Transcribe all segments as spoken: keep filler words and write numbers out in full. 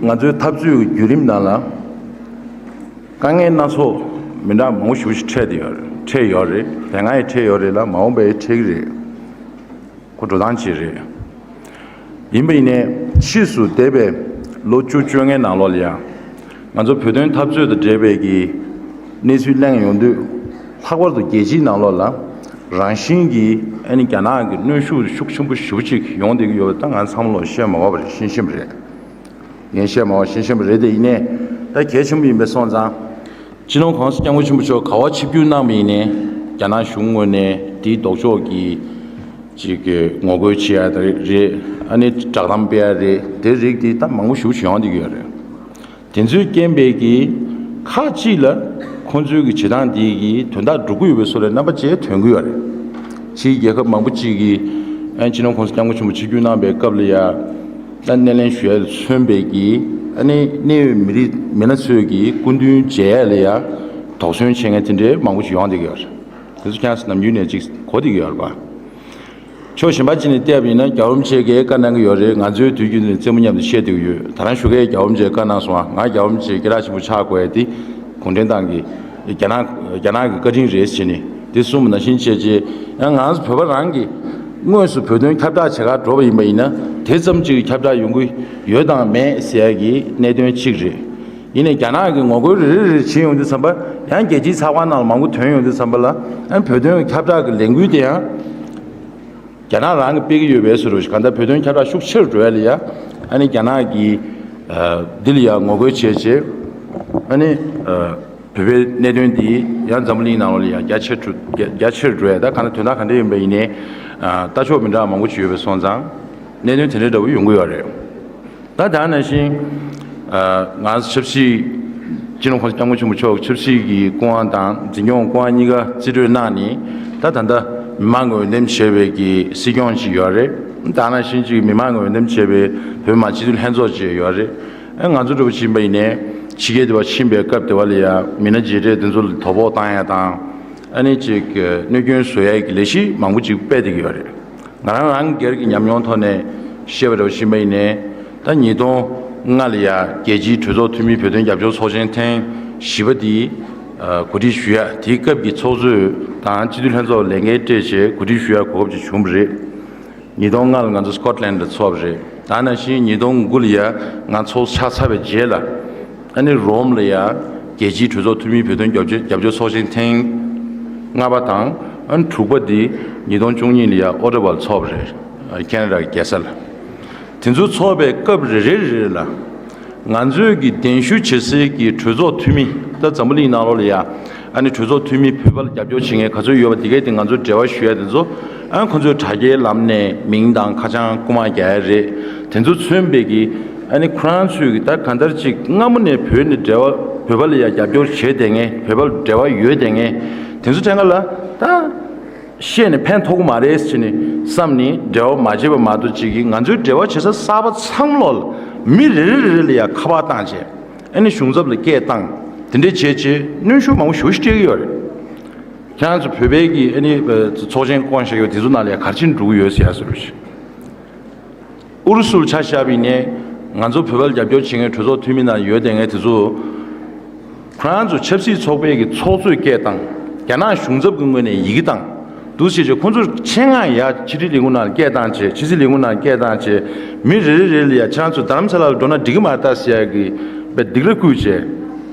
ང་ཚོའི་འཐབ་རྩོད་ཀྱི་བརྒྱུད་རིམ་ནང་ལ་དཀའ་ངལ་སྣ་ཚོགས་མི་འདྲ་མང་པོ་ཞེ་པོ་ཞིག་འཕྲད་དེ་ཡོད་རེད། འཕྲད་ཡོད་རེད། དེ་སྔ་ཡང་འཕྲད་ཡོད་རེད་ལ། མ་འོངས་པ་ཡང་འཕྲད་ཀྱི་རེད། ཁོ་འགྲོ་སྟངས་ཅིག་རེད། ཡིན་པ་ཡིན་ནའི་ཕྱིས་སུ་འདས་པའི་ལོ་བཅུ་བཅོ་ལྔའི་ནང་ལོགས་ལ་ཡང་ང་ཚོ་བོད་དོན་འཐབ་རྩོད་དང་འབྲེལ་བའི་གི་གནས་ཚུལ་གླེང་ཡོང་དུས། ལྷག་པར་དུ་རྒྱལ་སྤྱིའི་ནང་ལོགས་ལ་རང་བཞིན་གྱིས་ཨ་ནི་རྒྱ་ནག་གི་གནོན་ཤུགས་ཤུགས་ཆེན་པོ་ཞེ་པོ་ཅིག་ཡོང་བསྡད་ཀྱི་ཡོད་པ་ད་ང་ཚང་མ་ལོག་བཤད་མ་དགོས་པ་རེད། ཤེས་ཤེས་པ་རེད། ངས་བཤད་མ་དགོས་ཤེས་ཤེས་པ་རེད། དེ་ཡིན་ནའི་ད་གལ་ཆེན་པོ་ཡིན་པ་སོང་ཙང་། སྤྱི་ནོར་༸གོང་ས་༸སྐྱབས་མགོན་ཆེན་པོ་མཆོག་ག་པར་ཆིབས་བསྒྱུར་གནང་བ་ཡིན་ནའི་རྒྱ་ནག་གཞུང་ངོས་ནས་དེའི་ལྡོག་ཕྱོགས་ཀྱི་ཅིག་གི་ངོ་རྒོལ་བྱེད་ཡ་རེད། ཨ་ནི་བསྒྲགས་གཏམ་སྤེལ་ཡ་རེད། དེ་རིགས་དེ་ད་མང་པོ་ཞེ་པོ་ཅིག་ཡོང་བསྡད་ཀྱི་ཡོད་རེད། དེ་ཚོའི་རྐྱེན་པས་ཀྱི་ཁག་ཅིག་ལ་ཁོང་ཚོའི་གི་བྱེད་སྟངས་དེ་གི་དོན་དག་སྒྲུབ་ཀྱི་ཡོད་པའི་བཟོ་ལ་རྣམ་པ་ཅིག་ཐོན་གྱི་ཡོད་རེད། ཕྱིའི་རྒྱལ་ཁབ་མང་པོ་ཅིག་གིས་ཨ་ནི་སྤྱི་ནོར་༸གོང་ས་༸སྐྱབས་མགོན་ཆེན་པོ་ཆིབས་བསྒྱུར་གནང་པའི་སྐབས་ལ་ཡ་ད་སྣེ་ལེན་ཞུ་ཡ་ལ་མཚོན་པའི་གི་ཨ་ནི་གནད་ཡོད་མི་རིགས་མི་སྣ་ཚོས་ཀྱི་སྐུ་མདུན་མཇལ་ཡ་ལ་ཡ་དོགས་ཟོན་བྱེད་མཁན་དེ་འདྲའི་མང་པོ་ཞིག་ཡོང་བསྡད་ཀྱི་ཡོད་རེད། དེ་ཚོ་ཁྱེད་རང་ཚོ་ནམ་རྒྱུན་ནས་ཅིག་གོ་བསྡད་ཀྱི་ཡོད་རེད་པ། ཕྱོགས་གཞན་པ་ཅིག་ནས་བལྟས་པ་ཡིན་ན་རྒྱལ་བ་རིན་པོ་ཆེས་བཀའ་གནང་གི་ཡོད་རེད། ང་ཚོའི་དུས་རྒྱུན་དུ་རྩེད་མོ་མཉམ་དུ་བཤད་བསྡད་ཀྱི་ཡོད། ད་རང་ཞོགས་ཀས་རྒྱལ་བ་རིན་པོ་ཆེས་བཀའ་གནང་སོང་ང་། ང་རྒྱལ་བ་རིན་པོ་ཆེའི་སྐད་གྲགས་ཆེན་པོ་ཆགས་དགོས་ཡ་དེ་གུང་ཁྲན་ཏང་གི་རྒྱ་ནག་རྒྱ་ནག་གི་བཀའ་དྲིན་རེད་ཟེར་ནས་དེ་གསུངས་པ་ནང་བཞིན་བྱས་རྗེས། ཡང་ང་ཚོ་བོད་པ་རང་གིས་དངོས་སུ་བོད་དོན་ཁྱབ་བསྒྲགས་བྱེད་གར་འགྲོ་བ་ཡིན་པ་ཡིན་ན་དེ་ཙམ་ཅིག་ཁྱབ་བསྒྲགས་ཡོང་གི་ཡོད་དང་མེད་ཟེར་ཡ་གི་གནད་དོན་གཅིག་རེད། ཡིན་ནའི་རྒྱ་ནག་གི་ངོ་རྒོལ་རེ་རེ་རེ་བྱེད་ཡོང་དུས་ཙམ་པ། ཡང་རྒྱལ་སྤྱིའི་ཚགས་པར་ནང་ལ་མང་པོ་ཐོན་ཡོང་དུས་ཙམ་པ་ལ། ཨ་ནི་བོད་དོན་ཁྱབ་བསྒྲགས་ཀྱི་ལས་འགུལ་དེ་ཡང་རྒྱ་ནག་རང་གིས་སྤེལ་གྱི་ཡོད་པའི་བཟོ་འདྲ་ཞིག་གང་ལྟར་བོད་དོན་ཁྱབ་བསྒྲགས་ཤུགས་ཆེ་རུ་འགྲོ་ཡ་ལ་ཡ། ཨ་ནི་རྒྱ་ནག་གིས་ཨ་འདི་ལ་ཡ་ངོ་རྒོལ་བྱས་རྗེས། ཨ་ནི་ཨ་བོད་པའི་གནད་དོན་འདི་ཡང་འཛམ་བུ་གླིང་ནང་ལོགས་ལ་ཡ་རྒྱ་ཆེ་རུ་རྒྱ་རྒྱ་ཆེ་རུ་འགྲོ་ཡ། ད་གང་ལྟར་དོན་དག་ག་འདྲ་ཡིན་པ་ཡིན་ནའི་ཨ་ལྟ་ཕྱོགས་མི་འདྲ་བ་མང་པོ་ཅིག་ཡོད་པ་སོང་ཙང་། གནད་དོན་དེ་འདྲའི་འདྲ་བོ་ཡོང་གི་ཡོད་རེད། ད་དེ་ནང་བཞིན་ཨ་ང་ཆབ་སྲིད་སྤྱི་ནོར་༸གོང་ས་༸སྐྱབས་མགོན་ཆེན་པོ་མཆོག་ཆབ་སྲིད་ཀྱི་སྐུ་དབང་དང་འཛིན་སྐྱོང་སྐུ་དབང་གཉིས་ཀ་རྩིས་སྤྲོད་གནང་ནས། ད་ད་ལྟ་མི་མང་གི་འོས་འདེམས་བྱས་པའི་གི་སྲིད་སྐྱོང་ཅིག་ཡོད་རེད། ད་ནང་བཞིན་ཅིག་མི་མང་གི་འོས་འདེམས་བྱས་པའི་བོད་མི་མང་སྤྱི་འཐུས་ལྷན་ཚོགས་ཅིག་ཡོད་རེད། ཨ་ང་ཚོ་འདྲ་བོ་ཕྱིན་པ་ཡིན་ནའི་ཕྱི་རྒྱལ་དུ་བ་ཕྱིན་པའི་སྐབས་དེ་བ་ལ་ཡ་མི་སྣ་མཇལ་འཕྲད་དེ་ཚོ་ལ་དོ་ཕོག་བཏང་ཡ་དང་། ཨ་ནི་ཅིག་གནོད་སྐྱོན་བཟོ་ཡ་གི་ལས་གཞི་མང་པོ་ཅིག་སྤེལ་བསྡད་ཀྱི་ཡོད་རེད། ང་རང་རང་སྒེར་གྱི་ཉམས་མྱོང་ཐོག་ནས་བཤད་པ་འདྲ་བོ་ཕྱིན་པ་ཡིན་ནའི། ད་ཉིས་སྟོང་ལྔ་ལ་ཡ་རྒྱལ་སྤྱིའི་གྲོས་ཚོགས་འཐུས་མིའི་བོད་དོན་རྒྱབ་སྐྱོར་ཚོགས་ཆེན་ཐེངས་བཞི་པ་དེ་གོ་སྒྲིག་ཞུ་ཡ། དེའི་སྐབས་ཀྱི་ཚོགས་གཙོས་དང་སྤྱི་འཐུས་ལྷན་ཚོགས་ལས་འགན་སྤྲད་བྱས་གོ་སྒྲིག་ཞུ་ཡ་གོ་སྐབས་ཅིག་བྱུང་བ་རེད། ཉིས་སྟོང་ལྔ་ལ་ང་ཚོ་སི་ཀོཊ་ལན་ཌ་ལ་ཚོགས་པ་རེད། ད་ནང་བཞིན་ཉིས་སྟོང་དགུ་ལ་ཡ་ང་ཚོགས་ཆགས་ཚར་བའི་རྗེས་ལ། ཨ་ནི་རོམ་ལ་ཡ་རྒྱལ་སྤྱིའི་གྲོས་ཚོགས་འཐུས་མིའི་བོད་དོན་རྒྱབ་སྐྱོར་རྒྱབ་སྐྱོར་ཚོགས་ཆེན་ཐེངས་ལྔ་པ་དང་། ཨ་ནི་དྲུག་པ་འདི་ཉིས་སྟོང་བཅུ་གཉིས་ལ་ཡ་ཨོ་ཊ་ཝ་ལ་ཚོགས་པ་རེད། ཨ་ཁེ་ན་ཌ་གི་རྒྱལ་ས་ལ། དེ་ཚོ་ཚོགས་པའི་སྐབས་རེ་རེ་རེ་རེ་ལ། ང་ཚོའི་གི་གདན་ཞུ་བྱེད་སའི་གི་གྲོས་ཚོགས་འཐུས་མི་ད་འཛམ་བུ་གླིང་ནང་ལོགས་ལ་ཡ། ཨ་ནི་གྲོས་ཚོགས་འཐུས་མི་བོད་པ་ལ་རྒྱབ་སྐྱོར་བྱེད་མཁན་ག་ཚོད་ཡོད་པ་དེ་གའི་དེ་ང་ཚོས་འབྲེལ་བ་ཞུ་ཡ་དེ་ཚོ། ཨ་ཁོ་ཚོས་དྲ་རྒྱའི་ལམ་ནས་མིང་དང་ཁ་བྱང་རྐུ་མ་རྒྱག་ཡ་རེད། དེ་ཚོ་མཚོན་པའི་གི་ཨ་ནི་ཁོ་རང་ཚོས་གི་ད་གང་ལྟར་ཅིག་སྔ་མོ་ནས་བོད་ནས་འབྲེལ་བ་བོད་པ་ལ་ཡ་རྒྱབ་སྐྱོར་བྱས་བསྡད་མཁན། བོད་པ་ལ་འབྲེལ་བ་ཡོད་བསྡད་མཁན་དེ་ཚོ་ཐད་ཀ་ལ་ད། བཤད་ནས་ཕན་ཐོགས་ཀྱི་མ་རེད་ཟེར་ནས་བསམ་ནས་འབྲེལ་བ་མ་བྱས་པ་མ་གཏོགས། ཅིག་གིས་ང་ཚོའི་འབྲེལ་བ་བྱེད་ས་གསར་པ་ཚང་མ་ལོག་ལ་མི་རེ་རེ་རེ་རེ་ལ་ཡ་ཁ་པར་བཏང་བྱས། ཨ་ནི་གཞུང་ཚབ་ལ་སྐད་བཏང་། དེ་འདྲས་བྱས་བྱས་གནོན་ཤུགས་མང་པོ་ཞེ་པོ་ཞིག་སྤྲད་ཀྱི་ཡོད་རེད། ཁྱེད་རང་ཚོ་བོད་པའི་གི་ཨ་ནི་ཚོགས་ཆེན་བསྐོང་བཞག་ཡོད་དེ་ཚོ་ནང་ལ་ཡ་ག་རེ་བྱས་ནས་འགྲོ་གི་ཡོད་ཟེར་ཡ་ཟེར་བ་ཞིག་ཨུ་རུ་སུར་ཆ་བཞག་པ་ཡིན་ནའི་ང་ཚོ་བོད་པར་རྒྱབ་སྐྱོར་བྱེད་མཁན་གྲོས་ཚོགས་འཐུས་མི་ནང་ཡོད་བསྡད་མཁན་དེ་ཚོ། ཁོ་རང་ཚོ་ཆབ་སྲིད་ཚོགས་པའི་གི་ཚོགས་གཙོས་སྐད་བཏང་། རྒྱ་ནག་གཞུང་ཚབ་ཀྱི་ངོས་ནས་ཡི་གེ་བཏང་། འདུག་སེ་བྱས་ཁོ་ཚོ་ཆེད་མངགས་ཡ་ཕྱི་དྲིལ་ལས་ཁུངས་ནང་སྐད་བཏང་བྱས། ཕྱི་སྲིད་ལས་ཁུངས་ནང་སྐད་བཏང་བྱས། མི་རེ་རེ་རེ་ལ་ཡ་ཁྱེད་རང་ཚོ་རྡ་རམ་ས་ལ་ལ་འགྲོ་ན་འགྲིག་གི་མ་རེད་ད་ཟེར་ཡ་གི་སྡིགས་ར་བསྐུལ་བྱས།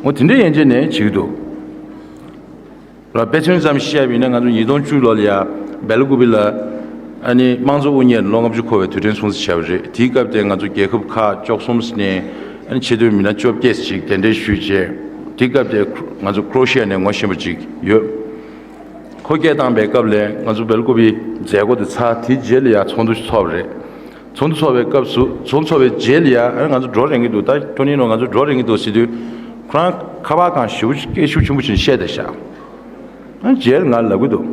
འོ་དེ་འདྲ་ཡན་ཆད་ནས་བྱེད་ཀྱི་འདུག་ར་དཔེ་མཚོན་ཙམ་བཤད་པ་ཡིན་ན། ང་ཚོ་ཉིས་སྟོང་བཅུ་ལོ་ལ་ཡ་སྦེལ་ཀུ་པི་ལ་ཨ་ནི་དམངས་གཙོ་དབུ་བརྙེས་ལོ་ལྔ་བཅུ་འཁོར་བའི་དུས་དྲན་སྲུང་བརྩི་བྱས་པ་རེད། དེའི་སྐབས་དེ་ང་ཚོ་རྒྱལ་ཁབ་ཁག་བཅུ་གསུམ་ནས་ཨ་ནི་ཆེད་དོན་མི་སྣ་བཅོ་བརྒྱད་ཅིག་གདན་འདྲེན་ཞུས་རྗེས། དེའི་སྐབས་དེ་ང་ཚོ་ཀྲོ་ཤི་ཡ་ནས་ངོ་ཤེས་པ་ཅིག་ཡོད། ཁོ་སྐད་བཏང་པའི་སྐབས་ལ་ང་ཚོ་སྦེལ་ཀུ་པིའི་མཛད་སྒོ་དེ་ཚར། དེའི་རྗེས་ལ་ཡ་ཚོགས་འདུ་ཞིག་ཚོགས་པ་རེད། ཚོགས་འདུ་ཚོགས་པའི་སྐབས་སུ། ཚོགས་འདུ་ཚོགས་པའི་རྗེས་ལ་ཡ་ཨ་ནི་ང་ཚོ་འགྲོ་རན་གྱི་འདུག་ད་ཁྲོ་ནི་ནོ་ང་ཚོ་འགྲོ་རན་གྱི་འདུག་ཟེར་དུས། ཁོ་རང་ཁ་པར་སྒང་ཞེ་པོ་སྐད་ཤུགས་ཆེན་པོ་ཞིག་བཤད་བསྡད་ཤག་ཨ་ནི་རྗེས་ལ་ང་ལབ་ཀྱི་འདུག་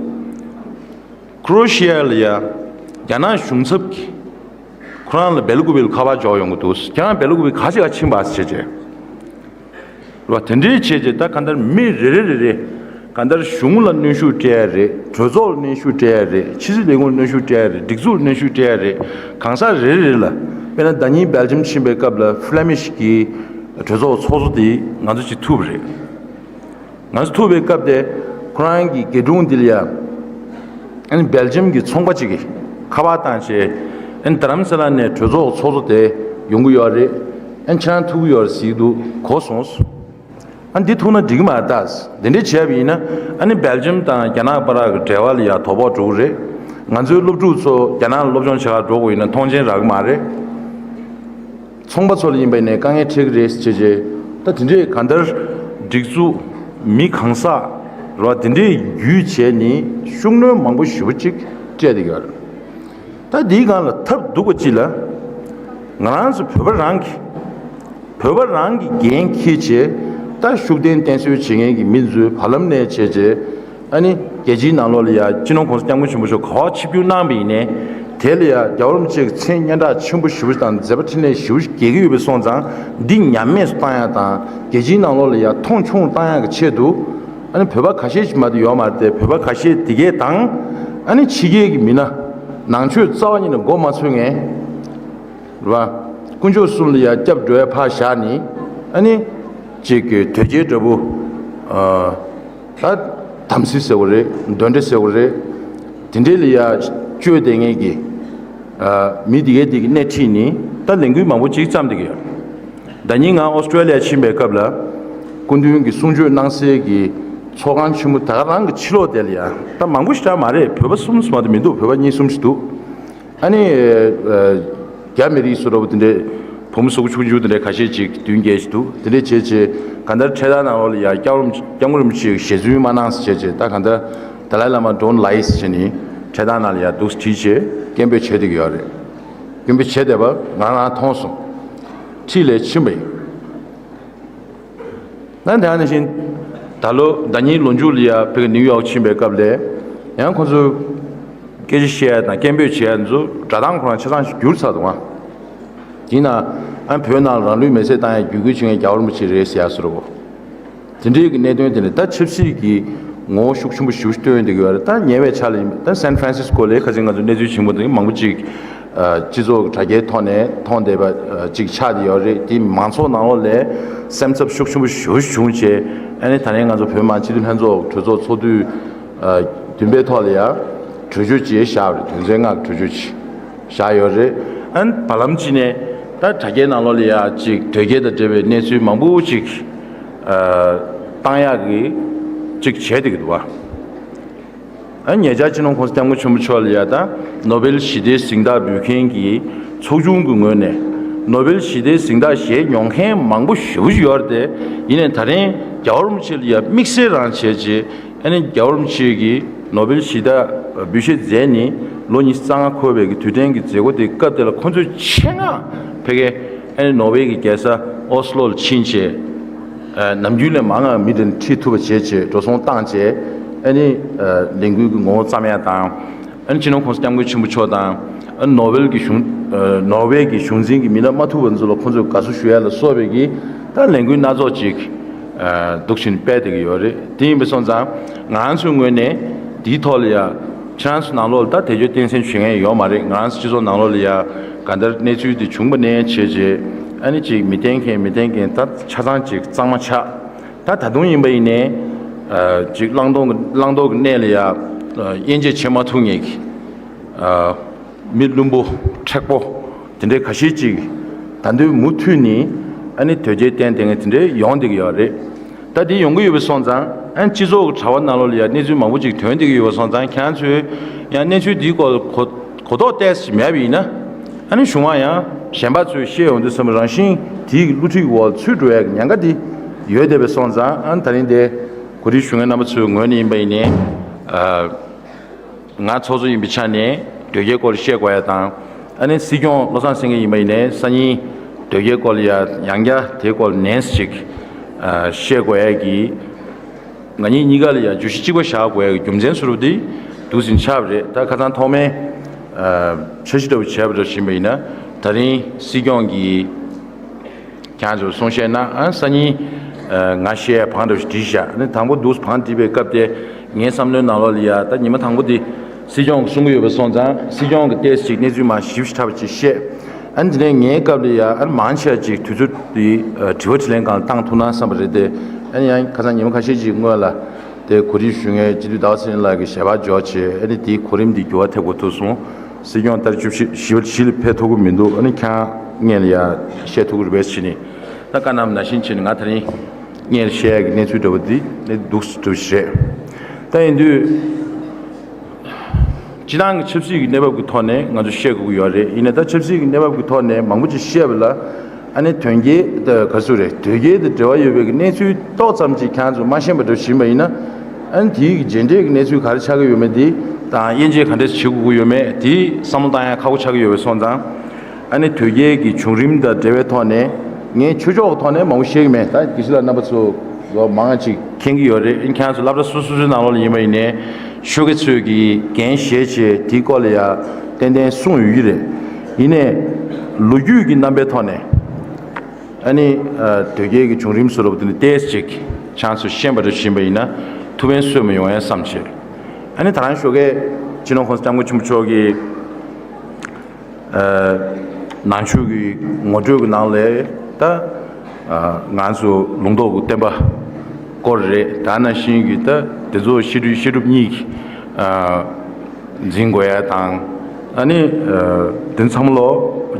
ཀྲོ་ཤི་ཡ་ལ་ཡ་རྒྱ་ནག་གཞུང་ཚབ་ཀྱིས་ཁོ་རང་ལ་སྦེལ་ཀུ་པི་ལ་ཁ་པར་འབྱོར་ཡོང་གི་འདུག་ཁྱེད་རང་སྦེལ་ཀུ་པི་ག་ཅིག་ག་ཕྱིན་པ་ཟེར་བྱས། རེད་བ། དེ་འདྲའི་བྱས་རྗེས་ད་གང་ལྟར་མི་རེ་རེ་རེ་རེ་གང་ལྟར་གཞུང་ལ་གནོན་ཤུགས་སྤྲད་ཡ་རེད། གྲོས་ཚོགས་ལ་གནོན་ཤུགས་སྤྲད་ཡ་རེད། ཕྱི་སྲིད་ལས་ཁུངས་ལ་གནོན་ཤུགས་སྤྲད་ཡ་རེད། སྒྲིག་འཛུགས་ལ་གནོན་ཤུགས་སྤྲད་ཡ་རེད། གང་ཟག་རེ་རེ་རེ་ལ་ དཔེར་ན་ཟླ་ཉིན་སྦེལ་ཇམ་ཕྱིན་པའི་སྐབས་ལ་ཧྥི་ལེ་མིཤ་གི་གྲོས་ཚོགས་ཚོགས་གཙོ་དེ་ང་ཚོ་ཅིག་ཐུག་པ་རེད། ང་ཚོ་ཐུག་པའི་སྐབས་དེ་ཁོ་རང་གི་རྒེད་དྲུང་འདི་ལ་ཡ་ཨ་ནི་སྦེལ་ཇམ་གྱི་ཚོང་པ་ཅིག་གིས་ཁ་པར་བཏང་བྱས། ཨ་ནི་རྡ་རམ་ས་ལ་ནས་གྲོས་ཚོགས་ཚོགས་གཙོ་དེ་ཡོང་གི་ཡོད་རེད། ཨ་ནི་ཁྱེད་རང་ཐུག་གི་ཡོད་རེད་ཟེར་གྱི་འདུག་གོ་སོང་། ཨ་འདི་ཐུག་ན་འགྲིག་གི་མ་རེད་ད། འདི་འདྲས་བྱས་པ་ཡིན་ན་ཨ་ནི་སྦེལ་ཇམ་དང་རྒྱ་ནག་བར་གྱི་འབྲེལ་བ་ལ་ཡང་དོ་ཕོག་འགྲོ་གི་རེད། ང་ཚོའི་སློབ་ཕྲུག་ཚོ་རྒྱ་ནག་ལ་སློབ་སྦྱོང་བྱེད་གར་འགྲོ་དགོས་ཡིན་ན་མཐོང་ཆེན་རག་གི་མ་རེད། ཚོང་པ་ཚོ་ལ་ཡིན་པ་ཡིན་ནའི་དཀའ་ངལ་འཕྲད་ཀྱི་རེད་ཟེར་བྱས་བྱས། ད་དེ་འདྲས་གང་ལྟར་སྒྲིག་འཛུགས་མི་གང་ཟག་རེད་བ། དེ་འདྲས་བརྒྱུད་བྱས་ནས་ཤུགས་སྣོན་མང་པོ་ཞེ་པོ་ཅིག་སྤྲད་བསྡད་ཀྱི་ཡོད་རེད། ད་འདིའི་སྒང་ལ་ཐབས་སྡུག་པ་ཅིག་ལ། ང་རང་ཚོ་བོད་པ་རང་གིས། བོད་པ་རང་གིས་འགན་འཁྱེར་བྱས། ད་ཤུགས་ལྡན་བསྟེན་གསོལ་བྱེད་མཁན་གྱི་མི་ཚོའི་བར་ལམ་ནས་བྱས་བྱས། ཨ་ནི་རྒྱལ་སྤྱིའི་ནང་ལོགས་ལ་ཡ་སྤྱི་ནོར་༸གོང་ས་༸སྐྱབས་མགོན་ཆེན་པོ་མཆོག་ག་པར་ཆིབས་བསྒྱུར་གནང་བ་ཡིན་ནའི། དེ་ལ་ཡ་རྒྱལ་བ་རིན་པོ་ཆེ་གི་མཚན་སྙན་གྲགས་ཆེན་པོ་ཞེ་པོ་ཞིག་དང་མཛད་པ་འཕྲིན་ལས་ཞེ་པོ་ཞིག་རྒྱས་ཀྱི་ཡོད་པའི་སོང་ཙང་། འདི་ཉམས་དམས་སུ་བཏང་ཡ་དང་རྒྱལ་སྤྱིའི་ནང་ལོགས་ལ་ཡ་མཐོང་ཆུང་བཏང་ཡ་གི་ཆེད་དུ། ཨ་ནི་བོད་པ་ཁ་ཤས་ཤིག་མ་གཏོགས་ཡོད་མ་རེད་དེ། བོད་པ་ཁ་ཤས་དེ་གས་དང་། ཨ་ནི་ཕྱི་རྒྱལ་གྱི་མི་སྣ། ནང་ཆོས་རྩ་བ་ཉིད་ནས་མགོ་མ་ཚོས་མཁན། རེད་བ། དཀོན་མཆོག་གསུམ་ལ་ཡ་སྐྱབས་འགྲོ་ཡ་ཕར་བཞག་ནས། ཨ་ནི། ཅིག་གི་དོལ་རྒྱལ་འདྲ་པོ། ཨ། ད་དམ་སྲི་ཟེར་བ་རེད། གདོན་འདྲེ་ཟེར་བ་རེད། དེ་འདྲས་ལ་ཡ་བཅོས་བསྡད་མཁན་གྱི། ཨ། མི་དེ་གས་དེ་གི་སྣེ་ཁྲིད་ནས་ད་ལས་འགུལ་མང་པོ་ཅིག་བརྩམས་བསྡད་ཀྱི་ཡོད། ཟླ་ཉིན་ང་ཨོ་སི་ཀྲོ་ལི་ཡ་ཕྱིན་པའི་སྐབས་ལ། སྐུ་མདུན་གྱི་གསུང་ཆོས་གནང་སའི་གི་ཚོགས་ཁང་ཆེན་མོ་ད་ག་རང་གི་ཕྱི་ལོགས་དེ་ལ་ཡ། ད་མང་པོ་ཞིག་ད་མ་རེད། བོད་པ་གསུམ་གསུམ་མ་གཏོགས་མི་འདུག་བོད་པ་གཉིས་གསུམ་ཞིག་འདུག་ཨ་ནི། ཨ། རྒྱ་མི་རིགས་སུ་རོ་བོ་དེ་འདྲའི་བུ་མོ་གཟུགས་པོ་ཆུང་ཆུང་དེ་འདྲའི་ཁ་ཤས་ཅིག་མདུན་བསྐྱལ་ཞིག་འདུག་དེ་འདྲའི་བྱས་བྱས་གང་ལྟར་འཕྲེད་དར་ནང་ལོགས་ལ་ཡ་སྐྱབས་མགོན་རིན་པོ་ཆེ་ཞལ་རྫུན་མ་གནང་ཟེར་བྱས་བྱས། ད་གང་ལྟར་Dalai Lama don't lie ཟེར་བྱས་ནས་འཕྲེད་དར་ནང་ལ་ཡ་འདུག་བྲིས་བྱས་སྐད་འབོད་བྱས་བསྡད་ཀྱི་ཡོད་རེད། སྐད་འབོད་བྱས་བསྡད་པ་ང་རང་མཐོང་སོང་། འཁྲིས་ལ་ཕྱིན་པ་ཡིན། ང་དེ་ནང་བཞིན། ད་ལོ་ཟླ་ཉིན་ལོ་མཇུག་ལ་ཡ་ཕ་གི་ནིའུ་ཡོག་ཕྱིན་པའི་སྐབས་ལ། ཡང་ཁོང་ཚོས་སྐད་ཆ་བཤད་ཡ་དང་སྐད་འབོད་བྱེད་ཡ་ཚོ་སྒྲ་གདངས་ཁོ་རང་ཆ་ཚང་ཞིག་བསྒྱུར་ཚར་འདུག་ཨ། དེས་ན། ཨ། བོད་ནང་ལ་རང་ལུས་མེར་སྲེག་བཏང་ཡ་བརྒྱུད་སྐུལ་བྱེད་མཁན་རྒྱལ་བ་རིན་པོ་ཆེ་རེད་ཟེར་ཡ་བཟོ་འདྲ་པོ། དེ་འདྲའི་གི་གནད་དོན་དེ་ནི་ད་ཆབ་སྲིད་ཀྱི་ངོ་བོ་ཤུགས་ཆེན་པོ་ཞེ་པོ་ཞིག་སྟོན་བསྡད་ཀྱི་ཡོད་རེད། ད་ཉེ་བའི་ཆར་ལ་ཡིན་པ་ད་སན་ཧྥ་རན་སིས་ཀོ་ལ་ཁ་སང་ང་ཚོ་གནས་ཚུལ་ཆེན་པོ་དེ་མང་པོ་ཅིག་ཨ། སྤྱི་ཚོགས་ཀྱི་དྲ་རྒྱའི་ཐོག་ནས་མཐོང་བསྡད་པ་ཅིག་ཆགས་བསྡད་ཡོད་རེད། དེ་མང་ཚོགས་ནང་ལོགས་ལ་སེམས་འཚབ་ཤུགས་ཆེན་པོ་ཞེ་པོ་ཞིག་བྱུང་བྱས། ཨ་ནི་ད་ནས་ང་ཚོ་བོད་མི་མང་སྤྱི་འཐུས་ལྷན་ཚོགས་གྲོས་ཚོགས་ཚོགས་དུས་བདུན་པའི་ཐོག་ལ་ཡ་གྲོས་ཆོད་ཅིག་བཞག་པ་རེད། དོན་ཚན་ལྔ་གི་གྲོས་ཆོད་ཅིག་བཞག་ཡོད་རེད། ཨ་ནི་བར་ལམ་ཅིག་ནས་ད་དྲ་རྒྱའི་ནང་ལོགས་ལ་ཡ་ཅིག་དོལ་རྒྱལ་དང་འབྲེལ་བའི་གནས་ཚུལ་མང་པོ་ཅིག་བཏང་ཡག་གི་ཅིག་བྱས་བསྡད་ཀྱི་འདུག་བ། ཨ། ཉེ་ཆར་སྤྱི་ནོར་༸གོང་ས་༸སྐྱབས་མགོན་ཆེན་པོ་མཆོག་ལ་ཡ་ད་ནོ་བེལ་ཞི་བདེའི་གཟེངས་རྟགས་འབུལ་མཁན་གྱི་ཚོགས་ཆུང་གི་ངོས་ནས་ནོ་བེལ་ཞི་བདེའི་གཟེངས་རྟགས་བཞེས་མྱོང་མཁན་མང་པོ་ཞེ་པོ་ཅིག་ཡོད་རེད་དེ། ཡིན་ནའི་ད་རིང་རྒྱལ་བ་རིན་པོ་ཆེ་ལ་ཡ་དམིགས་བསལ་རང་བྱས་རྗེས། ཨ་ནི་རྒྱལ་བ་རིན་པོ་ཆེ་གིས་ནོ་བེལ་ཞི་བདེ་འབུལ་བཞེས་མཛད་ནས་ལོ་ཉི་ཤུ་རྩ་ལྔ་འཁོར་བའི་གི་དུས་དྲན་གྱི་མཛད་སྒོ་དེ་སྐབས་དེ་ལ་ཁོ་ཚོས་ཆེད་མངགས་ཕ་གི་ཨ་ནི་ནོར་ཝེ་གི་རྒྱལ་ས་ཨོ་སི་ལོ་ལ་ཕྱིན་བྱས། ཨ། ནམ་རྒྱུན་ལས་མང་བ་མི་དེ་ཁྲིད་ཐུབ་པ་བྱས་བྱས་འགྲོ་སོང་བཏང་བྱས། ཨ་ནི། ཨ། ལས་འགུལ་གྱི་ངོ་བོ་བརྩམས་ཡ་དང་། ཨ་ནི་སྤྱི་ནོར་༸གོང་ས་༸སྐྱབས་མགོན་ཆེན་པོ་མཆོག་དང་། ཨ། ནོར་ཝེ་གི་གཞུང་། ཨ། ནོར་ཝེ་གི་གཞུང་འཛིན་གྱི་མི་སྣ་མ་ཐུག་པ་ཚོ་ལ་ཁོང་ཚོས་དགའ་བསུ་ཞུ་ཡ་ལ་སོགས་པའི་གི་ད་ལས་འགུལ་སྣ་ཚོགས་ཅིག་ཨ། འདུག་བཞིན་སྤེལ་བསྡད་ཀྱི་ཡོད་རེད། དེ་ཡིན་པ་སོང་ཙང་ང་རང་ཚོའི་ངོས་ནས་འདིའི་ཐོག་ལ་ཡ་ཁྱེད་རང་ཚོ་ནང་ལོགས་ལ་ད་དེ་ཚོ་སྟངས་འཛིན་བྱེད་མཁན་ཡོད་མ་རེད། ང་རང་ཚོ་སྤྱི་ཚོགས་ནང་ལོགས་ལ་ཡ་ག་འདྲ་གནས་ཚུལ་དེ་བྱུང་པ་ནས་བྱས་རྗེས། ཨ་ནི་ཅིག་མི་བསྟེན་མཁན་མི་བསྟེན་མཁན་ད་ཆ་ཚང་ཅིག་གཙང་མ་ཆགས། ད་ད་དུང་ཡིན་པ་ཡིན་ནའི། ཨ། ཅིག་བླང་དོར་གྱི་བླང་དོར་གྱི་གནས་ལ་ཡ། ཨ། དབྱེ་འབྱེད་བྱེད་མ་ཐུབ་མཁན་གྱི། ཨ། མི་བླུན་པོ་མཁྲེགས་པོ་དེ་འདྲའི་ཁ་ཤས་ཅིག་ད་དུང་མུ་མཐུད་ནས་ཨ་ནི་དོལ་རྒྱལ་བསྟེན་བསྡད་མཁན་དེ་འདྲའི་ཡོང་བསྡད་ཀྱི་ཡོད་རེད། ད་དེ་ཡོང་གི་ཡོད་པ་སོང་ཙང་། ཨ་ནི་སྤྱི་ཚོགས་ཀྱི་དྲ་བ་ནང་ལོགས་ལ་ཡ་གནས་ཚུལ་མང་པོ་ཅིག་ཐོན་བསྡད་ཀྱི་ཡོད་པ་སོང་ཙང་། ཁྱེད་རང་ཚོས་ཡང་གནས་ཚུལ་འདིའི་སྐོར་གོ་གོ་རྟོགས་ཏོག་ཙམ་མེད་པ་ཡིན་ན། ཨ་ནི་གཞུང་མང་ཡང་གཞན་པ་ཚོས་ཤེས་ཡོང་དུས་ཙམ་པ་རང་བཞིན་དེའི་བསླུ་བྲིད་འོག་ཚུད་འགྲོ་ཡ་གི་ཉེན་ཁ་དེ་ཡོད་བསྡད་པ་སོང་ཙང་། ཨ་ནི་ད་རིང་དེ་གོ་སྒྲིག་ཞུ་མཁན་རྣམ་པ་ཚོའི་ངོས་ནས་ཡིན་པ་ཡིན་ནའི། ཨ། ང་ཚོགས་གཙོ་ཡིན་པའི་ཆ་ནས་དོལ་རྒྱལ་སྐོར་བཤད་དགོས་ཡ་དང་། ཨ་ནི་སྲིད་སྐྱོང་བློ་བཟང་སེང་གེ་ཡིན་པ་ཡིན་ནའི་སང་ཉིན་དོལ་རྒྱལ་སྐོར་ལ་ཡ་ཡང་བསྐྱར་དེའི་སྐོར་ནན་ཅིག་ཨ། བཤད་དགོས་ཡ་གི། ང་གཉིས་གཉིས་ཀ་ལ་ཡ་བརྗོད་གཞི་གཅིག་པ་བཞག་དགོས་ཡ་གི་རྒྱུ་མཚན་སུ་རུ་དེ་འདུག་ཟིན་ཆགས་པ་རེད། ད་ཁ་སང་ཐོག་མའི། ཨ། འཆར་གཞི་འདྲ་བོ་བྱས་པ་འདྲ་ཞིག་ཡིན་པ་ཡིན་ན། ད་རིང་སྲིད་སྐྱོང་གིས་ཁྱེད་རང་ཚོར་གསུང་བཤད་གནང་། ཨ། སང་ཉིན། ཨ། ང་བཤད་ཡ་བང་འདྲ་བོ་ཞིག་བསྒྲིགས་བཞག་ཨ་ནི་དང་པོ་འདུག་བང་བསྒྲིགས་པའི་སྐབས་དེ་ངའི་བསམ་བློའི་ནང་ལོགས་ལ་ཡ། ད་ཉི་མ་དང་པོ་དེ་སྲིད་སྐྱོང་གིས་གསུང་གི་ཡོད་པ་སོང་ཙང་། སྲིད་སྐྱོང་གིས་ཏོག་ཙམ་ཅིག་གནས་ཚུལ་མར་ཞིབ་ཞིབ་ཕྲ་བ་ཅིག་བཤད། ཨ་ནི་དེ་ནས་ངའི་སྐབས་ལ་ཡ་ཨ་ནི་མང་ཆེ་བ་ཅིག་དུས་ཚོད་དེ་ཨ་དྲི་བ་དྲིས་ལན་སྒང་ལ་བཏང་ཐུབ་ན་བསམ་པ་རེད་དེ། ཨ་ནི་ཡང་ཁ་སང་ཉིན་མོ་ཁ་ཤས་ཅིག་སྔོན་ལ་དེ་གོ་སྒྲིག་ཞུ་མཁན་སྤྱི་འཐུས་ཟླ་བ་ཚེ་རིང་ལགས་ཀྱིས་ཞལ་པར་འབྱོར་བྱས། ཨ་ནི་དེའི་གོ་རིམ་དེ་འགྱུར་བ་ཐེབས་དགོས་ཐུག་སོང་། སྲིད་སྐྱོང་ལྟར་བཅུ་བཞི་བཞི་བཞི་ལ་ཕེབས་ཐུབ་ཀྱི་མི་འདུག་ཨ་ནི་ཁྱེད་རང་སྔོན་ལ་ཡ་བཤད་ཐུབ་ཀྱི་རེད་པས་བྱས་ནས། ད་བཀའ་གནང་བ་ནང་བཞིན་བྱས་ནས་ང་དེ་རིང་སྔོན་ལ་བཤད་ཡག་གི་གནས་ཚུལ་འདྲ་བོ་འདི་གནས་ཚུལ་འདུག་སེ་འགྲོ་བཞིན་རེད། ད་ཡིན་དུས། སྤྱི་བཏང་གི་ཆབ་སྲིད་ཀྱི་གནས་བབ་ཀྱི་ཐོག་ནས་ང་ཚོ་བཤད་དགོས་ཀྱི་ཡོད་རེད། ཡིན་ནའི་ད་ཆབ་སྲིད་ཀྱི་གནས་བབ་ཀྱི་ཐོག་ནས་མང་པོ་ཅིག་བཤད་པ་ལ། ཨ་ནི་དོན་རྐྱེན་དང་ག་ཚོད་རེད། དོན་རྐྱེན་དང་འབྲེལ་བ་ཡོད་པའི་གི་གནས་ཚུལ་ཏོག་ཙམ་ཅིག་ཁྱེད་རང་ཚོ་མ་ཤེས་པ་འདྲ་བཞིན་པ་ཡིན་ན། ཨ་ནི་དེའི་གི་རྗེས་འབྲས་ཀྱི་གནས་ཚུལ་ག་རེ་ཆགས་ཀྱི་ཡོད་མེད་དེ་དང་། དབྱེ་འབྱེད་ག་འདྲས་བྱེད་དགོས་ཀྱི་ཡོད་མེད་དེ་བསམ་བློ་བཏང་ཡ་ཁག་པོ་ཆགས་ཀྱི་ཡོད་པའི་སོང་ཙང་། ཨ་ནི་དོལ་རྒྱལ་གྱི་བྱུང་རིམ་དང་འབྲེལ་བའི་ཐོག་ནས་ངས་ཆོས་ཕྱོགས་ཀྱི་ཐོག་ནས་མང་པོ་བཤད་ཀྱི་མེད། ད་དགེ་བཤེས་ལགས་རྣམ་པ་ཚོ་ལོ་མང་ཅིག་མཁྱེན་གྱི་ཡོད་རེད། ཨ་ནི་ཁྱེད་རང་ཚོ་སློབ་གྲྭ་སོ་སོ་སོའི་ནང་ལོགས་ལ་ཡིན་པ་ཡིན་ནའི་ཤོག་གེ་ཚོས་ཀྱི་འགན་བཞེས་བྱས་དེའི་སྐོར་ལ་ཡ་ཏན་ཏན་གསུངས་ཡོད་ཀྱི་རེད། ཡིན་ནའི་ལོ་རྒྱུས་ཀྱི་རྣམ་པའི་ཐོག་ནས་ཨ་ནི་ཨ་དོལ་རྒྱལ་གྱི་བྱུང་རིམ་བཟོ་འདྲ་པོ་དེ་ནི་ཏོག་ཙམ་ཅིག་ཁྱེད་རང་ཚོས་ཤེས་པ་འདྲ་བཞིན་པ་ཡིན་ན་ཐུགས་ཕན་གསོས་མ་ཡོང་ཡ་བསམ་བྱས། ཨ་ནི་ད་རང་ཞོགས་ཀས་སྤྱི་ནོར་༸གོང་ས་༸སྐྱབས་མགོན་ཆེན་པོ་མཆོག་གིས། ཨ་ནང་ཆོས་ཀྱི་ངོ་སྤྲོད་ཀྱི་ནང་ལས་ད་ཨ་ང་ཚོ་ལུང་རྟོགས་ཀྱི་བསྟན་པ་སྐོར་རེད། ད་ནང་བཞིན་གྱི་ད་དེ་ཚོ་བཤད་སྒྲུབ་བཤད་སྒྲུབ་གཉིས་ཀྱིས་ཨ་འཛིན་དགོས་ཡ་དང་། ཨ་ནི་ཨ་དེ་ཚང་མ་ལོ་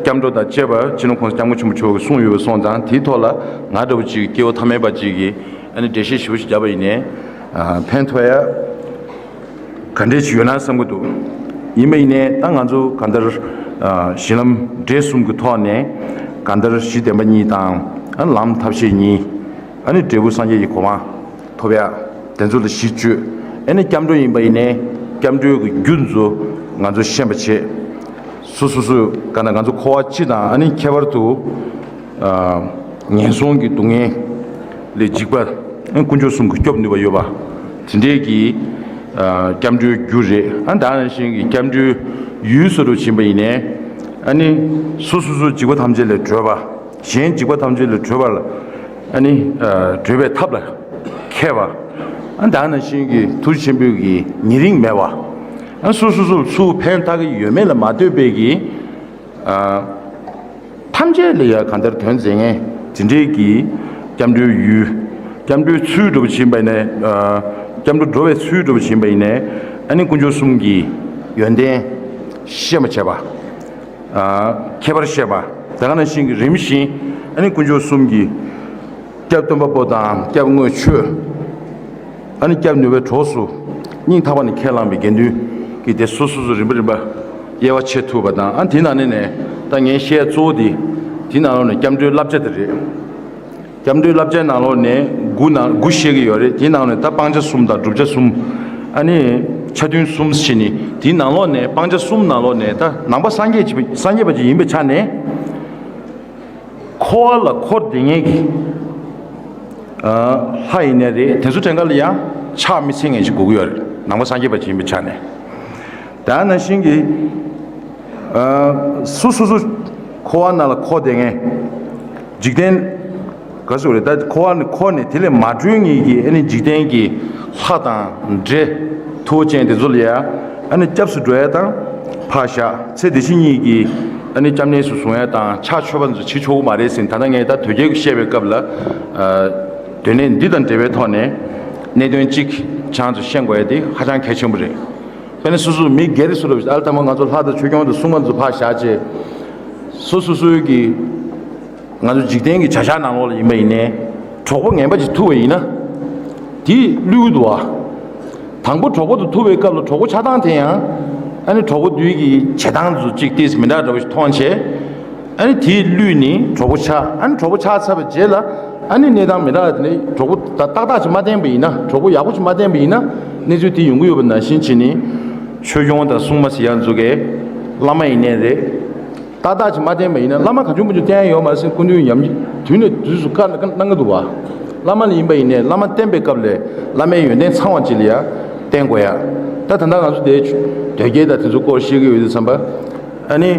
སྐྱབས་འགྲོ་དང་བཅས་པ་སྤྱི་ནོར་༸གོང་ས་༸སྐྱབས་མགོན་ཆེན་པོ་མཆོག་གིས་གསུངས་ཡོད་པ་སོང་ཙང་། དེའི་ཐོག་ལ་ང་འདྲ་པོ་ཅིག་སྐྱེ་བོ་ཐ་མལ་པ་ཅིག་གིས་ཨ་ནི་འགྲེལ་བཤད་ཞིབ་པོ་ཞིག་བརྒྱབ་པ་ཡིན་ནའི་ཨ་ཕན་ཐོགས་ཡ། ག་འདྲས་ཅིག་ཡོད་ན་བསམ་གྱི་འདུག་ཡིན་པ་ཡིན་ནའི་ད་ང་ཚོ་གང་ལྟར་ཨ་གཞི་ལམ་འབྲས་གསུམ་གྱི་ཐོག་ནས་གང་ལྟར་གཞི་བདེན་པ་གཉིས་དང་། ཨ་ལམ་ཐབས་ཤེས་གཉིས། ཨ་ནི་འབྲས་བུ་སངས་རྒྱས་ཀྱི་གོ་འཕང་ཐོབ་ཡ། དེ་ཚོ་ལ་གཞི་བཅོལ། ཨ་ནི་སྐྱབས་འགྲོ་ཡིན་པ་ཡིན་ནའི་སྐྱབས་འགྲོའི་གི་རྒྱུ་ཚོ་ང་ཚོ་ཤེས་པ་བྱེད། སོ་སོ་སོ་ག་ན་ང་ཚོ་འཁོར་བ་སྤྱི་དང་ཨ་ནི་ཁྱད་པར་དུ། ཨ་ངན་སོང་གི་སྡུག་བསྔལ་ལས་འཇིགས་པ། ཨ་དཀོན་མཆོག་གསུམ་གྱིས་སྐྱོབ་ནུས་པ་ཡོད་པ། དེ་འདྲའི་གི་ཨ་སྐྱབས་འགྲོའི་རྒྱུ་རེད། ཨ་ད་ནང་བཞིན་གྱི་སྐྱབས་འགྲོའི་ཡུལ་སོ་སོར་ཕྱིན་པ་ཡིན་ནའི། ཨ་ནི་སོ་སོ་སོ་འཇིགས་པ་ཐམས་ཅད་ལས་གྲོལ་བ། གཞན་འཇིགས་པ་ཐམས་ཅད་ལས་གྲོལ་བ་ལ་ཨ་ནི་ཨ་བགྲོད་པའི་ཐབས་ལ་མཁས་པ། ཨ་ད་ནང་བཞིན་གྱི་ཐུགས་རྗེ་ཆེན་པོའི་གི་ཉེ་རིང་མེད་པ། ཨ་སོ་སོ་སོ་ལ་ཚུར་ཕན་ཐོགས་ཀྱི་ཡོད་མེད་ལ་མ་ལྟོས་པའི་གི་ཨ། ཐམས་ཅད་ལ་ཡ་གང་ལྟར་དོན་མཛད་མཁན་དེ་འདྲའི་གི་སྐྱབས་འགྲོའི་ཡུལ། སྐྱབས་འགྲོའི་ཚུལ་འདྲ་པོ་ཕྱིན་པ་ཡིན་ནའི། ཨ་སྐྱབས་འགྲོ་འགྲོ་བའི་ཚུལ་འདྲ་པོ་ཕྱིན་པ་ཡིན་ནའི། ཨ་ནི་དཀོན་མཆོག་གསུམ་གྱི་ཡོན་ཏན་ཤེས་པར་བྱེད་པ། ཨ་ཁྱད་པར་ཤེས་པ། དེ་ག་ནང་བཞིན་གྱི་རིམ་བཞིན་ཨ་ནི་དཀོན་མཆོག་གསུམ་གྱི་སྐྱབས་སྟོན་པ་པོ་དང་སྐྱབས་དངོས་ཆོས། ཨ་ནི་སྐྱབས་ནུས་པའི་གྲོགས་སུ་སྙིང་ཐག་པ་ནས་ཁས་བླངས་པའི་དགེ་འདུན་གྱི་སྡེ་སོ་སོ་སོ་རིམ་པ་རིམ་པ་དབྱེ་བ་ཕྱེ་ཐུབ་པ་དང་། ཨ་དེ་ནང་ནས་ནས་ད་ངས་བཤད་གཙོ་བོ་དེ་དེ་ནང་ལོགས་ནས་སྐྱབས་འགྲོའི་བསླབ་བྱ་དེ་རེད། སྐྱབས་འགྲོའི་བསླབ་བྱའི་ནང་ལོགས་ནས་དགུ་ནང་དགུ་བཤད་ཀྱི་ཡོད་རེད། དེའི་ནང་ནས་ད་སྤང་བྱ་གསུམ་དང་བསྒྲུབ་བྱ་གསུམ། ཨ་ནི་ཆ་མཐུན་གསུམ་བྱས་ནས། དེའི་ནང་ལོགས་ནས་སྤང་བྱ་གསུམ་ནང་ལོགས་ནས་ད་ནང་པ་སངས་རྒྱས་ཀྱི་སངས་རྒྱས་པ་ཅིག་ཡིན་པའི་ཆ་ནས། འཁོར་བ་ལ་འཁོར་བསྡད་མཁན་གྱི་ཨ་ལྷ་ཡིན་ནའི་རེད། དེ་ཚོ་གྲངས་ཀ་ལ་ཡང་ཆགས་མི་ཚུགས་མཁན་ཞིག་དགོས་ཀྱི་ཡོད་རེད། ནང་པ་སངས་རྒྱས་པ་ཅིག་ཡིན་པའི་ཆ་ནས། ད་ནང་བཞིན་གྱི་ཨ་སོ་སོ་སོ་འཁོར་བ་ནང་ལ་འཁོར་བསྡད་མཁན། འཇིག་རྟེན་ག་ཟེར་དགོས་རེད། ད་འཁོར་བ་ནས་འཁོར་ནས་དེ་ལས་མ་གྲོལ་མཁན་གྱི་ཨ་ནི་འཇིག་རྟེན་གྱི་ལྷ་དང་འདྲེ། མཐུ་བོ་ཅན་དེ་ཚོ་ལ་ཡ་ཨ་ནི་སྐྱབས་སུ་འགྲོ་ཡ་དང་ཕར་བཞག་ཚེ་འདི་ཕྱི་གཉིས་ཀྱི་ཨ་ནི་སྐྱབས་གནས་སུ་བཟུང་ཡ་དང་ཕྱག་མཆོད་པ་ཚོ་བྱེད་ཆོག་གི་མ་རེད་ཟེར། ད་ལྟ་ངས་ད་དོལ་རྒྱལ་གྱིས་བཤད་པའི་སྐབས་ལ་ཨ་སྡོད་གནས་འདི་དང་འབྲེལ་བའི་ཐོག་ནས་གནད་དོན་གཅིག་ཁྱེད་རང་ཚོ་ཤེས་དགོས་ཡ་དེ་ཧ་ཅང་གལ་ཆེན་པོ་རེད། དཔེར་ན་སོ་སོ་མི་སྒེར་སུ་རུ་ཨ་ལ་ཐ་མ་ང་ཚོ་ལྷ་དང་ཆོས་སྐྱོང་དང་སྲུང་མ་ཚོ་ཕར་བཞག་བྱས། སོ་སོ་སོའི་གི་ང་ཚོ་འཇིག་རྟེན་གྱི་བྱ་གཞག་ནང་ལོགས་ལ་ཡིན་པ་ཡིན་ནའི་གྲོགས་པོ་ངན་པ་ཅིག་ཐུག་པ་ཡིན་ན། དེ་བསླུས་འདུག་བ། དང་པོ་གྲོགས་པོ་དང་ཐུག་པའི་སྐབས་ལ་གྲོགས་པོ་ཆགས་སྟངས་དེ་ཡང་ཨ་ནི་གྲོགས་པོ་དེའི་གི་བྱེད་སྟངས་ཚོ་གཅིག་ཏོག་ཙམ་མི་འདྲ་འདྲ་བོ་ཞིག་མཐོང་བྱས། ཨ་ནི་དེ་བསླུས་ནས་གྲོགས་པོ་ཆགས། ཨ་ནི་གྲོགས་པོ་ཆགས་ཚར་བའི་རྗེས་ལ་ཨ་ནི་གནས་སྟངས་མི་འདྲ་བ་དེ་ནས་གྲོགས་པོ་ད་ཏག་ཏག་ཅིག་མ་བསྟེན་པ་ཡིན་ན། གྲོགས་པོ་ཡག་པོ་ཅིག་མ་བསྟེན་པ་ཡིན་ན་གནས་ཚུལ་དེ་ཡོང་གི་ཡོད་པ་ནང་བཞིན་བྱས་ནས། ཆོས་སྐྱོང་དང་སྲུང་མ་ཟེར་ཡ་ཚོ་གས་བླ་མ་ཡིན་ནའི་རེད། ཏག་ཏག་ཅིག་མ་བསྟེན་པ་ཡིན་ན། བླ་མ་གང་བྱུང་མང་བྱུང་བསྟེན་ཡ་ཡོད་མ་རེད་ཟེར། སྐུ་མདུན་ཉམས་དུས་ནས་དུས་སུ་བཀའ་གནང་གི་འདུག་བ། བླ་མ་ལ་ཡིན་པ་ཡིན་ནའི་བླ་མ་བསྟེན་པའི་སྐབས་ལ་བླ་མའི་ཡོན་ཏན་ཚང་བ་ཅིག་ལ་ཡ་བསྟེན་དགོས་ཡ། ད་ད་ལྟ་ང་ཚོ་དེ་དོལ་རྒྱལ་དང་དེ་ཚོ་སྐོར་བཤད་ཀྱི་ཡོད་དུས་ཙམ་པ། ཨ་ནི་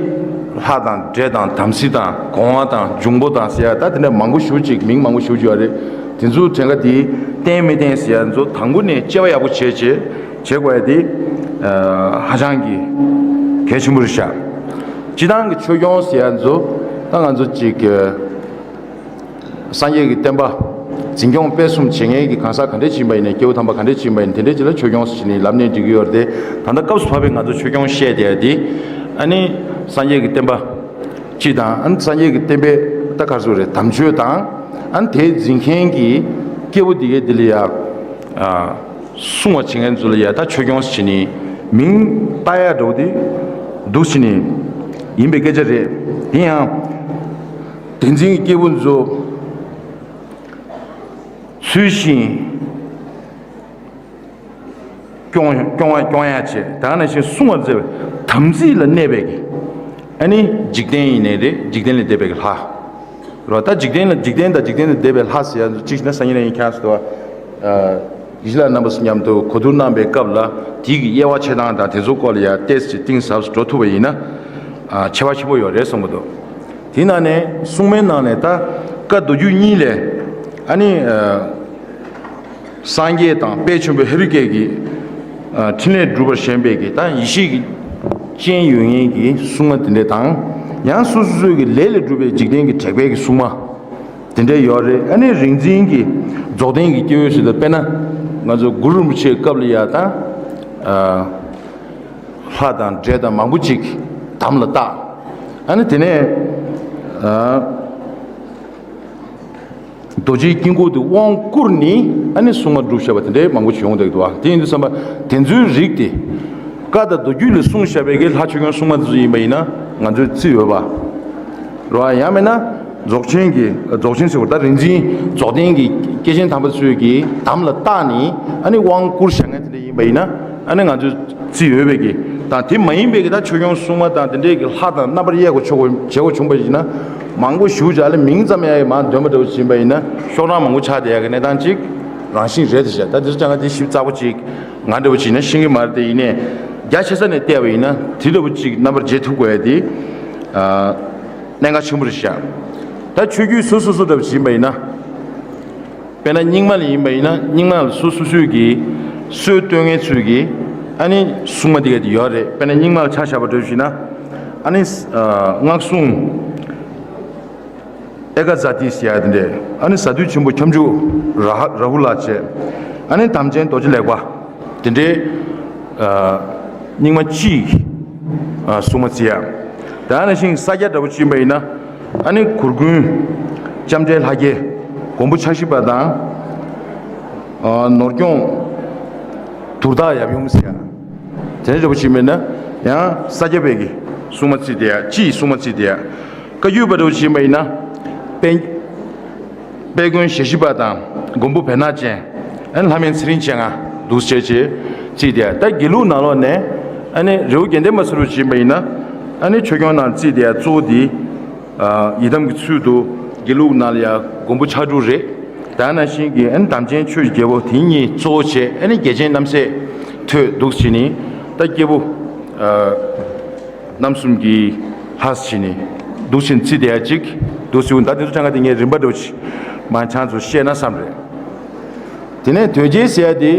ལྷ་དང་འདྲེ་དང་དམ་སྲི་དང་སྒོ་ང་དང་འབྱུང་པོ་དང་ཟེར་ཡ་ད་དེ་འདྲ་མང་པོ་ཞེ་པོ་ཅིག་མིང་མང་པོ་ཞེ་པོ་ཅིག་ཡོད་རེད། དེ་ཚོ་གྲངས་ཀ་དེ་བསྟེན་མི་བསྟེན་ཟེར་ཡ་ཚོ་དང་པོ་ནས་དཔྱད་པ་ཡག་པོ་བྱས་བྱས་བྱེད་དགོས་ཡ་དེ་ཧ་ཅང་གི་གལ་ཆེན་པོ་རེད་ཤག་སྤྱིར་བཏང་གི་ཆོས་སྐྱོང་ཟེར་ཡ་ཚོ་ད་ང་ཚོ་གཅིག་གི་སངས་རྒྱས་ཀྱི་བསྟན་པ་འཛིན་སྐྱོང་སྤེལ་གསུམ་བྱེད་མཁན་གྱི་གང་ཟག་ག་འདྲས་ཅིག་ཡིན་པ་ཡིན་ནའི། སྐྱེ་བོ་དམ་པ་ག་འདྲས་ཅིག་ཡིན་པ་ཡིན་ནའི། དེ་འདྲས་ཅིག་ལ་ཆོས་སྐྱོང་ཟེར་ནས་ལབ་ནས་འགྲིག་གི་ཡོད་རེད་དེ། ད་ལྟ་སྐབས་སུ་བབས་པའི་ང་ཚོ་ཆོས་སྐྱོང་བཤད་བསྡད་ཡ་དེ། ཨ་ནི་སངས་རྒྱས་ཀྱི་བསྟན་པ་སྤྱི་དང་། ཨ་ནི་སངས་རྒྱས་ཀྱི་བསྟན་པའི་ད་ག་རེ་ཟེར་དགོས་རེད། དམ་ཆོས་དང་། ཨ་ནི་དེ་འཛིན་མཁན་གྱི་སྐྱེ་བོ་འདི་གའི་འདི་ལ་ཡ། ཨ། སྲུང་བ་བྱེད་མཁན་ཚོ་ལ་ཡ་ད་ཆོས་སྐྱོང་ཟེར་ནས་མིང་བཏགས་ཡ་འདྲ་བོ་དེ་འདུག་ཟེར་ནས་ཡིན་པའི་སྐད་ཆ་རེད། དེ་ཡང་དེ་འཛིན་གྱི་སྐྱེ་བོ་ཚོ་ཚུལ་བཞིན་སྐྱོང་སྐྱོང་བ་སྐྱོང་ཡ་བྱེད། ད་ག་ནང་བཞིན་སྲུང་བར་མཛད་པའི་དམ་ཚིག་ལ་གནས་པའི་གི། ཨ་ནི་འཇིག་རྟེན་ཡིན་ནའི་རེད། འཇིག་རྟེན་ལས་འདས་པའི་གི་ལྷ། རོ། ད་འཇིག་རྟེན་ལ། འཇིག་རྟེན་དང་འཇིག་རྟེན་ལས་འདས་པའི་ལྷ་ཟེར་ཡ་གཅིག་ན་སང་ཉིན་ཡིན་ཁྱག་སོ། ཡིད་ལ་རྣམ་པ་ཚོ་མཉམ་དུ་གོ་བསྡུར་གནང་པའི་སྐབས་ལ་དེའི་གི་དབྱེ་བ་ཕྱེ་སྟངས་དང་དེ་ཚོ་སྐོར་ལ་ཡ་ཏོག་ཙམ་གཏིང་ཟབ་ཏུ་འགྲོ་ཐུབ་པ་ཡིན་ན། ཨ། ཁྱད་པར་ཆེན་པོ་ཡོད་རེད་བསམ་གྱི་འདུག་དེ་ནང་ནས་སྲུང་མའི་ནང་ནས་ད་བཀའ་མདོ་རྒྱུད་གཉིས་ལས། ཨ་ནི། ཨ། སངས་རྒྱས་དང་དཔལ་ཆེན་པོ་ཧེ་རུ་ཀའི་གི། ཨ། ཕྲིན་ལས་སྒྲུབ་པར་ཞེན་པའི་གི་ད་ཡེ་ཤེས་ཀྱི་སྤྱན་ཡོད་མཁན་གྱི་སྲུང་མ་དེ་འདྲ་དང་། ཡང་སོ་སོ་སོའི་གི་ལས་ལས་གྲུབ་པའི་འཇིག་རྟེན་གྱི་དྲེགས་པའི་གི་སྲུང་མ་དེ་འདྲ་ཡོད་རེད། ཨ་ནི་རིག་འཛིན་གྱི་རྫོགས་ལྡན་གྱི་སྐྱེ་བོའི་ཚུལ་དུ། དཔེར་ན་ང་ཚོ་གུ་རུ་རིན་པོ་ཆེའི་སྐབས་ལ་ཡ་ད། ཨ། ལྷ་དང་འདྲེ་དང་མང་པོ་ཅིག་དམ་ལ་བཏགས། ཨ་ནི་དེ་ནས། ཨ། རྡོ་རྗེའི་དཀྱིལ་འཁོར་དུ་དབང་བསྐུར་ནས། ཨ་ནི་སྲུང་མ་སྒྲུབ་བཞག་པ་དེ་འདྲའི་མང་པོ་ཅིག་ཡོང་བསྡད་འདུག་བ། དེ་ཡིན་དུས་ཙམ་པ་དེ་ཚོའི་རིགས་དེ་བཀའ་དང་མདོ་རྒྱུད་ལས་གསུངས་བཞག་པའི་གི་ལྷ་ཆོས་སྐྱོང་སྲུང་མ་དེ་ཚོ་ཡིན་པ་ཡིན་ན་ང་ཚོས་བརྩི་འོས་པ་རེད་བ། ཡང་མིན་ན་རྫོགས་ཆེན་གྱི། རྫོགས་ཆེན་ཟེར་བ་ད་རིག་འཛིན་རྫོགས་ལྡན་གྱི་སྐྱེས་ཆེན་དམ་པ་ཚོས་ཀྱི་དམ་ལ་བཏགས་ནས། ཨ་ནི་དབང་བསྐུར་བཞག་མཁན་དེ་འདྲ་ཡིན་པ་ཡིན་ན། ཨ་ནི་ང་ཚོས་བརྩི་འོས་པའི་གི་དང་། དེ་མ་ཡིན་པའི་གི་ད་ཆོས་སྐྱོང་སྲུང་མ་དང་དེ་འདྲའི་གི་ལྷ་དང་རྣམ་པར་དབྱེ་དགོས་ཆོག་གོ། བྱེད་དགོས་བྱུང་བ་ཡིན་ན། མང་པོ་ཞེ་པོ་ཅིག་ལ་མིང་ཙམ་ཡང་མར་འདོན་པ་འདྲ་བོ་ཅིག་ཡིན་པ་ཡིན་ན་ཤོག་གྲངས་མང་པོ་ཆགས་བསྡད་ཡ་གི་གནས་སྟངས་ཅིག་རང་བཞིན་རེད་དེ་བྱས། ད་དེ་ཚོ་ཅང་ག་དེ་ཞིབ་ཚགས་པོ་ཅིག་ང་འདྲ་བོ་ཅིག་ཡིན་ན་ཤེས་ཀྱི་མ་རེད་དེ། ཡིན་ནའི་རྒྱ་ཆེ་ས་ནས་བལྟས་པ་ཡིན་ན་དེ་འདྲ་བོ་ཅིག་རྣམ་པར་འབྱེད་ཐུབ་དགོས་ཡ་དེ། ཨ། གནད་འགག་ཆེན་པོ་རེད་ཤག་ད་ཆོས་བརྒྱུད་སོ་སོ་སོ་འདྲ་བོ་ཅིག་ཡིན་པ་ཡིན་ན། དཔེར་ན་རྙིང་མ་ལ་ཡིན་པ་ཡིན་ན། རྙིང་མ་ལ་སོ་སོ་སོའི་གི་སྲོལ་གཏོད་མཁན་ཚོའི་གི། ཨ་ནི་སྲུང་མ་དེ་ག་དེ་ཡོད་རེད། དཔེར་ན་རྙིང་མ་ལ་ཆ་བཞག་པ་འདྲ་བོ་ཞིག་ན། ཨ་ནི། ཨ། སྔགས་སྲུང་ཨེ་ཀ་ཛཱ་ཏི་ཟེར་ཡ་དེ་འདྲས། ཨ་ནི་གཟའ་བདུད་ཆེན་པོ་ཁྱབ་འཇུག་ར་ཧ་ར་ཧུ་ལ་བྱས། ཨ་ནི་དམ་ཅན་རྡོ་རྗེ་ལེགས་པ། དེ་འདྲའི། ཨ། རྙིང་མ་སྤྱིའི། ཨ། སྲུང་མ་བརྩི་ཡ། དེ་ནང་བཞིན་ས་སྐྱ་འདྲ་བོ་ཅིག་ཡིན་པ་ཡིན་ན། ཨ་ནི་གུར་མགོན་ལྕམ་དྲལ་ལྷ་རྒྱལ། མགོན་པོ་ཕྱག་བཞི་པ་དང་། ཨ། ནོར་སྐྱོང་དུར་བདག་ཡབ་ཡུམ་ཟེར་ཡ། དེ་འདྲ་བོ་ཅིག་ཡིན་པ་ཡིན་ན་ཡང་ས་སྐྱ་པའི་གི་སྲུང་མ་བརྩི་བསྡད་ཡ། སྤྱིའི་སྲུང་མ་བརྩི་བསྡད་ཡ། བཀའ་བརྒྱུད་པ་འདྲ་བོ་ཅིག་ཡིན་པ་ཡིན་ན། དཔལ། དཔལ་མགོན་ཞལ་བཞི་པ་དང་མགོན་པོ་བེར་ནག་ཅན། ཨ་ནི་ལྷ་སྨན་ཚེ་རིང་མཆེད་ལྔ་འདུག་སེ་བྱས་བྱས་བརྩིས་ཏེ། ད་དགེ་ལུགས་ནང་ལོགས་ནས་ཨ་ནི་རི་བོ་དགེ་ལྡན་པ་ཟེར་བ་ཅིག་ཡིན་པ་ཡིན་ན། ཨ་ནི་ཆོས་སྐྱོང་ནང་བརྩིས་ཏེ་གཙོ་བོ་དེ། ཨ། ཡི་དམ་གྱི་ཚུལ་དུ་དགེ་ལུགས་ནང་ལ་ཡ་མགོན་པོ་ཕྱག་དྲུག་རེད། དེ་ནང་བཞིན་གྱི་ཨ་ནི་དམ་ཅན་ཆོས་ཀྱི་རྒྱལ་པོ་དེ་གཉིས་གཙོ་བོ་བྱས། ཨ་ནི་རྒྱལ་ཆེན་རྣམ་སྲས་ཐོས་འདུག་སེ་བྱས་ནས། ད་སྐྱེས་བུ། ཨ། རྣམ་གསུམ་གྱི་ལྷ་ཟེར་ནས་འདུག་སེ་བརྩིས་བསྡད་ཡ་ཅིག་འདུག་སེ། ད་དེ་ཚོ་ཅང་ག་དེ་ངས་རིམ་པ་འདྲ་བོ་ཅིག་མར་ཁྱེད་ཚོར་བཤད་ན་བསམ་རེད། དེ་ནས་དོལ་རྒྱལ་ཟེར་ཡ་དེ།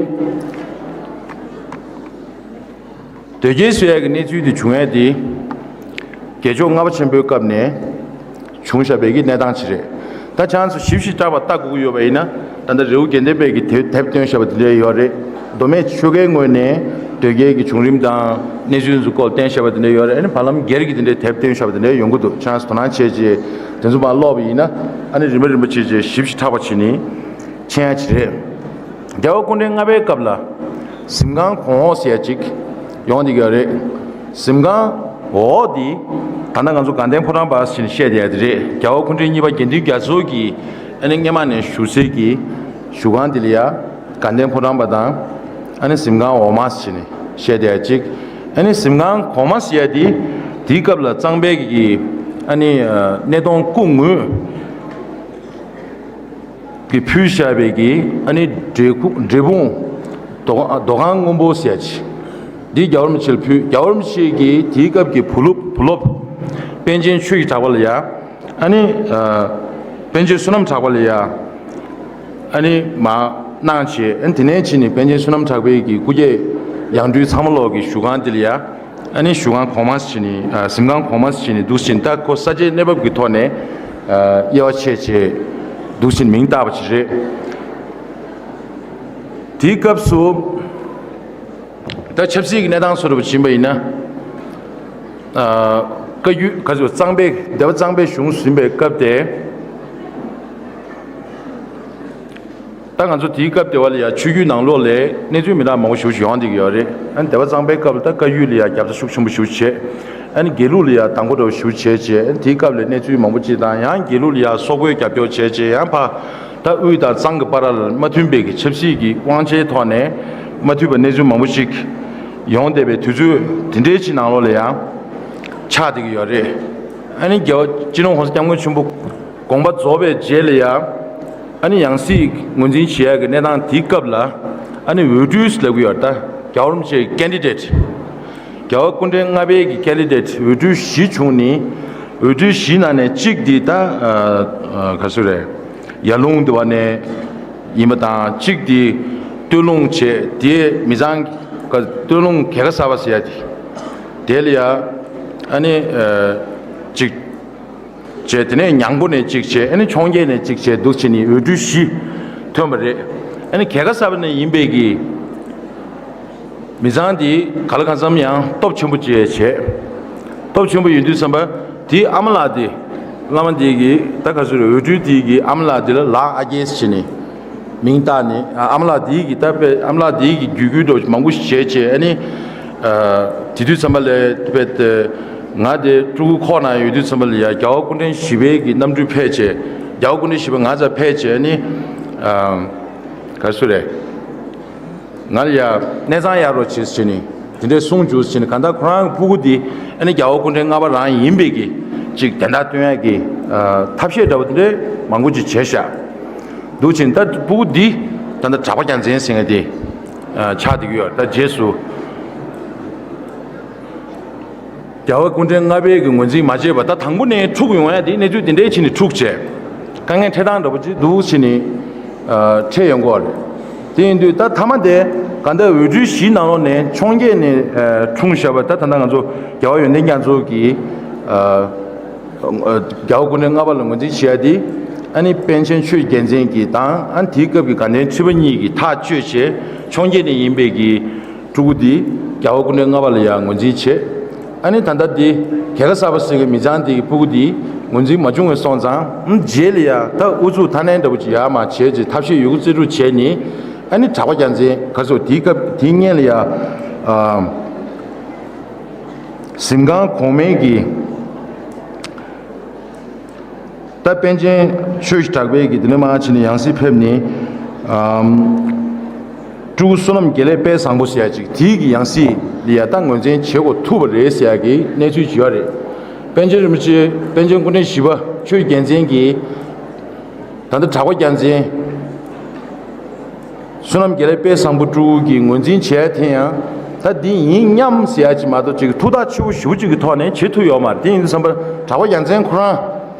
དོལ་རྒྱལ་ཟེར་ཡ་གི་གནས་ཚུལ་དེ་བྱུང་ཡ་དེ། རྒྱལ་མཆོག་ལྔ་པ་ཆེན་པོའི་སྐབས་ནས། བྱུང་བཞག་པའི་གི་གནས་སྟངས་ཅིག་རེད། ད་ཁྱེད་ཚོ་ཞིབ་ཞིབ་ཕྲ་བ་ལྟ་དགོས་ཀྱི་ཡོད་པ་ཡིན་ན། ད་ལྟ་རི་བོ་དགེ་ལྡན་པའི་གི་དེབ་དེབ་བཏོན་བཞག་པ་དེ་འདྲ་ཡོད་རེད། མདོ་སྨད་ཆོལ་ཁའི་ངོས་ནས་དོལ་རྒྱལ་གྱི་བྱུང་རིམ་དང་གནས་ཚུལ་ཚོ་སྐོར་བསྟན་བཞག་པ་དེ་འདྲ་ཡོད་རེད། ཨ་ནི་བར་ལམ་སྒེར་གྱི་དེ་འདྲའི་དེབ་བཏོན་བཞག་པ་དེ་འདྲ་ཡོང་གི་འདུག་ཁྱེད་ཚོ་དོ་སྣང་བྱས་རྗེས་དེ་ཚོ་མར་ཀློག་པ་ཡིན་ན། ཨ་ནི་རིམ་པ་རིམ་པ་བྱས་རྗེས་ཞིབ་ཞིབ་ཕྲ་བ་བྱས་ནས་མཁྱེན་ཡ་ཅིག་རེད། རྒྱལ་བ་སྐུ་ཕྲེང་ལྔ་པའི་སྐབས་ལ་གཟིམ་ཁང་གོང་འོག་ཟེར་ཡ་ཅིག་ཡོང་བསྡད་ཀྱི་ཡོད་རེད། གཟིམ་ཁང་འོག་འདི་ད་ལྟ་ང་ཚོ་དགའ་ལྡན་ཕོ་བྲང་པ་ཟེར་ནས་བཤད་བསྡད་ཡ་དེ་རེད། རྒྱལ་བ་སྐུ་ཕྲེང་གཉིས་པ་དགེ་འདུན་རྒྱ་མཚོ་གིས་ཨ་ནི་སྔོན་མ་ནས་བཞུགས་སའི་གི་བཞུགས་ཁང་འདི་ལ་ཡ་དགའ་ལྡན་ཕོ་བྲང་པ་དང་། ཨ་ནི་གཟིམ་ཁང་འོག་མ་ཟེར་ནས་བཤད་བསྡད་ཡ་ཅིག་ཨ་ནི་གཟིམ་ཁང་གོང་མ་ཟེར་ཡ་དེ་དེའི་སྐབས་ལ་གཙང་པའི་གི་ཨ་ནི་ཨ་སྣེ་གདོང་སྐུ་དངོས་ཀྱིས་ཕུལ་བཞག་པའི་གི་ཨ་ནི་འབྲས་ཁུ་འབྲས་སྤུངས་རྡོ་རྡོ་ཁང་སྔོན་པོ་ཟེར་ཡ་ཅིག་འདི་རྒྱལ་བ་རིན་པོ་ཆེ་ལ་ཕུལ། རྒྱལ་བ་རིན་པོ་ཆེ་གིས་དེའི་སྐབས་ཀྱི་བུ་སློབ་བུ་སློབ་པཎ་ཆེན་ཆོས་ཀྱི་གྲགས་པ་ལ་ཡ། ཨ་ནི། ཨ། པཎ་ཆེན་བསོད་ནམས་གྲགས་པ་ལ་ཡ། ཨ་ནི་མར་གནང་བྱས། ཨ་ནི་དེ་ནས་ཕྱིན་ནས་པཎ་ཆེན་བསོད་ནམས་གྲགས་པའི་གི་སྐུ་སྐྱེ་ཡང་སྤྲུལ་ཚང་མ་ལོག་གི་བཞུགས་ཁང་འདི་ལ་ཡ། ཨ་ནི་ཞུ་ཁང་གོང་མ་ཟེར་ནི་ཨ་གཟིམ་ཁང་གོང་མ་ཟེར་ནི་འདུག་ཟིན། ད་ཁོ་ས་ཆའི་གནས་བབ་ཀྱི་ཐོག་ནས་ཨ་དབྱེ་བ་ཕྱེ་བྱས་འདུག་ཟིན་མིང་བཏགས་པ་ཅིག་རེད། དེའི་སྐབས་སུ་ད་ཆབ་སྲིད་ཀྱི་གནས་སྟངས་སོགས་རུ་ཕྱིན་པ་ཡིན་ན། ཨ་བཀའ་བརྒྱུད་ག་ཚོད་གཙང་པའི་སྡེ་པ་གཙང་པའི་གཞུང་ཟིན་པའི་སྐབས་དེ། ད་ང་ཚོ་དེའི་སྐབས་དེ་བ་ལ་ཡ་ཆོས་བརྒྱུད་ནང་ལོགས་ལས་གནས་ཚུལ་མི་འདྲ་མང་པོ་ཞེ་པོ་ཅིག་ཡོང་བསྡད་ཀྱི་ཡོད་རེད། ཨ་ནི་སྡེ་པ་གཙང་པའི་སྐབས་ལ་ད་བཀའ་བརྒྱུད་ལ་ཡ་རྒྱབ་རྩ་ཤུགས་ཆེན་པོ་ཞེ་པོ་བྱས། ཨ་ནི་དགེ་ལུགས་ལ་ཡ་དང་པོ་འདྲ་བོ་ཞེ་པོ་བྱས་བྱས། ཨ་ནི་དེའི་སྐབས་ལ་གནས་ཚུལ་མང་པོ་ཅིག་དང་། ཡང་དགེ་ལུགས་ལ་ཡ་སོག་པོའི་རྒྱབ་སྐྱོར་བྱས་བྱས། ཡང་ཕ་ད་དབུས་དང་གཙང་གི་བར་ལ་མ་མཐུན་པའི་གི་ཆབ་སྲིད་ཀྱི་དབང་ཆའི་ཐོག་ནས་མ་མཐུན་པ་གནས་ཚུལ་མང་པོ་ཞིག་ཡོང་བསྡད་པའི་དུས་ཚོད་དེ་འདྲའི་ཅིག་ནང་ལོགས་ལ་ཡང་ཆགས་བསྡད་ཀྱི་ཡོད་རེད། ཨ་ནི་རྒྱལ་བ་སྤྱི་ནོར་༸གོང་ས་༸སྐྱབས་མགོན་ཆེན་པོ་དགོངས་པ་རྫོགས་པའི་རྗེས་ལ་ཡ། ཨ་ནི་ཡང་སྲིད་ངོས་འཛིན་བྱེད་ཡག་གི་གནས་སྟངས་དེའི་སྐབས་ལ། ཨ་ནི་འོས་སྤྲུལ་ལབ་ཀྱི་ཡོད་རེད། ད་རྒྱལ་བ་རིན་པོ་ཆེའི་ཀེན་ཌི་ཌེ་ཊི། རྒྱལ་བ་སྐུ་ཕྲེང་ལྔ་པའི་གི་ཀེན་ཌི་ཌེ་ཊི་འོས་སྤྲུལ་བཞི་བྱུང་ནི། འོས་སྤྲུལ་བཞི་ནང་ནས་གཅིག་དེ་ད་ཨ་ཨ་ག་ཚོད་རེད། ཡར་ཀླུང་དེ་བ་ནས་ཡིན་པ་དང་། གཅིག་དེ་སྟོད་ལུང་བྱས། དེ་མི་ཚང་ག་སྟོད་ལུང་རྒྱལ་ཁ་གསར་པ་ཟེར་ཡ་དེ། དེ་ལ་ཡ་ཨ་ནི་ཨ་གཅིག་བྱས། དེ་ནས་ཉང་པོ་ནས་གཅིག་བྱས། ཨ་ནི་འཕྱོངས་རྒྱས་ནས་གཅིག་བྱས། འདུག་བྱས་ནི་འོས་སྤྲུལ་བཞི་ཐོན་པ་རེད། ཨ་ནི་རྒྱལ་ཁ་གསར་པ་ནས་ཡིན་པའི་གི་མི་ཚང་དེ་ག་ལ་གང་འཚམ་ཡང་སྟོབས་ཆེན་པོ་བྱས་བྱས། སྟོབས་ཆེན་པོ་ཡིན་དུས་ཙམ་པ་དེའི་ཨ་མ་ལགས་དེ། བླ་མ་དེ་གི་ད་ག་ཚོད་རེད། འོས་སྤྲུལ་དེ་གི་ཨ་མ་ལགས་དེ་ལ་ལག་ཨ་རྒྱས་བྱས་ནི། མིང་བཏགས་ནས། ཨ་ཨ་མ་ལགས་དེའི་གི་ད་དཔེ་ཨ་མ་ལགས་དེའི་གི་རྒྱུད་སྐུལ་འདྲ་མང་པོ་ཞིག་བྱས་བྱས། ཨ་ནི་ཨ་དེ་དུས་ཙམ་པ་ལ་དཔེ་དེ་ང་དེ་སྤྲུལ་སྐུ་ཁོག་ནང་ཡོད་དུས་ཙམ་པ་ལ་ཡ་རྒྱལ་བ་སྐུ་ཕྲེང་བཞི་པའི་གི་རྣམ་སྤྲུལ་ཕེབས་བྱས། རྒྱལ་བ་སྐུ་ཕྲེང་བཞི་པ་ང་ཚ་ཕེབས་བྱས། ཨ་ནི་ཨ་ག་རེ་ཟེར་རེད། ང་ལ་ཡ་གནས་ཚང་གཡར་རོགས་བྱེད་ཟེར་ནས་དེ་འདྲའི་གསུང་བྱུང་ཟེར་ནས། གང་ལྟར་ཁོ་རང་གི་སྤུ་གུ་འདི་ཨ་ནི་རྒྱལ་བ་སྐུ་ཕྲེང་ལྔ་པ་རང་ཡིན་པའི་གི་ཅིག་དན་རྟགས་སྟོན་ཡ་གི་ཨ་ཐབས་ཤེས་འདྲ་བོ་དེ་འདྲའི་མང་པོ་ཅིག་བྱས་ཤག་འདུག་ཕྱིན། ད་སྤུ་གུ་འདི་ད་ལྟ་གྲགས་པ་རྒྱལ་མཚན་ཟེར་མཁན་དེ་ཨ་ཆགས་བསྡད་ཀྱི་ཡོད། ད་རྗེས་སུ་རྒྱལ་བ་སྐུ་ཕྲེང་ལྔ་པའི་གི་ངོས་འཛིན་མ་བྱས་པ། ད་དང་པོ་ནས་འཁྲུག་ཡོང་ཡ་དེ་གནས་ཚུལ་དེ་འདྲའི་ཕྱིན་ནས་འཁྲུག་བྱས། དཀའ་ངལ་འཕྲད་སྟངས་འདྲ་པོ་ཅིག་འདུག་ཕྱིན་ནས་ཨ་འཕྲད་ཡོང་གི་ཡོད་རེད། དེ་ཡིན་དུས་ད་མཐའ་མ་དེ་གང་ལྟར་འོས་སྤྲུལ་བཞིའི་ནང་ལོགས་ནས་འཕྱོངས་རྒྱས་ནས་ཨ་འཁྲུངས་བཞག་པ། ད་ད་ལྟ་ང་ཚོ་རྒྱལ་བ་ཡོན་ཏན་རྒྱ་མཚོ་གིས་ཨ་ཨ་རྒྱལ་བ་སྐུ་ཕྲེང་ལྔ་པ་ལ་ངོས་འཛིན་བྱེད་ཡ་དེ། ཨ་ནི་པཎ་ཆེན་ཆོས་རྒྱལ་མཚན་གྱིས་དང་། ཨ་ནི་དེའི་སྐབས་ཀྱི་དགའ་ལྡན་ཁྲི་པ་གཉིས་ཀྱིས་ཐག་གཅོད་བྱས། འཕྱོངས་རྒྱས་ནས་ཡིན་པའི་གི་སྤྲུལ་སྐུ་འདི་རྒྱལ་བ་སྐུ་ཕྲེང་ལྔ་པ་ལ་ཡང་ངོས་འཛིན་བྱས། ཨ་ནི་ད་ལྟ་འདི་རྒྱལ་ཁ་གསར་པ་ཟེར་གི་མི་ཚང་འདི་གི་སྤུ་གུ་འདི་ངོས་འཛིན་མ་བྱུང་བའི་སོང་ཙང་། ཨ་རྗེས་ལ་ཡ་ད་ཨུ་ཚུགས་ཐ་ནན་འདྲ་པོ་ཅིག་ཡར་མར་བྱས་རྗེས་ཐབས་ཤེས་ཡོད་རྒུ་རྩལ་སྤྲུགས་བྱས་ནས། ཨ་ནི་གྲགས་པ་རྒྱལ་མཚན་ག་ཚོད་དེའི་སྐབས་དེའི་སྔན་ལ་ཡ་ཨ་གཟིམ་ཁང་གོང་མའི་གི་ད་པཎ་ཆེན་ཆོས་ཀྱི་གྲགས་པའི་གི་དེ་ནས་མར་ཕྱིན་ནས་ཡང་སྲིད་ཕེབས་ནས། ཨམ། སྤྲུལ་སྐུ་བསོད་ནམས་དགེ་ལེགས་དཔལ་བཟང་པོ་ཟེར་ཡ་ཅིག་དེའི་གི་ཡང་སྲིད་ལ་ཡ་ད་ངོས་འཛིན་བྱེད་དགོས་ཐུག་པ་རེད་ཟེར་ཡ་གི་གནས་ཚུལ་ཅིག་ཡོད་རེད། པཎ་ཆེན་རིན་པོ་ཆེ། པཎ་ཆེན་སྐུ་ཕྲེང་བཞི་པ་ཆོས་རྒྱལ་མཚན་གྱིས། ད་ལྟ་གྲགས་པ་རྒྱལ་མཚན། བསོད་ནམས་དགེ་ལེགས་དཔལ་བཟང་པོ་སྤྲུལ་སྐུ་གི་ངོས་འཛིན་བྱས་དེ་ཡང་ད་འདི་ཡིན་སྙམ་ཟེར་ཡ་ཅིག་མ་གཏོགས་ཅིག་ཐུགས་ཐག་ཆོད་པོ་ཞེ་པོ་ཅིག་གི་ཐོག་ནས་བྱེད་ཐུབ་ཡོད་མ་རེད། དེ་ཡིན་དུས་ཙམ་པར་གྲགས་པ་རྒྱལ་མཚན་ཁོ་རང་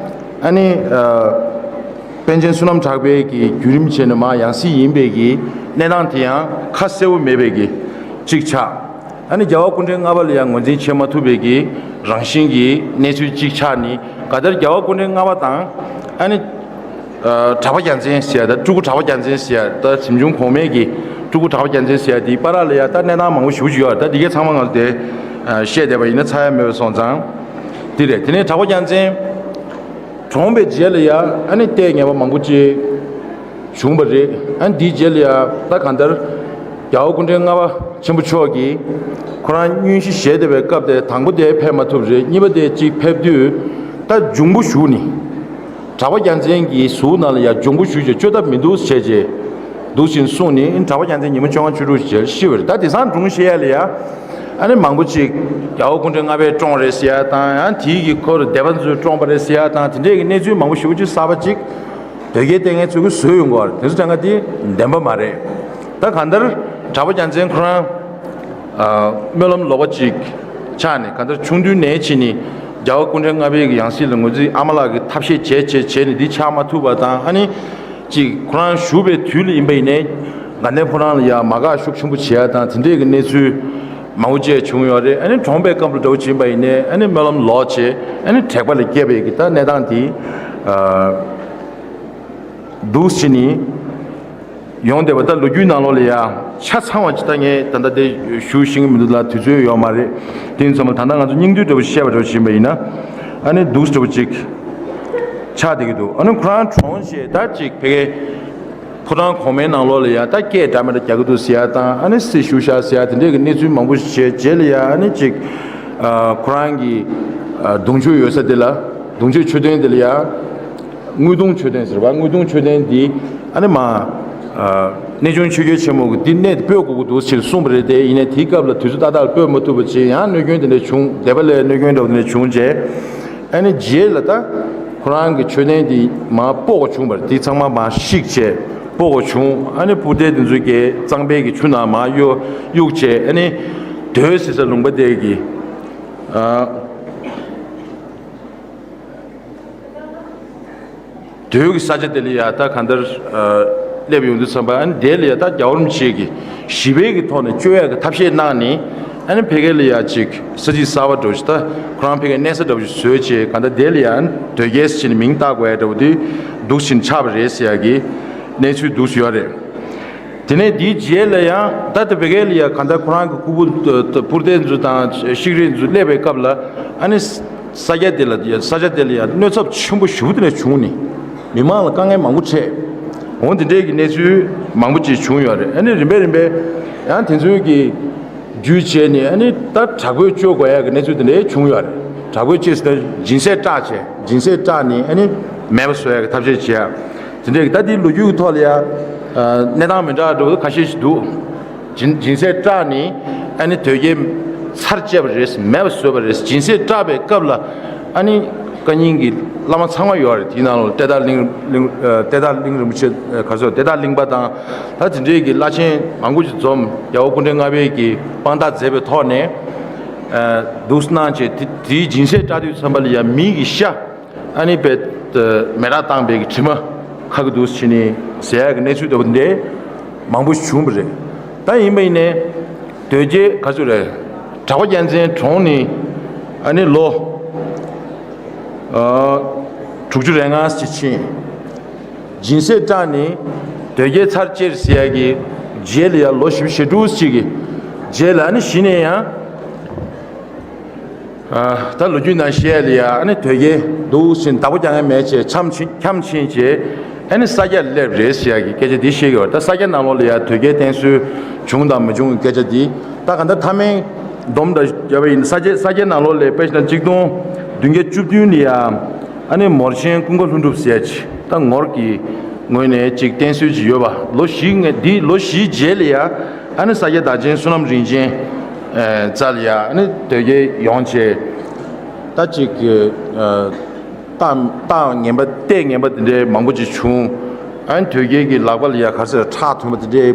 ཨ་ནི་ཨ་པཎ་ཆེན་བསོད་ནམས་གྲགས་པའི་གི་བརྒྱུད་རིམ་བྱས་ནས་མར་ཡང་སྲིད་ཡིན་པའི་གི་གནས་སྟངས་དེ་ཡང་ཁ་གསལ་པོ་མེད་པའི་གི་ཅིག་ཆགས། ཨ་ནི་རྒྱལ་བ་སྐུ་ཕྲེང་ལྔ་པ་ལ་ཡང་ངོས་འཛིན་བྱེད་མ་ཐུབ་པའི་གི་རང་བཞིན་གྱི་གནས་ཚུལ་གཅིག་ཆགས་ནི། ག་དར་རྒྱལ་བ་སྐུ་ཕྲེང་ལྔ་པ་དང་། ཨ་ནི་ཨ་གྲགས་པ་རྒྱལ་མཚན་ཟེར་ཡ། ད་སྤྲུལ་སྐུ་གྲགས་པ་རྒྱལ་མཚན་ཟེར་ཡ། ད་གཟིམ་ཆུང་གོང་མའི་གི་སྤྲུལ་སྐུ་གྲགས་པ་རྒྱལ་མཚན་ཟེར་ཡ་དེའི་བར་ལ་ཡ་ད་གནས་སྟངས་མང་པོ་ཞེ་པོ་ཅིག་ཡོད་རེད། ད་འདི་གའི་ཚང་མ་ང་ཚོ་དེ་ཨ་བཤད་བསྡད་པ་ཡིན་ན་ཚར་ཡ་མེད་པ་སོང་ཙང་། འདི་རེད། དེ་ནས་གྲགས་པ་རྒྱལ་མཚན་གྲོངས་པའི་རྗེས་ལ་ཡ་ཨ་ནི་ལྟས་ངན་པ་མང་པོ་ཅིག་བྱུང་བ་རེད། ཨ་ནི་འདིའི་རྗེས་ལ་ཡ་ད་གང་ལྟར་རྒྱལ་བ་སྐུ་ཕྲེང་ལྔ་པ་ཆེན་པོ་མཆོག་གིས་ཁོ་རང་སྙུན་གཞི་བཞེས་བསྡད་པའི་སྐབས་དེ། དང་པོ་དེ་ཕེབས་མ་ཐུབ་རེད། གཉིས་པ་དེ་གཅིག་ཕེབས་དུས་ད་འབྱུང་པོ་ཞུགས་ནི། གྲགས་པ་རྒྱལ་མཚན་གྱི་གཟུགས་ནང་ལ་ཡ་འབྱུང་པོ་ཞུགས་བྱས་བཅོས་ཐབས་མི་འདུག་བྱས་རྗེས་འདུག་ཕྱིན་གསུངས་ནི། གྲགས་པ་རྒྱལ་མཚན་ཉིན་མོ་བཅོ་ལྔ་བཅུ་དྲུག་བྱས་ཤི་བ་རེད། ད་དེང་སང་སྒྲུང་བཤད་ཡ་ལ་ཡ་ཨ་ནི་མང་པོ་ཅིག་རྒྱལ་བ་སྐུ་ཕྲེང་ལྔ་པས་བཀྲོངས་རེད་ཟེར་ཡ་དང་། ཡང་དེའི་གི་ཁོ་རུ་སྡེ་པ་ཚོས་བཀྲོངས་པ་རེད་ཟེར་ཡ་དང་། དེ་འདྲས་ཀྱི་གནས་ཚུལ་མང་པོ་ཞེ་པོ་ཅིག་གསར་པ་ཅིག་དོལ་རྒྱལ་ལྟས་ངན་ཚོས་ཀྱི་བཟོས་ཡོང་གི་ཡོད་རེད། དེ་ཚོ་གྲངས་ཀ་དེ་བདེན་པ་མ་རེད། ད་གང་ལྟར་གྲགས་པ་རྒྱལ་མཚན་ཁོ་རང་ཨ་སྨོན་ལམ་ལོག་པ་ཅིག་ཆགས་ནས། གང་ལྟར་ཆུང་དུས་ནས་ཕྱིན་ནས་རྒྱལ་བ་སྐུ་ཕྲེང་ལྔ་པའི་གི་ཡང་སྲིད་ལ་ངོས་འཛིན། ཨ་མ་ལགས་ཀྱི་ཐབས་ཤེས་བྱས་བྱས་བྱས་ནས་འདི་ཆགས་མ་ཐུབ་པ་དང་། ཨ་ནི་ཅིག་ཁོ་རང་བཞུགས་པའི་དུས་ལ་ཡིན་པ་ཡིན་ནའི་དགའ་ལྡན་ཕོ་བྲང་ལ་ཡ་མ་དགའ་ཤུགས་ཆེན་པོ་བྱེད་ཡ་དང་། དེ་འདྲས་ཀྱི་གནས་ཚུལ་ མང་པོ་ཅིག་བྱུང་ཡོད་རེད། ཨ་ནི་གྲོངས་པའི་སྐབས་ལ་འདྲ་བོ་ཕྱིན་པ་ཡིན་ནའི་ཨ་ནི་སྨོན་ལམ་ལོག་བྱས་ཨ་ནི་དྲེགས་པ་ལ་སྐྱེས་པའི་གི་ད་གནས་སྟངས་དེ་འདུག་ཕྱིན་ནི། ཡོང་བསྡད་པ་ད་ལོ་རྒྱུས་ནང་ལོགས་ལ་ཡ་ཆ་ཚང་བ་ཅིག་ད་ངས་ད་ལྟ་དེ་ཞུ་ཤེས་ཀྱི་མི་འདུག་ལ་དུས་ཚོད་ཡོད་མ་རེད། དེ་ཡིན་ཙང་ད་ལྟ་ང་ཚོ་སྙིང་བསྡུས་འདྲ་བོ་བཤད་པ་འདྲ་བོ་ཕྱིན་པ་ཡིན་ན་ཨ་ནི་འདུག་འདྲ་བོ་ཅིག་ཆགས་བསྡད་ཀྱི་འདུག་ཨ་ནི་ཁོ་རང་གྲོངས་བྱས་ད་ཅིག་ཕ་གི་ཕོ་བྲང་གོང་མའི་ནང་ལོགས་ལ་ཡ་ད་སྐད་འདྲ་མི་འདྲ་རྒྱག་གི་འདུག་ཟེར་ཡ་དང་ཨ་ནི་སྲི་ཞུ་བཞག་ཟེར་ཡ་དེ་འདྲས་ཀྱི་གནས་ཚུལ་མང་པོ་ཞིག་བྱས་རྗེས་ལ་ཡ་ཨ་ནི་ཅིག་ཨ་ཁོ་རང་གི་ཨ་གདུང་མཆོད་ཡོད་ས་དེ་ལ་གདུང་མཆོད་མཆོད་རྟེན་དེ་ལ་ཡ་དངུལ་གདུང་མཆོད་རྟེན་ཟེར་བ་དངུལ་གདུང་མཆོད་རྟེན་འདི་ཨ་ནི་མ་ཨ་གནས་ཆུང་ཆོས་རྒྱལ་ཆེན་མོ་གི་འདི་གནས་དེ་སྤོས་དགོས་ཀྱི་འདུག་ཅེས་གསུངས་པ་རེད་དེ་ཡིན་ནའི་དེའི་སྐབས་ལ་དུས་ཚོད་ཏག་ཏག་ལ་སྤོས་མ་ཐུབ་པ་བྱས་ཡང་གནོད་སྐྱོན་དེ་འདྲ་བྱུང་སྡེ་པ་ལ་གནོད་སྐྱོན་འདྲ་བོ་དེ་འདྲ་བྱུང་རྗེས། ཨ་ནི་རྗེས་ལ་ད་ཁོ་རང་གི་མཆོད་རྟེན་དེ་མར་སྤོ་དགོས་བྱུང་བ་རེད། དེ་ཚང་མ་མར་བཤིག་བྱས་སྤོ་དགོས་བྱུང་། ཨ་ནི་སྤུར་རྟེན་དེ་ཚོ་གས་གཙང་པའི་གི་ཆུ་ནང་མར་གཡུག་གཡུག་བྱས་ཨ་ནི་དོལ་ཟེར་ས་ལུང་པ་དེ་གི་ཨ་དོལ་གྱི་ས་ཆ་དེ་ལ་ཡ་ད་གང་ལྟར་ཨ་སླེབས་ཡོང་དུས་ཙམ་པ་ཨ་ནི་དེ་ལ་ཡ་ད་རྒྱལ་བ་རིན་པོ་ཆེ་གི་ཞི་བའི་གི་ཐོག་ནས་བཅོས་ཡག་གི་ཐབས་ཤེས་གནང་ནས་ཨ་ནི་ཕ་གི་ལ་ཡ་ཅིག་ས་ཚིགས་གསར་པ་འདྲ་བོ་ཞིག་ད་ཁོ་རང་ཕ་གིར་གནས་ས་འདྲ་བོ་ཞིག་བཟོས་བྱས་གང་ལྟར་དེ་ལ་ཡ་ཨ་ནི་དོལ་རྒྱལ་ཟེར་ནས་མིང་བཏགས་དགོས་ཡ་འདྲ་བོ་དེ་འདུག་ཕྱིན་ཆགས་པ་རེད་ཟེར་ཡ་གི་གནས་ཚུལ་འདུག་ཡོད་རེད། དེ་ནས་དེའི་རྗེས་ལ་ཡང་ད་ལྟ་ཕ་གི་ལ་ཡ་གང་ལྟར་ཁོ་རང་གི་སྐུ་ཕུང་སྤུར་རྟེན་ཚོ་དང་བཤིག་རིས་ཚོ་སླེབས་པའི་སྐབས་ལ་ཨ་ནི་ས་ཆ་དེ་ལ་ས་ཆ་དེ་ལ་ཡ་གནོད་ཚབས་ཆེན་པོ་ཞེ་པོ་དེ་འདྲ་བྱུང་ནས་མི་མང་ལ་དཀའ་ངལ་མང་པོ་འཕྲད་འོང་། དེ་འདྲའི་གི་གནས་ཚུལ་མང་པོ་ཅིག་བྱུང་ཡོད་རེད། ཨ་ནི་རིམ་པས་རིམ་པས་ཡང་དེ་ཚོའི་གི་བརྒྱུད་བྱས་ནས་ཨ་ནི་ད་དྲག་པོའི་བཅོས་དགོས་ཡ་གི་གནས་ཚུལ་དེ་འདྲ་བྱུང་ཡོད་རེད། དྲག་པོའི་བཅོས་ཟེར་ན་སྦྱིན་སྲེག་སྐྲག་བྱས་སྦྱིན་སྲེག་སྐྲག་ནས་ཨ་ནི་མེད་པ་བཟོ་ཡ་གི་ཐབས་ཤེས་བྱས་ཡ། དེ་འདྲའི་ད་དེའི་ལོ་རྒྱུས་ཀྱི་ཐོག་ལ་ཡ་གནས་སྟངས་མི་འདྲ་བ་འདྲ་བོ་ཁ་ཤས་ཤིག་འདུག་སྦྱིན་སྦྱིན་སྲེག་སྐྲག་ནས་ཨ་ནི་དོལ་རྒྱལ་ཚར་བཅད་པ་རེད། མེད་པ་བཟོས་པ་རེད། སྦྱིན་སྲེག་སྐྲག་པའི་སྐབས་ལ་ཨ་ནི་བཀའ་རྙིང་གི་བླ་མ་ཚང་མ་ཡོད་རེད། དེའི་ནང་ལ་གཏེར་བདག་གླིང་གླིང་གཏེར་བདག་གླིང་རིན་པོ་ཆེ་ག་ཚོད་གཏེར་བདག་གླིང་པ་དང་ད་དེ་འདྲའི་གི་བླ་ཆེན་མང་པོ་ཞིག་འཛོམས་རྒྱལ་བ་སྐུ་ཕྲེང་ལྔ་པའི་གི་དཔང་རྟགས་མཛད་པའི་ཐོག་ནས་འདུག་གནང་བྱས་དེ་དེའི་སྦྱིན་སྲེག་སྐྲག་དུས་ཙམ་པ་ལ་ཡ་མི་གི་ཤ། ཨ་ནི་པའི་མེ་རག་བཏང་པའི་གི་དྲི་མ་ཁ་གི་འདུག་ཕྱིན་ནས་ཟེར་ཡ་གི་གནས་ཚུལ་འདྲ་བོ་འདི་མང་པོ་བྱུང་བ་རེད། ད་ཡིན་པ་ཡིན་ནའི་དོལ་རྒྱལ་ག་ཚོད་རེད། གྲགས་པ་རྒྱལ་མཚན་གྲོངས་ནས་ཨ་ནི་ལོ་ཨ་དྲུག་ཅུ་རེ་ལྔ་ཅིག་ཕྱིན། སྦྱིན་སྲེག་སྐྲག་ནས་དོལ་རྒྱལ་ཚར་བཅད་ཟེར་ཡ་གི་རྗེས་ལ་ཡ་ལོ་བཞི་བཅུ་ཞེ་དྲུག་ཅིག་གི་རྗེས་ལ་ཨ་ནི་གཞི་ནས་ཡང་། ད་ལོ་རྒྱུས་ནང་བཤད་ལ་ཡ་ཨ་ནི་དོལ་རྒྱལ་འདུག་ཕྱིན་བདག་པོ་རྒྱག་མཁན་མེད་བྱས་འཁྱམས་ཕྱིན་འཁྱམས་ཕྱིན་བྱས་ཨ་ནི་ས་སྐྱར་སླེབས་རེད་ཟེར་ཡ་གི་སྐད་ཆ་འདི་བཤད་ཀྱི་ཡོད། ད་ས་སྐྱ་ནང་ལོགས་ལ་ཡ་དོལ་རྒྱལ་བསྟེན་གསོལ་བྱུང་དང་མ་བྱུང་གི་སྐད་ཆ་འདི་ད་ག་འདྲ་མཐའ་མའི་སྡོམ་འདྲ་བརྒྱབ་པ་ཡིན། ས་སྐྱ་ས་སྐྱ་ནང་ལོགས་ལ་དཔེ་བཞག་ན་གཅིག་སྟོང་བདུན་བརྒྱ་བཅུ་བདུན་ལ་ཡ་ཨ་ནི་མོར་ཆེན་ཀུན་དགའ་ལྷུན་གྲུབ་ཟེར་ཡ་ཅིག་ད་ངོར་གྱི་ངོས་ནས་ཅིག་བསྟེན་གསོལ་ཅིག་ཡོད་པ་ལོ་བཞི་ལྔ་འདི་ལོ་བཞིའི་རྗེས་ལ་ཡ། ཨ་ནི་ས་སྐྱ་བདག་ཆེན་བསོད་ནམས་རིན་ཆེན་རྩ་ལ་ཡ་ཨ་ནི་དོལ་རྒྱལ་ཡོང་བྱས་ད་ཅིག་རྟགས་རྟགས་ངན་པ་ལྟས་ངན་པ་དེ་འདྲའི་མང་པོ་ཅིག་བྱུང་། ཨ་ནི་དོལ་རྒྱལ་གྱི་ལག་པ་ལ་ཡ་ག་ཚོད་ཁྲག་ཐོན་པ་དེ་འདྲའི་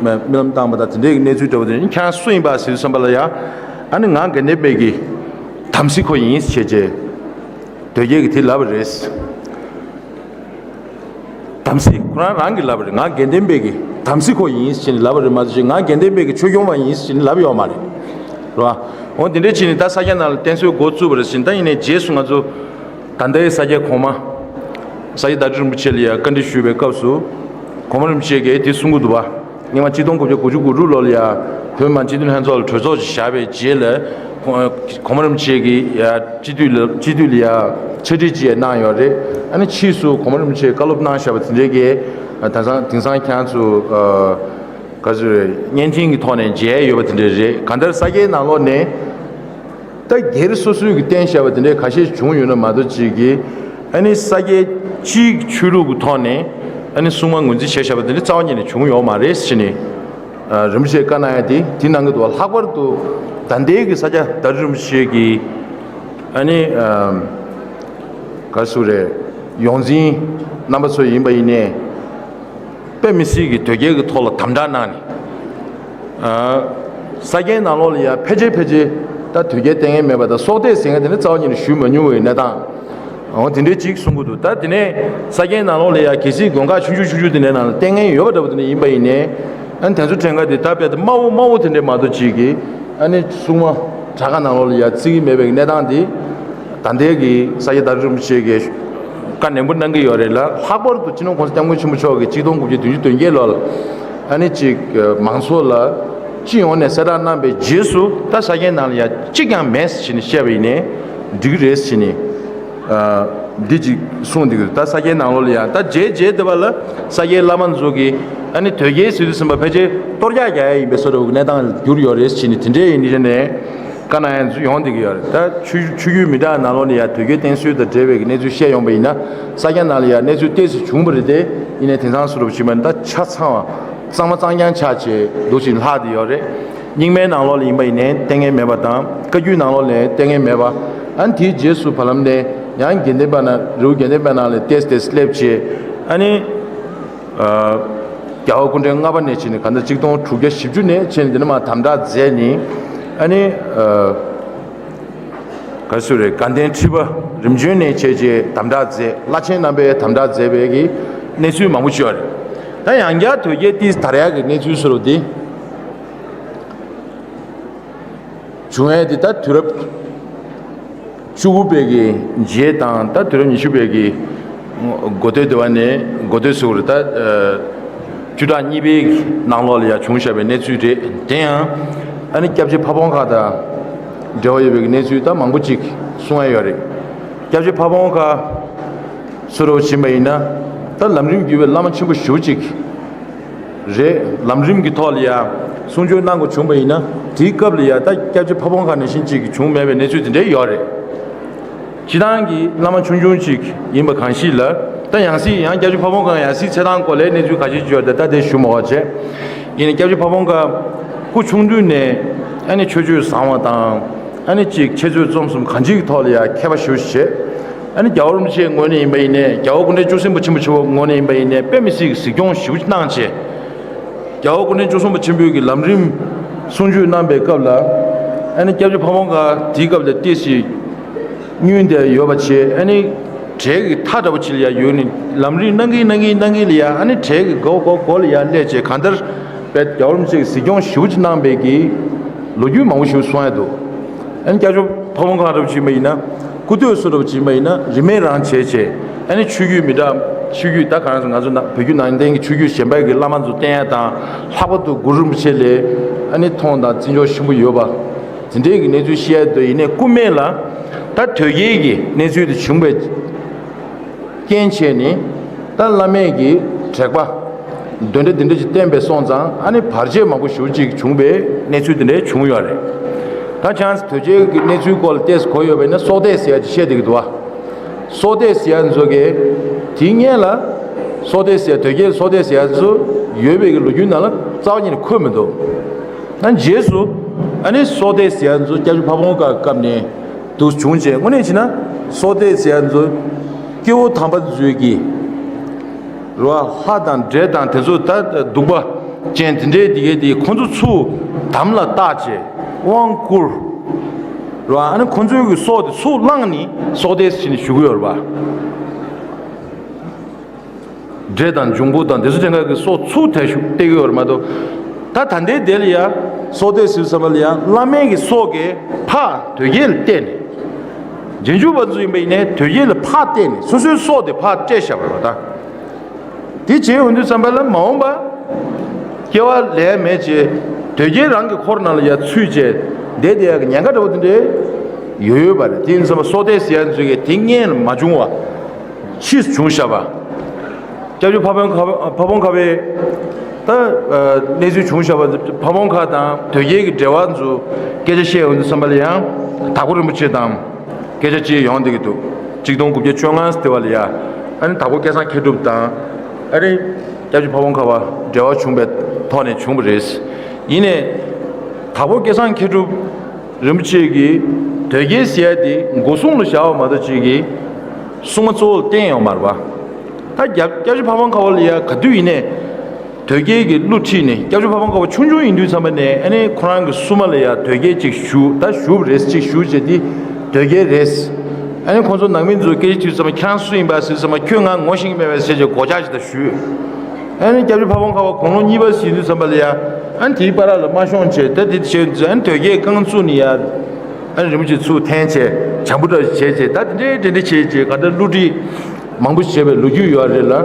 རྨི་ལམ་བཏང་པ་དང་དེ་འདྲའི་གནས་ཚུལ་འདྲ་བོ་དེ་ཁྱེད་རང་སུ་ཡིན་པ་ཟེར་དུས་ཙམ་པ་ལ་ཡ་ཨ་ནི་ང་དགེ་ལྡན་པའི་གི་དམ་སྲི་ཁོ་ཡིན་ཞེས་བྱས་དོལ་རྒྱལ་གྱིས་དེ་ལབ་པ་རེད། དམ་སྲི་ཁོ་རང་རང་གིས་ལབ་པ་རེད། ང་དགེ་ལྡན་པའི་གི་དམ་སྲི་ཁོ་ཡིན་ཟེར་ནས་ལབ་པ་རེད་མ་གཏོགས་ང་དགེ་ལྡན་པའི་གི་ཆོས་སྐྱོང་བ་ཡིན་ཟེར་ནས་ལབ་ཡོད་མ་རེད། རེད་བ། འོ་དེ་འདྲའི་ཕྱིན་ནས་ད་ས་སྐྱ་ནང་ལ་བསྟེན་གསོལ་འགོ་བཙུགས་པ་རེད་ཟེར་ད་ཡིན་ནའི་རྗེས་སུ་ང་ཚོ་ད་ལྟའི་ས་སྐྱ་གོང་མ་ས་སྐྱ་བདག་ཁྲི་རིན་པོ་ཆེ་ལ་ཡ་བཀའ་འདྲི་ཞུས་པའི་སྐབས་སུ་གོང་མ་རིན་པོ་ཆེ་གིས་དེ་གསུང་གི་འདུག་བ། སྔོན་མ་ཆིག་སྟོང་དགུ་བརྒྱ་དགུ་བཅུ་གོ་དྲུག་ལོ་ལ་ཡ་བོད་མི་མང་སྤྱི་འཐུས་ལྷན་ཚོགས་ལ་གྲོས་ཚོགས་ཤིག་བཞག་པའི་རྗེས་ལ་གོང་མ་རིན་པོ་ཆེ་གིས་ཡ་སྤྱི་འཐུས་ལ་སྤྱི་འཐུས་ལ་ཡ་ཕྱག་བྲིས་ཅིག་གནང་ཡོད་རེད། ཨ་ནི་ཕྱིས་སུ་གོང་མ་རིན་པོ་ཆེས་བཀའ་སློབ་གནང་བཞག་པ་དེ་འདྲའི་གི་དེང་སང་དེང་སང་ཁྱེད་རང་ཚོ་ག་ཚོད་བརྙན་འཕྲིན་གྱི་ཐོག་ནས་མཇལ་ཡོད་པ་དེ་འདྲ་རེད། གང་ལྟར་ས་སྐྱའི་ནང་ལོགས་ནས་ད་སྒེར་སོ་སོའི་གི་བསྟེན་བཞག་པ་དེ་འདྲའི་ཁ་ཤས་བྱུང་ཡོད་ན་མ་གཏོགས་ཅིག་གིས་ཨ་ནི་ས་སྐྱའི་སྤྱིའི་ཆོས་ལུགས་ཀྱི་ཐོག་ནས་ཨ་ནི་སྲུང་མ་ངོས་འཛིན་བྱས་བཞག་པ་དེ་འདྲ་རྩ་བ་ཉིད་ནས་བྱུང་ཡོད་མ་རེད་ཟེར་ནས་རིན་པོ་ཆེས་བཀའ་གནང་ཡ་དེ་དེ་གནང་གི་འདུག་བ། ལྷག་པར་དུ་ད་ལྟའི་གི་ས་སྐྱ་བདག་ཁྲི་རིན་པོ་ཆེ་གི་ཨ་ནི་ག་རེ་ཟེར་རེད། ཡོངས་འཛིན་རྣམ་པ་ཚོ་ཡིན་པ་ཡིན་ནའི། དཔེ་མི་སྲིད་ཀྱི་དོལ་རྒྱལ་གྱི་ཐོག་ལ་དམ་དྲག་གནང་ནས། ཨ། ས་སྐྱའི་ནང་ལོགས་ལ་ཡང་ཕལ་ཆེར་ཕལ་ཆེར་ད་དོལ་རྒྱལ་བསྟེན་མཁན་མེད་པ་དང་སྲོག་གཏད་ཟེར་མཁན་དེ་ནི་རྩ་བ་ཉིད་ནས་ཞུས་མ་མྱོང་བའི་གནས་སྟངས། འོ་དེ་འདྲའི་ཅིག་གསུང་གི་འདུག་ད་དེ་ནས་ས་སྐྱའི་ནང་ལོགས་ལ་ཡང་གལ་སྲིད་དགོན་ཁག་ཆུང་ཆུང་ཆུང་ཆུང་དེ་འདྲའི་ནང་ལ་བསྟེན་མཁན་ཡོད་པ་འདྲ་པོ་དེ་འདྲ་ཡིན་པ་ཡིན་ནའི། ཨ་ནི་དེ་ཚོ་ཕྲན་ཁ་དེ་ད་དཔེ་ད་དམའ་བོ་དམའ་བོ་དེ་འདྲའི་མ་གཏོགས་ཅིག་གི་ཨ་ནི་སྲུང་མ་དྲག་ཁ་ནང་ལོགས་ལ་ཡ་བརྩི་གི་མེད་པའི་གནས་སྟངས་འདི། ད་ལྟའི་གི་ས་སྐྱ་བདག་ཁྲི་རིན་པོ་ཆེ་གིས་བཀའ་ནན་པོ་གནང་གི་ཡོད་རེད་ལ། ལྷག་པར་དུ་སྤྱི་ནོར་༸གོང་ས་༸སྐྱབས་མགོན་ཆེན་པོ་མཆོག་གིས་གཅིག་སྟོང་དགུ་བརྒྱ་བདུན་ཅུ་དོན་བརྒྱད་ལོ་ལ་ཨ་ནི་གཅིག་མང་ཚོགས་ལ་སྤྱི་ཡོངས་ནས་གསལ་བསྒྲགས་གནང་པའི་རྗེས་སུ། ད་ས་སྐྱའི་ནང་ལ་ཡ་གཅིག་ཀྱང་མེད་ཟེར་ནས་བཤད་པ་ཡིན་ནའི་འགྲིག་གི་རེད་ཟེར་ནས། འདི་གཅིག་གསུངས་འདུག་ད་ས་སྐྱའི་ནང་ལོགས་ལ་ཡང་ད་རྗེས་རྗེས་འདི་བ་ལ་ས་སྐྱའི་བླ་མ་ཚོ་གིས་ཨ་ནི་དོལ་རྒྱལ་ཟེར་དུས་ཙམ་པ་ཕལ་ཆེར་གཏོར་རྒྱག་རྒྱག་ཡ་ཡིན་པའི་བཟོ་འདྲ་བོ་གི་གནས་སྟངས་གྱུར་ཡོད་རེད་ཟེར་ནས་དེ་འདྲའི་ཡིན་ནི་ཞེས་ནས་བཀའ་གནང་ཡ་ཚོ་ཡོང་བསྡད་ཀྱི་ཡོད་རེད། ད་ཆོས་ཆོས་བརྒྱུད་མི་འདྲ་ནང་ལོགས་ལ་ཡང་དོལ་རྒྱལ་བསྟེན་སྲོལ་དང་འབྲེལ་བའི་གནས་ཚུལ་བཤད་ཡོང་པ་ཡིན་ན། ས་སྐྱ་ནང་ལ་ཡང་གནས་ཚུལ་ཏོག་ཙམ་བྱུང་བ་རེད་དེ། ཡིན་ནའི་དེང་སང་བཟོ་འདྲ་བོ་བྱས་པ་ན་ད་ཆ་ཚང་བ་གཙང་མ་གཙང་རྐྱང་ཆགས་བྱས་འདུག་ཅིང་ལྷག་བསྡད་ཡོད་རེད། རྙིང་མའི་ནང་ལོགས་ལ་ཡིན་པ་ཡིན་ནའི་ལྟས་ངན་མེད་པ་དང་། བཀའ་བརྒྱུད་ནང་ལོགས་ལ་ལྟས་ངན་མེད་པ། ཨ་ནི་དེའི་རྗེས་སུ་བར་ལམ་ནས་ཡང་དགེ་ལྡན་པ་ན་རི་བོ་དགེ་ལྡན་པའི་ནང་ལ་ཏེས་ཏེས་སླེབས་བྱས། ཨ་ནི་ཨ་རྒྱལ་བ་སྐུ་ཕྲེང་ལྔ་པ་ནས་བྱས་ནས་གང་ལྟར་གཅིག་སྟོང་དྲུག་བརྒྱ་བཞི་བཅུ་ནས་བྱས་ནས་འདི་ནས་མར་དམ་དྲག་མཛད་ནས། ཨ་ནི་ཨ་ག་རེ་ཟེར་རེད། དགའ་ལྡན་ཁྲི་པ་རིམ་བྱོན་ནས་བྱས་རྗེས་དམ་དྲག་མཛད། བླ་ཆེན་རྣམ་པས་དམ་དྲག་མཛད་པའི་གི་གནས་ཚུལ་མང་པོ་ཅིག་ཡོད་རེད། ད་ཡང་བསྐྱར་དོལ་རྒྱལ་ཏིས་དར་ཡག་གི་གནས་ཚུལ་བཟོ་འདྲ་བོ་འདི་བྱུང་ཡས་འདི་ད་དུས་རབས་བཅུ་དགུ་པའི་གི་རྗེས་དང་། ད་དུས་རབས་ཉི་ཤུ་པའི་གི་འགོ་སྟོད་འདི་བ་ནས་འགོ་སྟོད་ཟེར་དགོས་རེད། ད་བཅུ་ཕྲག་གཉིས་པའི་ནང་ལོགས་ལ་ཡང་བྱུང་བཞག་པའི་གནས་ཚུལ་རེད། དེ་ཡང་ཨ་ནི་སྐྱབས་རྗེ་ཕ་བོང་ཁ་དང་འབྲེལ་བ་ཡོད་པའི་གནས་ཚུལ་ད་མང་པོ་ཅིག་གསུང་ཡ་ཡོད་རེད། སྐྱབས་རྗེ་ཕ་བོང་ཁ་ཟེར་དགོས་ཕྱིན་པ་ཡིན་ན། ད་ལམ་རིམ་བརྒྱུད་པའི་བླ་མ་ཆེན་པོ་ཞེ་པོ་ཅིག་རེད། ལམ་རིམ་གྱི་ཐོག་ལ་ཡང་གསུང་ཆོས་གནང་དགོས་བྱུང་བ་ཡིན་ན། དེའི་སྐབས་ལ་ཡང་ད་སྐྱབས་རྗེ་ཕ་བོང་ཁ་ནང་བཞིན་ཅིག་བྱུང་མེད་པའི་གནས་ཚུལ་དེ་འདྲ་ཡོད་རེད། སྤྱིར་བཏང་གི་བླ་མ་ཆུང་ཆུང་ཅིག་ཡིན་པ་གང་ཞིག་ལ། ད་ཡང་སྲིད་ཡང་སྐྱབས་རྗེ་ཕ་བོང་ཁ་ཡང་སྲིད་ཚེ་ཐང་སྐོར་ལ་གནས་ཚུལ་ཁ་ཤས་ཅིག་ཡོད་རེད། ད་དེ་ཞུ་མ་དགོས་བྱས། ཡིན་ནའི་སྐྱབས་རྗེ་ཕ་བོང་ཁ་སྐུ་ཆུང་དུས་ནས་ཨ་ནི་ཆོས་སྤྱོད་བཟང་བ་དང་། ཨ་ནི་གཅིག་འཆད་རྩོད་རྩོམ་གསུམ་གང་ཅིའི་ཐོག་ལ་ཡང་མཁས་པ་ཞེ་པོ་ཅིག་བྱས། ཨ་ནི་རྒྱལ་བ་རིན་པོ་ཆེའི་ངོས་ནས་ཡིན་པ་ཡིན་ནའི། རྒྱལ་བ་སྐུ་ཕྲེང་བཅུ་གསུམ་པ་ཆེན་པོ་མཆོག་ངོས་ནས་ཡིན་པ་ཡིན་ནའི་དཔེ་མི་སྲིད་ཀྱི་གཟིགས་སྐྱོང་ཞེ་པོ་ཅིག་གནང་བྱས། རྒྱལ་བ་སྐུ་ཕྲེང་བཅུ་གསུམ་པ་ཆེན་པོའི་གི་ལམ་རིམ་གསུང་ཆོས་གནང་པའི་སྐབས་ལ། ཨ་ནི་སྐྱབས་རྗེ་ཕ་བོང་ཁ་དེའི་སྐབས་ལ་ཏོག་ཙམ་བསྙུན་བསྡད་ཡོད་པ་བྱས། ཨ་ནི་གྲལ་གྱི་མཐའ་འདྲ་པོ་ཅིག་ལ་ཡང་ཡོད་ནས་ལམ་རིམ་གནང་གིན་གནང་གིན་གནང་གིན་ལ་ཡང་། ཨ་ནི་གྲལ་གྱི་མགོ་མགོ་མགོ་ལ་ཡང་སླེབས་བྱས། གང་ལྟར་དཔེ་རྒྱལ་བ་རིན་པོ་ཆེ་གིས་གཟིགས་སྐྱོང་ཞེ་པོ་ཅིག་གནང་པའི་གི་ལོ་རྒྱུས་མང་པོ་ཞིག་གསུང་ཡ་འདུག་ཨ་ནི་སྐྱབས་རྗེ་ཕ་བོང་ཁ་འདྲ་པོ་ཅིག་ཡིན་པ་ཡིན་ན། སྐུ་སྟོད་སུ་འདྲ་པོ་ཅིག་ཡིན་པ་ཡིན་ན་རིན་མེད་རང་བྱས་བྱས། ཨ་ནི་ཆོས་བརྒྱུད་མི་འདྲ། ཆོས་བརྒྱུད་ད་ག་རང་ཟེར་ང་ཚོ་ན་བོད་བརྒྱུད་ནང་བསྟན་གྱི་ཆོས་བརྒྱུད་གཞན་པའི་གི་བླ་མ་ཚོ་བསྟེན་ཡ་དང་། ལྷག་པར་དུ་གུ་རུ་རིན་པོ་ཆེ་ལ་ཨ་ནི་མཐོང་དང་བརྩི་འཇོག་ཆེན་པོ་ཡོད་པ། དེ་འདྲའི་གི་གནས་ཚུལ་བཤད་ཡ་འདུག་ཡིན་ནའི་སྐུ་སྨད་ལ་ད་དོལ་རྒྱལ་གྱི་གནས་ཚུལ་དེ་བྱུང་བའི་རྐྱེན་བྱས་ནས། ད་བླ་མས་ཀྱི་དྲེགས་པ་འདོན་འདྲ་འདི་འདྲ་ཅིག་བསྟན་པས་སོང་ཙང་། ཨ་ནི་བར་ཆད་མང་པོ་ཞེ་པོ་ཅིག་བྱུང་བའི་གནས་ཚུལ་དེ་འདྲ་བྱུང་ཡོད་རེད། ད་ཆང་སི་དོལ་རྒྱལ་གྱི་གནས་ཚུལ་སྐོར་ལ་ཏོག་ཙམ་གོ་ཡོད་པ་ཡིན་ན། སྲོག་གཏད་ཟེར་ཡ་ཅིག་བཤད་བསྡད་ཀྱི་འདུག་བ། སྲོག་གཏད་ཟེར་ཡ་ཚོ་གིས་དེའི་སྔོན་ལ་སྲོག་གཏད་ཟེར་ཡ། དོལ་རྒྱལ་སྲོག་གཏད་ཟེར་ཡ་ཚོ་ཡོད་པའི་གི་ལོ་རྒྱུས་ནང་ལ་རྩ་བ་ཉིད་ནས་འཁོད་མི་འདུག་ཨ་ནི་རྗེས་སུ་ཨ་ནི་སྲོག་གཏད་ཟེར་ཡ་ཚོ་སྐྱབས་རྗེ་ཕ་བོང་ཁ་སྐབས་ནས་འདུག་བྱུང་བྱས། དངོས་གནས་བྱས་ན་སྲོག་གཏད་ཟེར་ཡ་ཚོ་སྐྱེ་བོ་དམ་པ་ཚོའི་གི་རེད་བ། ལྷ་དང་འདྲེ་དང་དེ་ཚོ་ད་གདུག་པ་ཅན་དེ་འདྲའི་དེ་གའི་དེ་ཁོ་ཚོ་ཚུར་དམ་ལ་བཏགས་བྱས། དབང་བསྐུར། རེད་བ། ཨ་ནི་ཁོ་ཚོའི་གི་སྲོག་དེ་ཚུར་བླངས་ནས་སྲོག་གཏད་ཟེར་ནས་ཞུ་གི་ཡོད་རེད་བ། འདྲེ་དང་འབྱུང་པོ་དང་དེ་ཚོ་ཅན་ག་གི་སྲོག་ཚུར་དེ་ཞུ་གཏད་གི་ཡོད་རེད་མ་གཏོགས། ད་ད་ལྟའི་དེ་ལ་ཡ་སྲོག་གཏད་ཟེར་ཙམ་པ་ལ་ཡ་བླ་མའི་གི་སྲོག་གི་ཕར་དོལ་རྒྱལ་ལ་གཏད་ནས། རྗེས་འཇུག་པ་ཚོ་ཡིན་པ་ཡིན་ནའི་དོལ་རྒྱལ་ལ་ཕར་གཏད་ནས་སོ་སོའི་སྲོག་དེ་ཕར་སྤྲད་བཞག་པ་རེད་བ། ད་དེ་བྱས་ཡོང་དུས་ཙམ་པ་ལ་མ་འོངས་པ་སྐྱེ་བ་ལེན་མེད་ཅེས་དོལ་རྒྱལ་རང་གི་འཁོར་ནང་ལ་ཡ་ཚུད་བྱས་བསྡད་བསྡད་ཡ་གི་ཉེན་ཁ་འདྲ་བོ་དེ་འདྲའི་ཡོད་ཡོད་པ་རེད། དེ་ཡིན་ཙམ་པ་སྲོག་གཏད་ཟེར་ཡ་ཚོ་གིས་དེ་སྔོན་ལ་མ་བྱུང་བ། ཕྱིས་བྱུང་བཞག་པ། སྐྱབས་རྗེ་ཕ་བོང་ཁ་ཕ་བོང་ཁ་པའི་ད་གནས་ཚུལ་བྱུང་བཞག་པ། ཕ་བོང་ཁ་དང་དོལ་རྒྱལ་གྱི་འབྲེལ་བ་ཚོ་སྐད་ཆ་བཤད་ཡོང་དུས་ཙམ་པ་ལ་ཡང་དྭགས་པོ་རིན་པོ་ཆེ་དང་སྐད་ཆ་བྱེད་ཡོང་བསྡད་ཀྱི་འདུག་གཅིག་སྟོང་དགུ་བརྒྱ་བཅོ་ལྔ་ཟེར་བ་ལ་ཡ། ཨ་ནི་དྭགས་པོ་སྐལ་བཟང་མཁས་གྲུབ་དང་ཨ་རི་སྐྱབས་རྗེ་ཕ་བོང་ཁ་པ་འབྲེལ་བ་བྱུང་བའི་ཐོག་ནས་བྱུང་བ་རེད། ཡིན་ནའི་དྭགས་པོ་སྐལ་བཟང་མཁས་གྲུབ་རིན་པོ་ཆེ་གིས་དོལ་རྒྱལ་ཟེར་ཡ་དེ་སྒོ་སྲུང་ལ་བཞག་པ་མ་གཏོགས་ཅིག་གིས་སྲུང་མ་གཙོ་བོར་བསྟེན་ཡོད་མ་རེད་པ། ད་རྒྱ་སྐྱབས་རྗེ་ཕ་བོང་ཁ་པ་ལ་ཡ་ག་དུས་ཡིན་ནའི་དོལ་རྒྱལ་གྱི་བསླུ་ཁྲིད་ནས། སྐྱབས་རྗེ་ཕ་བོང་ཁ་པ་ཆུང་ཆུང་ཡིན་དུས་ཙམ་པ་ནས་ཨ་ནི་ཁོ་རང་གི་སྲུང་མ་ལ་ཡ་དོལ་རྒྱལ་ཅིག་ཞུ། ད་ཞུ་བ་རེད། ཅིག་ཞུ་བྱས་དེ་དོལ་རྒྱལ་རེད། ཨ་ནི་ཁོང་ཚོ་ནང་མི་ཚོས་སྐད་ཆ་དྲིས་ཙམ་པ་ཁྱེད་རང་སུ་ཡིན་པ་ཟེར་ཙམ་པ་ཁྱོད་ང་ངོ་ཤེས་ཀྱི་མེད་པས་ཟེར་བྱས་སྒོ་ལྕགས་ཅིག་ད་གཞུས། ཨ་ནི་སྐྱབས་རྗེ་ཕ་བོང་ཁ་པ་དགུང་ལོ་གཉིས་པ་ཟིན་དུས་ཙམ་པ་ལ་ཡ། ཨ་ནི་དེའི་བར་ལ་མ་ཤོང་བྱས་ད་དེ་བྱས་ཨ་ནི་དོལ་རྒྱལ་རྐང་བཙུགས་ནས་ཡ། ཨ་ནི་རིན་པོ་ཆེ་ཚུར་འཐེན་བྱས་བྱམས་པོ་འདྲ་བྱས་བྱས་ད་དེ་འདྲའི་འདྲ་འདྲ་བྱས་བྱས་ག་ད་བསླུ་བྲིད་མང་པོ་བྱས་པའི་ལོ་རྒྱུས་ཡོད་རེད་ལ།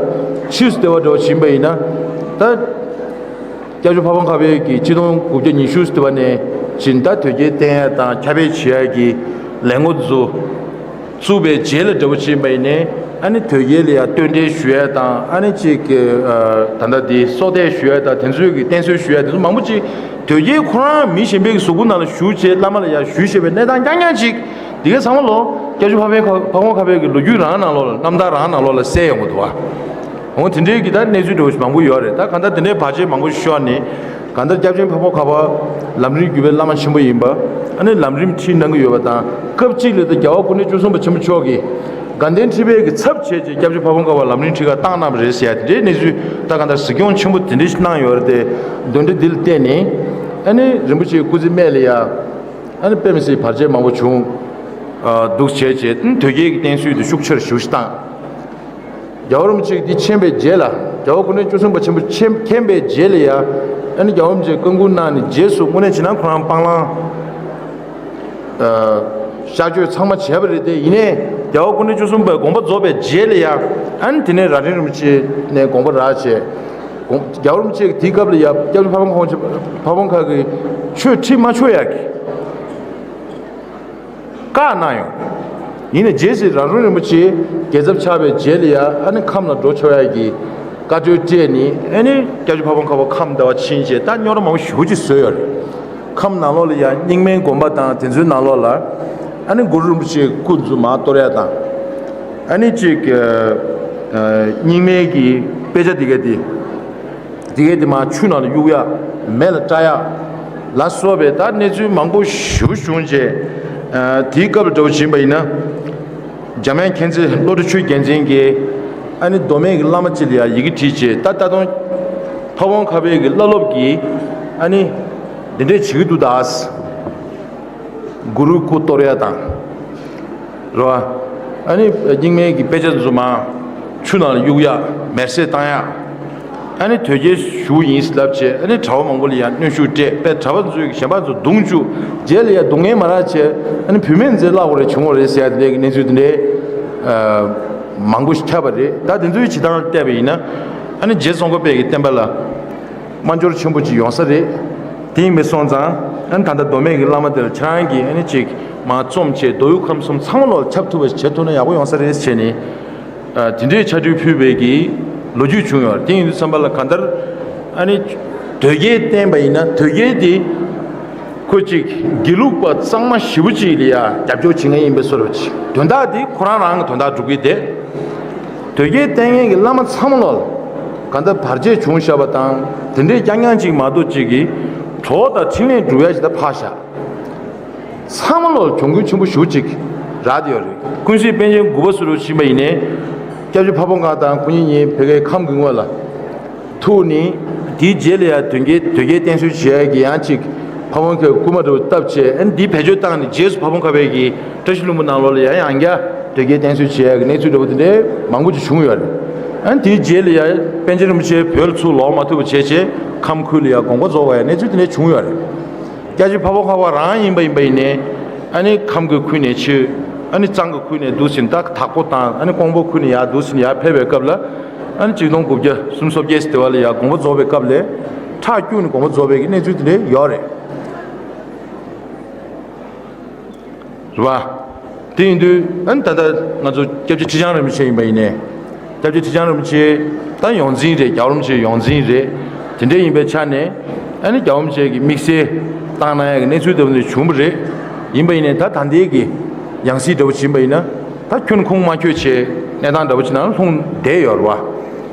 ཕྱིས་སུ་ལྟ་བ་འདྲ་བ་བྱིན་པ་ཡིན་ན། ད་སྐྱབས་རྗེ་ཕ་བོང་ཁ་པའི་གི་ཆིག་སྟོང་དགུ་བརྒྱ་ཉི་ཤུ་ལྟ་བ་ནས་བྱིན་ད་དོལ་རྒྱལ་བསྟེན་ཡ་དང་ཁྱབ་སྤེལ་བྱེད་ཡ་གི་ལས་འགོ་ཚུ་བཙུགས་པའི་རྗེས་ལ་འདྲ་བོ་ཅིག་ཡིན་པ་ཡིན་ནའི། ཨ་ནི་དོལ་རྒྱལ་ལ་ཡང་རྟེན་འབྲེལ་ཞུ་ཡ་དང་ཨ་ནི་ཅིག་གི་ད་ལྟ་འདི་སྲོག་གཏད་ཞུ་ཡ་དང་དེ་ཚོའི་གི་བསྟེན་གསོལ་ཞུ་ཡ་དེ་ཚོ་མང་པོ་ཅིག་དོལ་རྒྱལ་ཁོ་རང་མི་གཞན་པའི་གི་གཟུགས་པོ་ནང་ལ་ཞུགས་བྱས་བླ་མ་ལ་ཡང་ཞུས་བྱས་པའི་གནས་སྟངས་རྐྱང་རྐྱང་ཅིག་འདི་ག་ཚང་མ་ལོ་སྐྱབས་རྗེ་ཕ་བོང་ཁ་ཕ་བོང་ཁ་པའི་གི་ལོ་རྒྱུས་རང་ནང་ལོགས་ལ་རྣམ་ཐར་རང་ནང་ལོགས་ལ་གསལ་ཡོང་གི་འདུག་བ། འོ་དེ་འདྲའི་གི་ད་གནས་ཚུལ་འདྲ་བོ་ཞིག་མང་པོ་ཡོད་རེད། ད་གང་ལྟར་དེ་འདྲའི་བར་ཆད་མང་པོ་ཤོར་ནས་གང་ལྟར་སྐྱབས་རྗེ་ཕ་བོང་ཁ་པ་ལམ་རིམ་བརྒྱུད་པའི་བླ་མ་ཆེན་པོ་ཡིན་པ། ཨ་ནི་ལམ་རིམ་ཁྲིད་གནང་གི་ཡོད་པ་དང་སྐབས་གཅིག་ལ་ད་རྒྱལ་བ་སྐུ་ཕྲེང་བཅུ་གསུམ་པ་ཆེན་པོ་མཆོག་གིས་དགའ་ལྡན་ཁྲི་པའི་གི་ཚབ་བྱས་ཏེ་སྐྱབས་རྗེ་ཕ་བོང་ཁ་པ་ལམ་རིམ་ཁྲིད་ག་བཏང་གནང་བ་རེད་ཟེར་ཡ་དེ་འདྲའི་གནས་ཚུལ་ད་གང་ལྟར་གཟིགས་སྐྱོང་ཆེན་པོ་དེ་འདྲ་ཞིག་གནང་ཡོད་རེད་དེ། འདོན་འདྲ་འདི་ལ་བརྟེན་ནས་ཨ་ནི་རིན་པོ་ཆེའི་སྐུ་ཚེ་སྨད་ལ་ཡ་ཨ་ནི་དཔེ་མི་སྲིད་བར་ཆད་མང་པོ་བྱུང་འདུག་བྱས་བྱས་དོལ་རྒྱལ་གྱི་བསྟེན་གསོལ་དེ་ཤུགས་ཆེར་ཞེ་པོ་ཞིག་བཏང་། རྒྱལ་བ་རིན་པོ་ཆེ་འདི་མཁྱེན་པའི་རྗེས་ལ་རྒྱལ་བ་སྐུ་ཕྲེང་བཅུ་གསུམ་པ་ཆེན་པོ་མཁྱེན་པའི་རྗེས་ལ་ཡ། ཨ་ནི་རྒྱལ་བ་རིན་པོ་ཆེས་བཀའ་འགུག་གནང་ནས་རྗེས་སུ་དངོས་གནས་བྱས་ན་ཁོ་རང་སྤང་བླང་གཤག་བཅོས་ཚང་མ་བྱས་པ་རེད་དེ། ཡིན་ནའི་རྒྱལ་བ་སྐུ་ཕྲེང་བཅུ་གསུམ་པའི་དགོངས་པ་རྫོགས་པའི་རྗེས་ལ་ཡ། ཨ་ནི་དེ་ནས་རྭ་སྒྲེང་རིན་པོ་ཆེ་ནས་དགོངས་པ་རག་བྱས། དགོངས་རྒྱལ་བ་རིན་པོ་ཆེ་གིས་དེའི་སྐབས་ལ་ཡ་སྐྱབས་རྗེ་ཕ་བོང་ཁ་པ་ཕ་བོང་ཁ་གི་ཆོས་ཁྲིད་མ་ཆོག་ཡ་གི་བཀའ་གནང་ཡོད། ཡིན་ནའི་རྗེས་སུ་རྭ་སྒྲེང་རིན་པོ་ཆེ་རྒྱལ་ཚབ་ཆགས་པའི་རྗེས་ལ་ཡ་ཨ་ནི་ཁམས་ལ་འགྲོ་ཆོག་ཡ་གི་བཀའ་འཁྲོལ་སྤྲད་ནས། ཨ་ནི་སྐྱབས་རྗེ་ཕ་བོང་ཁ་པ་ཁམས་ཟླ་བ་ཕྱིན་བྱས་ད་རྙོག་དྲ་མང་པོ་ཞེ་པོ་ཅིག་བཟོས་ཡོད་རེད། ཁམས་ནང་ལོགས་ལ་ཡ་རྙིང་མའི་དགོན་པ་དང་དེ་ཚོའི་ནང་ལོགས་ལ་ཨ་ནི་གུ་རུ་རིན་པོ་ཆེའི་སྐུ་ཚུ་མར་གཏོར་ཡ་དང་། ཨ་ནི་ཅིག་རྙིང་མའི་གི་དཔེ་ཆ་དེ་ག་དེ། དེ་གས་དེ་མར་ཆུ་ནང་ལ་གཡུག་ཡག་མེ་ལ་སྲེག་ཡག་ལ་སོགས་པའི་ད་གནས་ཚུལ་མང་པོ་ཞེ་པོ་བྱུང་རྗེས། དེའི་སྐབས་ལ་འདྲ་བོ་ཕྱིན་པ་ཡིན་ན། འཇམ་དབྱངས་མཁྱེན་བརྩེ་བློ་གྲོས་ཆོས་རྒྱལ་མཚན་གྱིས་ཨ་ནི་མདོ་སྨད་ཀྱི་བླ་མ་ཅིག་ལ་ཡང་ཡི་གེ་བྲིས་རྗེས། ད་ད་དུང་ཕ་བོང་ཁ་པའི་གི་བླ་སློབ་ཀྱིས་ཨ་ནི་འདི་འདྲས་བྱེད་ཀྱི་འདུག་ད། གུ་རུའི་སྐུ་གཏོར་ཡ་དང་། རེད་བ། ཨ་ནི་རྙིང་མའི་གི་དཔེ་ཆ་ཚོ་མར་ཆུ་ནང་ལ་གཡུག་ཡ། མེར་སྲེག་བཏང་ཡ། ཨ་ནི་དོལ་རྒྱལ་ཞུ་ཡིན་ལབ་བྱས། ཨ་ནི་གྲྭ་པ་མང་པོ་ལ་ཡ་གནོན་ཤུགས་སྤྲད་པས། གྲྭ་པ་ཚོས་གཞན་པ་ཚོ་རྡུང་བཅུག་རྗེས་ལ་ཡ་སྡུག་བསྔལ་མ་རག་བྱས། ཨ་ནི་བུད་མེད་མཛེ་བརླག་པ་རེ་བྱུང་བ་རེད་ཟེར་ཡ་དེ་འདྲའི་གི་གནས་ཚུལ་དེ་འདྲའི་མང་པོ་ཞིག་ཁྱབ་པ་རེད། ད་དེ་ཚོའི་བྱེད་སྟངས་བལྟས་པ་ཡིན་ན། ཨ་ནི་རྗེ་ཙོང་ཁ་པའི་གི་བསྟན་པ་ལ། དམའ་འབྱོར་ཆེན་པོ་ཅིག་ཡོང་ས་རེད། དེ་ཡིན་པས་སོང་ཙང་ཨ་ནི་ད་ལྟ་མདོ་སྨད་ཀྱི་བླ་མ་དེ་ལ་ཁྱེད་རང་གིས་ཨ་ནི་ཅིག་མར་རྩོམ་བྱས་མདོ་དབུས་ཁམས་གསུམ་ཚང་མ་ལོག་ཁྱབ་ཐུབ་པ་ཞིག་བྱེད་ཐུབ་ན་ཡག་པོ་ཡོང་ས་རེད་བྱས་ནས། ཨ་དེ་འདྲའི་ཕྱག་བྲིས་ཕུལ་བའི་གི་ལོ་རྒྱུས་བྱུང་ཡོད་རེད། དེ་ཡིན་དུས་ཙམ་པ་ལ་གང་ལྟར་ཨ་ནི་དོལ་རྒྱལ་བསྟེན་པ་ཡིན་ན་དོལ་རྒྱལ་དེ་ཁོ་ཅིག་དགེ་ལུགས་པ་གཙང་མ་ཞེ་པོ་ཅིག་ལ་ཡ་རྒྱབ་སྐྱོར་བྱེད་མཁན་ཡིན་པའི་བཟོ་འདྲ་ཅིག་དོན་དག་དེ་ཁོ་རང་རང་གི་དོན་དག་སྒྲུབ་ཀྱི་བསྡད། དོལ་རྒྱལ་བསྟེན་མཁན་གྱི་བླ་མ་ཚང་མ་ལོག་གང་ལྟར་བར་ཆད་བྱུང་བཞག་པ་དང་། དེ་འདྲའི་རྐྱང་རྐྱང་ཅིག་མ་གཏོགས་ཅིག་གིས་གྲོགས་དང་འཕྲིན་ལས་སྒྲུབ་ཡ་ཞིག་ད་ཕར་བཞག་ཚང་མ་ལོག་གྱོང་གུན་ཆེན་པོ་ཞེ་པོ་ཅིག་རག་བསྡད་ཡོད་རེད། ཀུན་གཟིགས་པཎ་ཆེན་དགུ་པ་ཟུར་དུ་ཕྱིན་པ་ཡིན་ནའི། སྐྱབས་རྗེ་ཕ་བོང་ཁ་དང་ཁོ་གཉིས་གཉིས་ཕ་གིའི་ཁམས་ཀྱི་ངོས་ལ་ཐུག་ནས། དེའི་རྗེས་ལ་ཡང་དོལ་རྒྱལ་དོལ་རྒྱལ་བསྟེན་གསོལ་བྱེད་ཡ་གི་ཡང་ཅིག་ཕ་བོང་ཁའི་སྐུལ་མ་འདྲ་བོ་བཏབ་བྱས། ཨ་ནི་འདི་བེད་སྤྱོད་བཏང་ནས་རྗེས་སུ་ཕ་བོང་ཁ་པའི་གི་བཀྲ་ཤིས་ལྷུན་པོ་ནང་ལོགས་ལ་ཡང་ཡང་བསྐྱར་དོལ་རྒྱལ་བསྟེན་གསོལ་བྱེད་ཡ་གི་གནས་ཚུལ་འདྲ་བོ་དེ་འདྲའི་མང་པོ་ཅིག་བྱུང་ཡོད་རེད། ཨ་ནི་དེའི་རྗེས་ལ་ཡང་པཎ་ཆེན་རིན་པོ་ཆེ་བོད་ལ་ཚུར་ལོག་མ་ཐུབ་པ་བྱས་བྱས་ཁམས་ཁུལ་ལ་ཡང་དགོངས་པ་རྫོགས་པ་ཡ་གནས་ཚུལ་དེ་འདྲ་བྱུང་ཡོད་རེད། སྐྱབས་རྗེ་ཕ་བོང་ཁ་པ་རང་ཡིན་པ་ཡིན་པ་ཡིན་ནའི། ཨ་ནི་ཁམས་ཀྱི་ཁུལ་ནས་ཕྱིར། ཨ་ནི་གཙང་གི་ཁུལ་ནས་འདུག་ཟིན་ད་དྭགས་པོ་དང་ཨ་ནི་ཀོང་པོ་ཁུལ་ནས་ཡར་འདུག་ཟིན་ཡར་ཕེབས་པའི་སྐབས་ལ། ཨ་ནི་ཆིག་སྟོང་དགུ་བརྒྱ་སུམ་ཅུ་སོ་བརྒྱད་ཟེར་དེ་བ་ལ་ཡར་དགོངས་པ་རྫོགས་པའི་སྐབས་ལ། ཁྲག་སྐྱུགས་ནས་དགོངས་པ་རྫོགས་པའི་གི་གནས་ཚུལ་དེ་འདྲ་ཡོད་རེད། རེད་བ། དེ་ཡིན་དུས་ཨ་ནི་ད་ལྟ་ང་ཚོ་སྐྱབས་རྗེ་ཁྲི་བྱང་རིན་པོ་ཆེ་ཡིན་པ་ཡིན་ནའི། སྐྱབས་རྗེ་ཁྲི་བྱང་རིན་པོ་ཆེ་ད་ཡོངས་འཛིན་རེད། རྒྱལ་བ་རིན་པོ་ཆེ་ཡོངས་འཛིན་རེད། དེ་འདྲ་ཡིན་པའི་ཆ་ནས་ཨ་ནི་རྒྱལ་བ་རིན་པོ་ཆེ་གི་དམིགས་བསལ་བཏང་གནང་ཡ་གི་གནས་ཚུལ་འདྲ་བོ་འདི་བྱུང་བ་རེད། ཡིན་པ་ཡིན་ནའི་ད་ད་ལྟའི་གི་ཡང་སྲིད་འདྲ་བོ་ཕྱིན་པ་ཡིན་ན་ད་ཁྱོན་ཁུངས་མ་འཁྱོལ་བྱས་གནས་སྟངས་འདྲ་བོ་ཅིག་ནང་ལྷུང་བསྡད་ཡོད་རེད་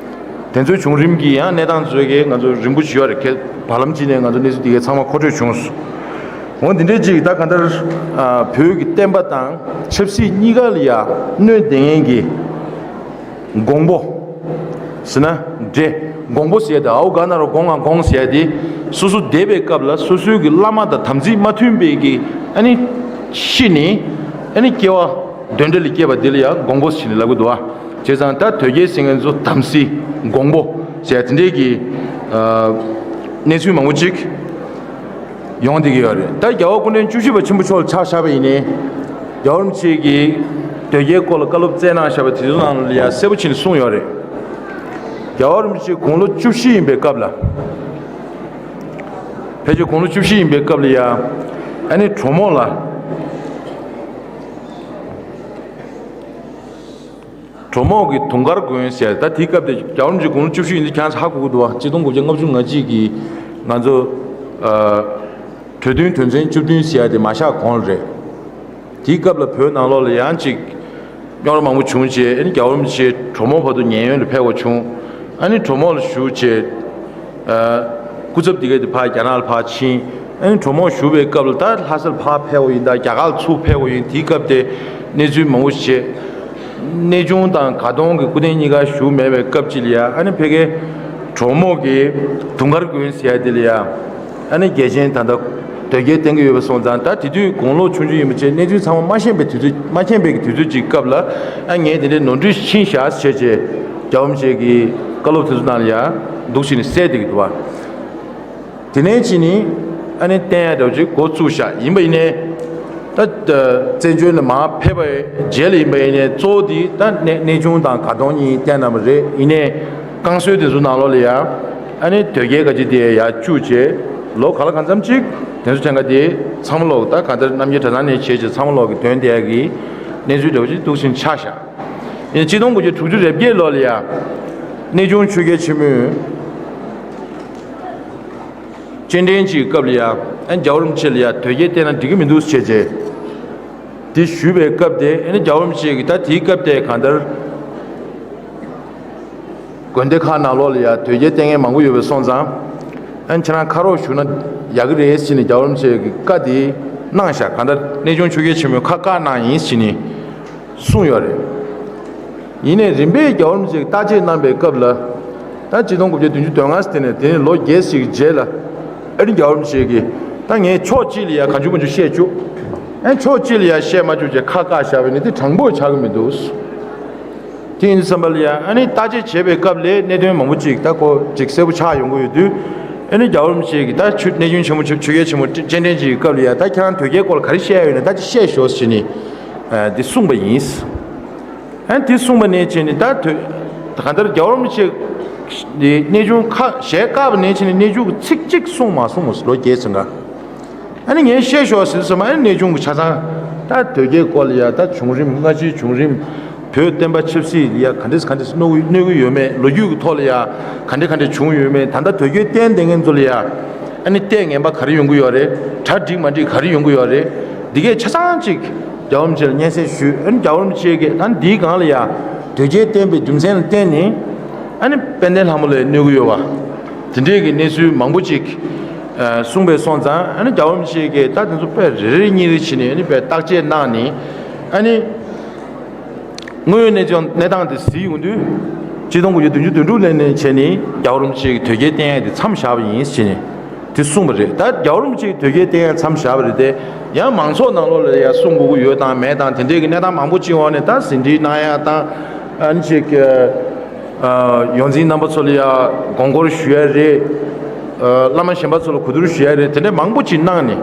བ། དེ་ཚོའི་བྱུང་རིམ་གྱི་ཡང་གནས་སྟངས་ཚོའི་གི་ང་ཚོ་རིང་པོ་ཞིག་ཡོད་རེད། ཁྱེད་བར་ལམ་གཅིག་ནས་ང་ཚོ་གནས་ཚུལ་འདི་གའི་ཚང་མ་མཁོ་སྤྲོད་བྱུང་སོང་། འོ་འདི་འདྲའི་ཅིག་ད་གང་ལྟར་ཨ་བོད་ཀྱི་བསྟན་པ་དང་ཆབ་སྲིད་གཉིས་ཀ་ལ་ཡ་གནོད་བསྡད་མཁན་གྱི་འགོང་པོ་ཟེར་ན་འདྲ། འགོང་པོ་ཟེར་ཡ་དེ་ཨའུ་ག་ན་རོ་དགོང་ང་དགོང་ཟེར་ཡ་དེ། སོ་སོ་འདས་པའི་སྐབས་ལ་སོ་སོའི་གི་བླ་མ་དང་དམ་ཚིག་མ་མཐུན་པའི་གི་ཨ་ནི་ཤི་ནས་ཨ་ནི་སྐྱེ་བ་གདོན་འདྲེ་ལ་སྐྱེས་པ་དེ་ལ་ཡ་འགོང་པོ་ཟེར་ནས་ལབ་གི་འདུག་བ། བྱས་ཙང་ད་དོལ་རྒྱལ་ཟེར་མཁན་ཚོ་དམ་སྲི་འགོང་པོ། ཟེར་དེ་འདྲའི་གི་ཨ་གནས་ཚུལ་མང་པོ་ཅིག་ཡོང་བསྡད་ཀྱི་ཡོད་རེད། ད་རྒྱལ་བ་སྐུ་ཕྲེང་བཅུ་བཞི་པ་ཆེན་པོ་མཆོག་ལ་ཆ་བཞག་པ་ཡིན་ནའི། རྒྱལ་བ་རིན་པོ་ཆེ་གིས་དོལ་རྒྱལ་སྐོར་ལ་བཀའ་སློབ་སྩལ་གནང་བཞག་པ་དེ་ཚོ་ནང་ལ་ཡང་གསལ་པོ་བྱས་ནས་གསུངས་ཡོད་རེད། རྒྱལ་བ་རིན་པོ་ཆེ་དགུང་ལོ་བཅུ་བཞི་ཡིན་པའི་སྐབས་ལ། ཕལ་ཆེར་དགུང་ལོ་བཅུ་བཞི་ཡིན་པའི་སྐབས་ལ་ཡང་ཨ་ནི་གྲོ་མོ་ལ། གྲོ་མོ་གི་དུང་དཀར་དགོན་ཟེར། ད་དེའི་སྐབས་དེ་རྒྱལ་བ་རིན་པོ་ཆེ་དགུང་ལོ་བཅུ་བཞི་ཡིན་དུས་ཁྱེད་རང་ཚོ་ཧ་གོ་གི་འདུག་བ། གཅིག་སྟོང་དགུ་བརྒྱ་ལྔ་བཅུ་ང་གཅིག་གི་ང་ཚོ་ཨ་གྲོས་མཐུན་དོན་ཚན་བཅུ་བདུན་ཟེར་ཡ་དེ་མ་བཞག་གོང་ལ་རེད། དེའི་སྐབས་ལ་བོད་ནང་ལོགས་ལ་ཡང་ཅིག་རྙོག་དྲ་མང་པོ་བྱུང་རྗེས། ཨ་ནི་རྒྱལ་བ་རིན་པོ་ཆེ་གྲོ་མོ་བར་དུ་ཉེན་གཡོལ་ལ་ཕེབས་པ་བྱུང་། ཨ་ནི་གྲོ་མོ་ལ་བཞུགས་རྗེས། ཨ་སྐུ་ཚབ་དེ་ག་དེ་ཕར་རྒྱ་ནག་ལ་ཕར་ཕྱིན། ཨ་ནི་གྲོ་མོ་བཞུགས་པའི་སྐབས་ལ་ད་ལྷ་སར་ཕར་ཕེབས་པ་ཡིན། ད་རྒྱ་གར་ལ་ཚུར་ཕེབས་པ་ཡིན། དེའི་སྐབས་དེ་གནས་ཚུལ་མང་པོ་བྱས། གནས་ཆུང་དང་གར་སྟོང་གི་སྐུ་རྟེན་གཉིས་ཀ་བཞུགས་མེད་པའི་སྐབས་ཅིག་ལ་ཡ། ཨ་ནི་ཕ་གིའི་གྲོ་མོ་གི་དུང་དཀར་དགོན་ཟེར་ཡ་དེ་ལ་ཡ། ཨ་ནི་རྒྱལ་ཆེན་ད་ལྟ་དོལ་རྒྱལ་བསྟེན་གྱི་ཡོད་པ་སོང་ཙང་། ད་དེ་དུས་དགུང་ལོ་ཆུང་ཆུང་ཡིན་པ་བྱས། གནས་ཚུལ་ཚང་མ་མ་ཤེས་པའི་དུས་ཚོད། མ་མཁྱེན་པའི་གི་དུས་ཚོད་ཅིག་སྐབས་ལ། ཨ་ངས་དེ་འདྲའི་ནོར་འཁྲུལ་ཕྱིན་བཞག་ཟེར་བྱས། རྒྱལ་བ་རིན་པོ་ཆེ་གི་བཀའ་སློབ་དེ་ཚོ་ནང་ལ་ཡ་འདུག་བྱས་ནས་གསལ་བསྡད་ཀྱི་འདུག་བ། དེ་ནས་ཕྱིན་ནས་ཨ་ནི་བསྟན་ཡ་འདྲ་བོ་ཅིག་འགོ་བཙུགས་བཞག་ཡིན་པ་ཡིན་ནའི། ད་བཙན་བྱོལ་ནས་མར་ཕེབས་པའི་རྗེས་ལ་ཡིན་པ་ཡིན་ནའི། གཙོ་བོ་དེ་ད་གནས་གནས་ཆུང་དང་གར་སྟོང་གཉིས་བསྟན་གནང་བ་རེད། ཡིན་ནའི་བསྐང་གསོལ་དེ་ཚོ་ནང་ལོགས་ལ་ཡ། ཨ་ནི་དོལ་རྒྱལ་ག་ཅིག་དེ་ཡར་བཅུག་བྱས། ལོ་ག་ལ་གང་འཚམ་ཅིག་དེ་ཚོ་ཕྲན་ཁ་དེ་ཚང་མ་ལོག་ད་གང་ལྟར་རྣམ་རྒྱལ་གྲྭ་ཚང་ནས་བྱས་བྱས་ཚང་མ་ལོག་གི་དོན་དེ་ཡ་གི་གནས་ཚུལ་འདྲ་བོ་ཅིག་འདུག་བྱས་ནས་ཆགས་བཞག་ཡིན། གཅིག་སྟོང་དགུ་བརྒྱ་དྲུག་ཅུ་རེ་བརྒྱད་ལོ་ལ་ཡ། གནས་ཆུང་ཆོས་རྒྱལ་ཆེན་མོས་སྤྱན་འདྲེན་གྱི་སྐབས་ལ་ཡ། ཨ་རྒྱལ་བ་རིན་པོ་ཆེ་ལ་ཡ་དོལ་རྒྱལ་བསྟེན་ན་འགྲིག་གི་མི་འདུག་ཟེར་བྱས། དེ་ཞུས་པའི་སྐབས་དེ། ཨ་ནི་རྒྱལ་བ་རིན་པོ་ཆེ་གིས་ད་དེའི་སྐབས་དེ་གང་ལྟར་དགོན་སྡེ་ཁག་ནང་ལོགས་ལ་ཡ་དོལ་རྒྱལ་བསྟེན་མཁན་མང་པོ་ཡོད་པ་སོང་ཙང་། ཨ་ནི་ཁྱེད་རང་ཁ་རོག་བཞུགས་ན་ཡག་གི་རེད་ཟེར་ནས་རྒྱལ་བ་རིན་པོ་ཆེ་གིས་བཀའ་དེ་གནང་བཞག་གང་ལྟར་གནས་ཆུང་ཆོས་རྒྱལ་ཆེན་མོས་ཁ་བཀག་གནང་ཡིན་ཟེར་ནས་གསུངས་ཡོད་རེད། ཡིན་ནའི་རིམ་པས་རྒྱལ་བ་རིན་པོ་ཆེས་བརྟག་དཔྱད་གནང་པའི་སྐབས་ལ། ད་གཅིག་སྟོང་དགུ་བརྒྱ་བདུན་ཅུ་དོན་ལྔ་ཟེར་ནས་དེ་ནས་ལོ་བརྒྱད་ཅིག་རྗེས་ལ། ཨ་ནི་རྒྱལ་བ་རིན་པོ་ཆེ་གིས་ད་ངས་ཕྱོགས་གཅིག་ལ་ཡ་གང་བྱུང་མང་བྱུང་བཤད་བཅུག་ཨ་ནི་ཕྱོགས་གཅིག་ལ་ཡ་བཤད་མ་བཅུག་བྱས་ཁ་བཀག་བཞག་པ་ཡིན་ན་དེ་དྲང་པོ་ཆགས་ཀྱི་མི་འདུག་དེ་ཡིན་དུས་ཙམ་པ་ལ་ཡ། ཨ་ནི་བརྟག་དཔྱད་བྱས་པའི་སྐབས་ལ་གནད་དོན་མང་པོ་ཅིག་ད་ཁོ་ཅིག་གསལ་པོ་ཆགས་ཡོང་གི་ཡོད་དུས། ཨ་ནི་རྒྱལ་བ་རིན་པོ་ཆེ་གིས་ད་ཆོས་གནས་ཆུང་ཆེན་མོ་ཆོས་ཆོས་རྒྱལ་ཆེན་མོ་སྤྱན་འདྲེན་གྱི་སྐབས་ལ་ཡ། ད་ཁྱེད་རང་དོལ་རྒྱལ་སྐོར་ལ་ག་རེ་བཤད་ཡ་ཡོད་ན་ད་ཅིག་བཤད་ཤོག་ཟེར་ནས་འདི་གསུངས་པ་ཡིན། ཨ་ནི་དེ་གསུངས་པ་ནས་བྱས་ནས་ད་དོལ་གང་ལྟར་རྒྱལ་བ་རིན་པོ་ཆེ་གནས་ཆུང་ཁ་ཞལ་བཀག་པ་ནས་བྱས་ནས་གནས་ཆུང་གི་ཚིག་གཅིག་གསུངས་མ་སོང་། ལོ་བརྒྱད་ཙམ་ག་ཨ་ནི་ངས་བཤད་ཤོག་ཟེར་སོང་། ཨ་ནི་གནས་ཆུང་གི་ཆ་ཚང་ད་དོལ་རྒྱལ་སྐོར་ལ་ཡ། ད་བྱུང་རིམ། སྔ་ཕྱིའི་བྱུང་རིམ། བོད་བསྟན་པ་ཆབ་སྲིད་ལ་ཡ་ག་འདྲས་ག་འདྲས་གནོད་གནོད་ཀྱི་ཡོད་མེད། ལོ་རྒྱུས་ཀྱི་ཐོག་ལ་ཡ་ག་འདྲས་ག་འདྲས་བྱུང་ཡོད་མེད། ད་ལྟ་དོལ་རྒྱལ་བསྟེན་བསྡད་མཁན་ཚོ་ལ་ཡ་ཨ་ནི་ལྟས་ངན་པ་ག་རེ་ཡོང་གི་ཡོད་རེད། གྲ་འགྲིག་མ་འགྲིག་ག་རེ་ཡོང་གི་ཡོད་རེད། འདི་གས་ཆ་ཚང་ཅིག་རྒྱལ་བ་རིན་པོ་ཆེ་ལ་སྙན་སེང་ཞུས། ཨ་ནི་རྒྱལ་བ་རིན་པོ་ཆེ་གིས་ད་འདིའི་སྒང་ལ་ཡ་དོལ་རྒྱལ་བསྟེན་པའི་རྒྱུ་མཚན་ལ་བརྟེན་ནས་ཨ་ནི་དཔལ་ལྡན་ལྷ་མོ་ལ་གནོད་ཀྱི་ཡོད་པ། དེ་འདྲའི་གི་གནས་ཚུལ་མང་པོ་ཅིག་ཨ་གསུངས་པའི་སོང་ཙང་། ཨ་ནི་རྒྱལ་བ་རིན་པོ་ཆེ་གིས་ད་དེ་ཚོ་དཔེ་རེ་རེ་གཉིས་རེ་བྱས་ནས། ཨ་ནི་དཔེ་བརྟག་དཔྱད་གནང་ནས། ཨ་ནི་དངོས་ཡོད་གནས་ཚུལ་གནས་སྟངས་དེ་གཟིགས་ཡོང་དུས། གཅིག་སྟོང་དགུ་བརྒྱ་བདུན་ཅུ་དོན་དྲུག་ལོ་ནས་བྱས་ནས་རྒྱལ་བ་རིན་པོ་ཆེ་གིས་དོལ་རྒྱལ་བསྟེན་ཡ་དེ་མཚམས་བཞག་པ་ཡིན་ཟེར་ནས་དེ་གསུངས་པ་རེད། ད་རྒྱལ་བ་རིན་པོ་ཆེ་གིས་དོལ་རྒྱལ་བསྟེན་ཡ་མཚམས་བཞག་པ་རེད་དེ། ཡང་མང་ཚོགས་ནང་ལོགས་ལ་ཡ་གསུང་དགོས་ཀྱི་ཡོད་དང་མེད་དང་དེ་འདྲའི་གི་གནས་སྟངས་མང་པོ་ཅིག་འོག་ནས། ད་ཟིན་བྲིས་གནང་ཡ་དང་། ཨ་ནི་ཅིག་ཨ་ཡོངས་འཛིན་རྣམ་པ་ཚོ་ལ་ཡ་དགོངས་སྐོར་ཞུ་ཡ་རེད། ཨ་བླ་མ་གཞན་པ་ཚོ་ལ་གོ་བསྡུར་ཞུ་ཡ་རེད། དེ་འདྲ་མང་པོ་ཅིག་གནང་ནས།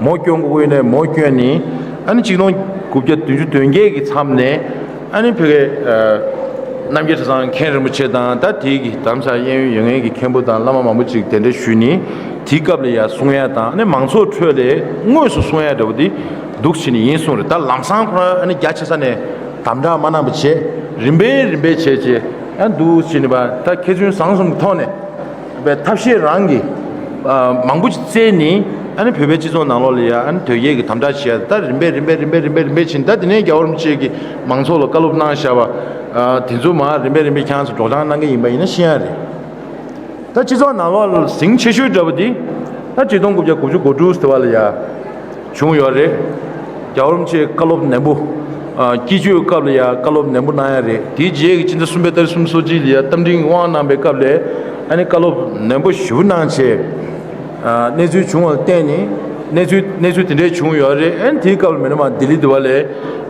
མོ་སྐྱོན་དགོས་ཀྱི་ཡོད་ན་མོ་སྐྱོན་ནས། ཨ་ནི་གཅིག་སྟོང་དགུ་བརྒྱ་བདུན་ཅུ་དོན་བརྒྱད་ཀྱི་མཚམས་ནས། ཨ་ནི་ཕ་གིའི་ཨ་རྣམ་རྒྱལ་གྲྭ་ཚང་མཁན་རིན་པོ་ཆེ་དང་། ད་དེའི་གི་རྡ་རམ་ས་ལ་གཡས་གཡོན་ཡོད་མཁན་གྱི་མཁན་པོ་དང་བླ་མ་མང་པོ་ཅིག་གདན་འདྲེན་ཞུས་ནས། དེའི་སྐབས་ལ་ཡ་གསུང་ཡ་དང་། ཨ་ནི་མང་ཚོགས་ཁྲོད་ལ་དངོས་སུ་གསུང་ཡ་འདྲ་བོ་དེ་འདུག་བྱས་ནས་ཡིན་གསུངས་རེད། ད་ལམ་སང་ཁོ་རང་ཨ་ནི་རྒྱ་ཆེ་ས་ནས་དམ་དྲག་མ་གནང་བ་བྱས། རིམ་པས་རིམ་པས་བྱས་བྱས་ཨ་འདུག་བྱས་ནས་པ། ད་མཁས་བཙུན་བཟང་གསུམ་གྱི་ཐོག་ནས་པའི་ཐབས་ཤེས་རང་གིས་ཨ་མང་པོ་ཅིག་བཙལ་ནས། ཨ་ནི་བོད་པའི་སྤྱི་ཚོགས་ནང་ལོགས་ལ་ཡ་ཨ་ནི་དོལ་རྒྱལ་གྱི་དམ་དྲག་བྱས། ད་རིམ་པས་རིམ་པས་རིམ་པས་རིམ་པས་རིམ་པས་ཕྱིན། ད་དེ་ནས་རྒྱལ་བ་རིན་པོ་ཆེ་གིས་མང་ཚོགས་ལ་བཀའ་སློབ་གནང་བཞག་པ། ཨ་དེ་ཚོ་མར་རིམ་པས་རིམ་པས་ཁྱེད་རང་ཚོ་སྒྲོག་སྦྱང་གནང་གི་ཡིན་པ་ཡིན་ན་ཤེས་ཡ་རེད། ད་སྤྱི་ཚོགས་ནང་ལོགས་ལ་ཟིང་ཆེ་ཤོས་འདྲ་བོ་འདི་ད་གཅིག་སྟོང་དགུ་བརྒྱ་དགུ་བཅུ་གོ་དྲུག་ཟེར་བ་ལ་ཡ་བྱུང་ཡོད་རེད། རྒྱལ་བ་རིན་པོ་ཆེའི་བཀའ་སློབ་ནན་པོ། ཨ་སྐྱིད་ཆུའི་སྐབས་ལ་ཡ་བཀའ་སློབ་ནན་པོ་གནང་ཡ་རེད། དེའི་རྗེས་ཀྱི་སྤྱི་ཟླ་གསུམ་པའི་ཏ་རིག་སུམ་ཅུ་སོ་གཅིག་ལ་ཡ་རྟ་མགྲིན་དབང་གནང་པའི་སྐབས་ལ་ཨ་ནི་བཀའ་སློབ་ནན་པོ་ཞེ་པོ་གནང་བྱས། ཨ་གནས་ཚུལ་བྱུང་བ་ལ་བརྟེན་ནས། གནས་ཚུལ་གནས་ཚུལ་དེ་འདྲས་བྱུང་ཡོད་རེད། ཨ་ནི་དེའི་སྐབས་ལ་མི་རྣམས་ལྡི་ལི་དུ་བ་ལས་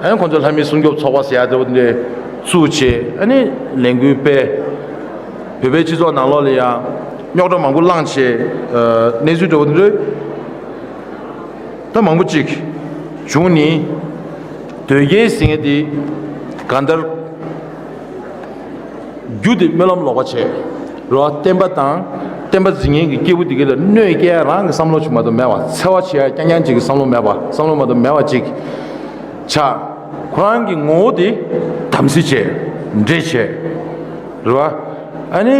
ཨ་ནི་ཁོང་ཚོ་ལྷ་མིའི་སྲུང་སྐྱོབ་ཚོགས་པ་ཟེར་ཡ་དེ་བ་དེ་འདྲས་བཙུགས་བྱས། ཨ་ནི་ལས་འགུལ་སྤེལ། བོད་པའི་སྤྱི་ཚོགས་ནང་ལོགས་ལ་ཡང་རྙོག་དྲ་མང་པོ་བསླངས་བྱས། ཨ། གནས་ཚུལ་འདྲ་བོ་འདི་འདྲ་ད་མང་པོ་ཅིག་བྱུང་ནས། དོལ་རྒྱལ་ཟེར་མཁན་དེ་གང་ལྟར་རྒྱུ་དེ་སྨོན་ལམ་ལོག་པ་བྱས། རོ། བསྟན་པ་དང་བསྟན་པ་འཛིན་མཁན་གྱི་སྐྱེས་བུ་དེ་ག་ལ་གནོད་སྐྱེལ་རང་གི་བསམ་བློ་ཅིག་མ་གཏོགས་མེད་པ། འཚེ་བ་བྱེད་ཡ་རྐྱང་རྐྱང་ཅིག་གི་བསམ་བློ་མེད་པ། བསམ་བློ་མ་གཏོགས་མེད་པ་ཅིག་ཆགས། ཁོ་རང་གི་ངོ་བོ་དེ་དམ་སྲི་བྱས། འདྲེ་བྱས། རེད་བ། ཨ་ནི།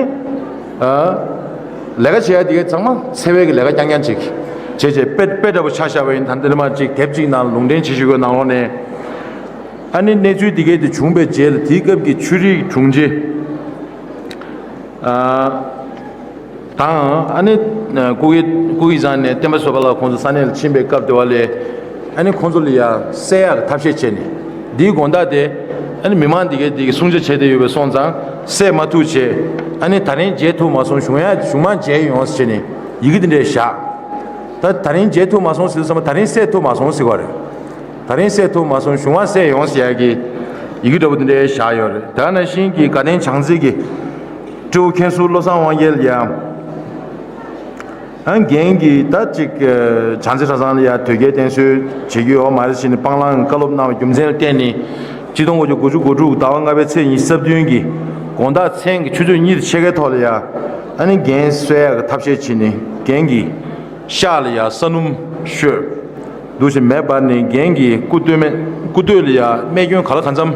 ཨ། ལས་ཀ་བྱེད་ཡ་དེ་གའི་ཚང་མ་འཚེ་བའི་གི་ལས་ཀ་རྐྱང་རྐྱང་ཅིག་བྱས་བྱས། དཔེ་དཔེ་འདྲ་པོ་ཆ་བཞག་པ་ཡིན། ད་འདི་ནས་མར་ཅིག་དེབ་ཅིག་ནང་ལུང་འདྲེན་བྱེད་ཤེས་དགོས་ནང་ལོགས་ནས། ཨ་ནི་གནས་ཚུལ་དེ་གའི་དེ་བྱུང་བའི་རྗེས་ལ། དེའི་སྐབས་ཀྱི་ཆོས་རིག་དྲུང་ཆེ། ཨ། དང་། ཨ་ནི། ཨ། སྐུ་སྒེར་སྐུ་སྒེར་བཟང་ནས་བསྟན་པ་བཟོ་ག་ལ་ཁོང་ཚོ་ས་གནས་ལ་ཕྱིན་པའི་སྐབས་དེ་བ་ལས། ཨ་ནི་ཁོང་ཚོ་ལ་ཡ་བསད་ཡག་གི་ཐབས་ཤེས་བྱས་ནས། འདིའི་དགོང་དག་དེ་ཨ་ནི་མི་མང་འདི་གས་འདི་གས་སྲུང་བྱ་བྱས་བསྡད་ཡོད་པའི་སོང་ཙང་བསད་མ་ཐུབ་བྱས། ཨ་ནི་ད་རིང་མཇལ་ཐུབ་མ་སོང་། གཞུང་ཡ་གཞུང་མང་མཇལ་ཡོང་ཟེར་བྱས་ནས་ཡི་གེ་འདི་འདྲས་བཞག་ད་ད་རིང་མཇལ་ཐུབ་མ་སོང་ཟེར་དུས་ཙམ་པ་ད་རིང་བསད་ཐུབ་མ་སོང་ཟེར་བ་རེད། ད་རིང་བསད་ཐུབ་མ་སོང་། གཞུང་མང་བསད་ཡོང་ཟེར་ཡ་གི་ཡི་གེ་འདྲ་པོ་འདི་འདྲས་བཞག་ཡོད་རེད། དེ་ནང་བཞིན་གྱི་དགའ་ལྡན་བྱང་རྩེ་གི་སྤྲེའུ་མཁན་ཟུར་བློ་བཟང་དབང་རྒྱལ་ཡ། ཨ། རྒན་གྱིས་ད་ཅིག་བྱང་རྩེ་གྲྭ་ཚང་ལ་ཡ་དོལ་རྒྱལ་བསྟེན་གསོལ་བྱེད་རྒྱུ་ཡོད་མ་རེད་ཟེར་ནས་སྤང་བླང་བཀའ་སློབ་གནང་བའི་རྒྱུ་མཚན་ལ་བརྟེན་ནས། གཅིག་སྟོང་དགུ་བརྒྱ་དགུ་བཅུ་གོ་དྲུག་ཟླ་བ་ལྔ་པའི་ཚེས་ཉི་ཤུ་རྩ་བདུན་གྱི་དགོང་དག་མཚན་གྱི་ཆུ་ཚོད་གཉིས་དང་ཕྱེད་ཀའི་ཐོག་ལ་ཡ། ཨ་ནི་རྒན་གསོལ་ཡག་གི་ཐབས་ཤེས་བྱས་ནས་རྒན་གྱི་ཤག་ལ་ཡ་ས་སྣུམ་བཤོས། འདུག་སེ་མེ་འབར་ནས་རྒན་གྱི་སྐུ་སྟོད་སྨད། སྐུ་སྟོད་ལ་ཡ་རྨས་སྐྱོན་ག་ལ་གང་འཚམ་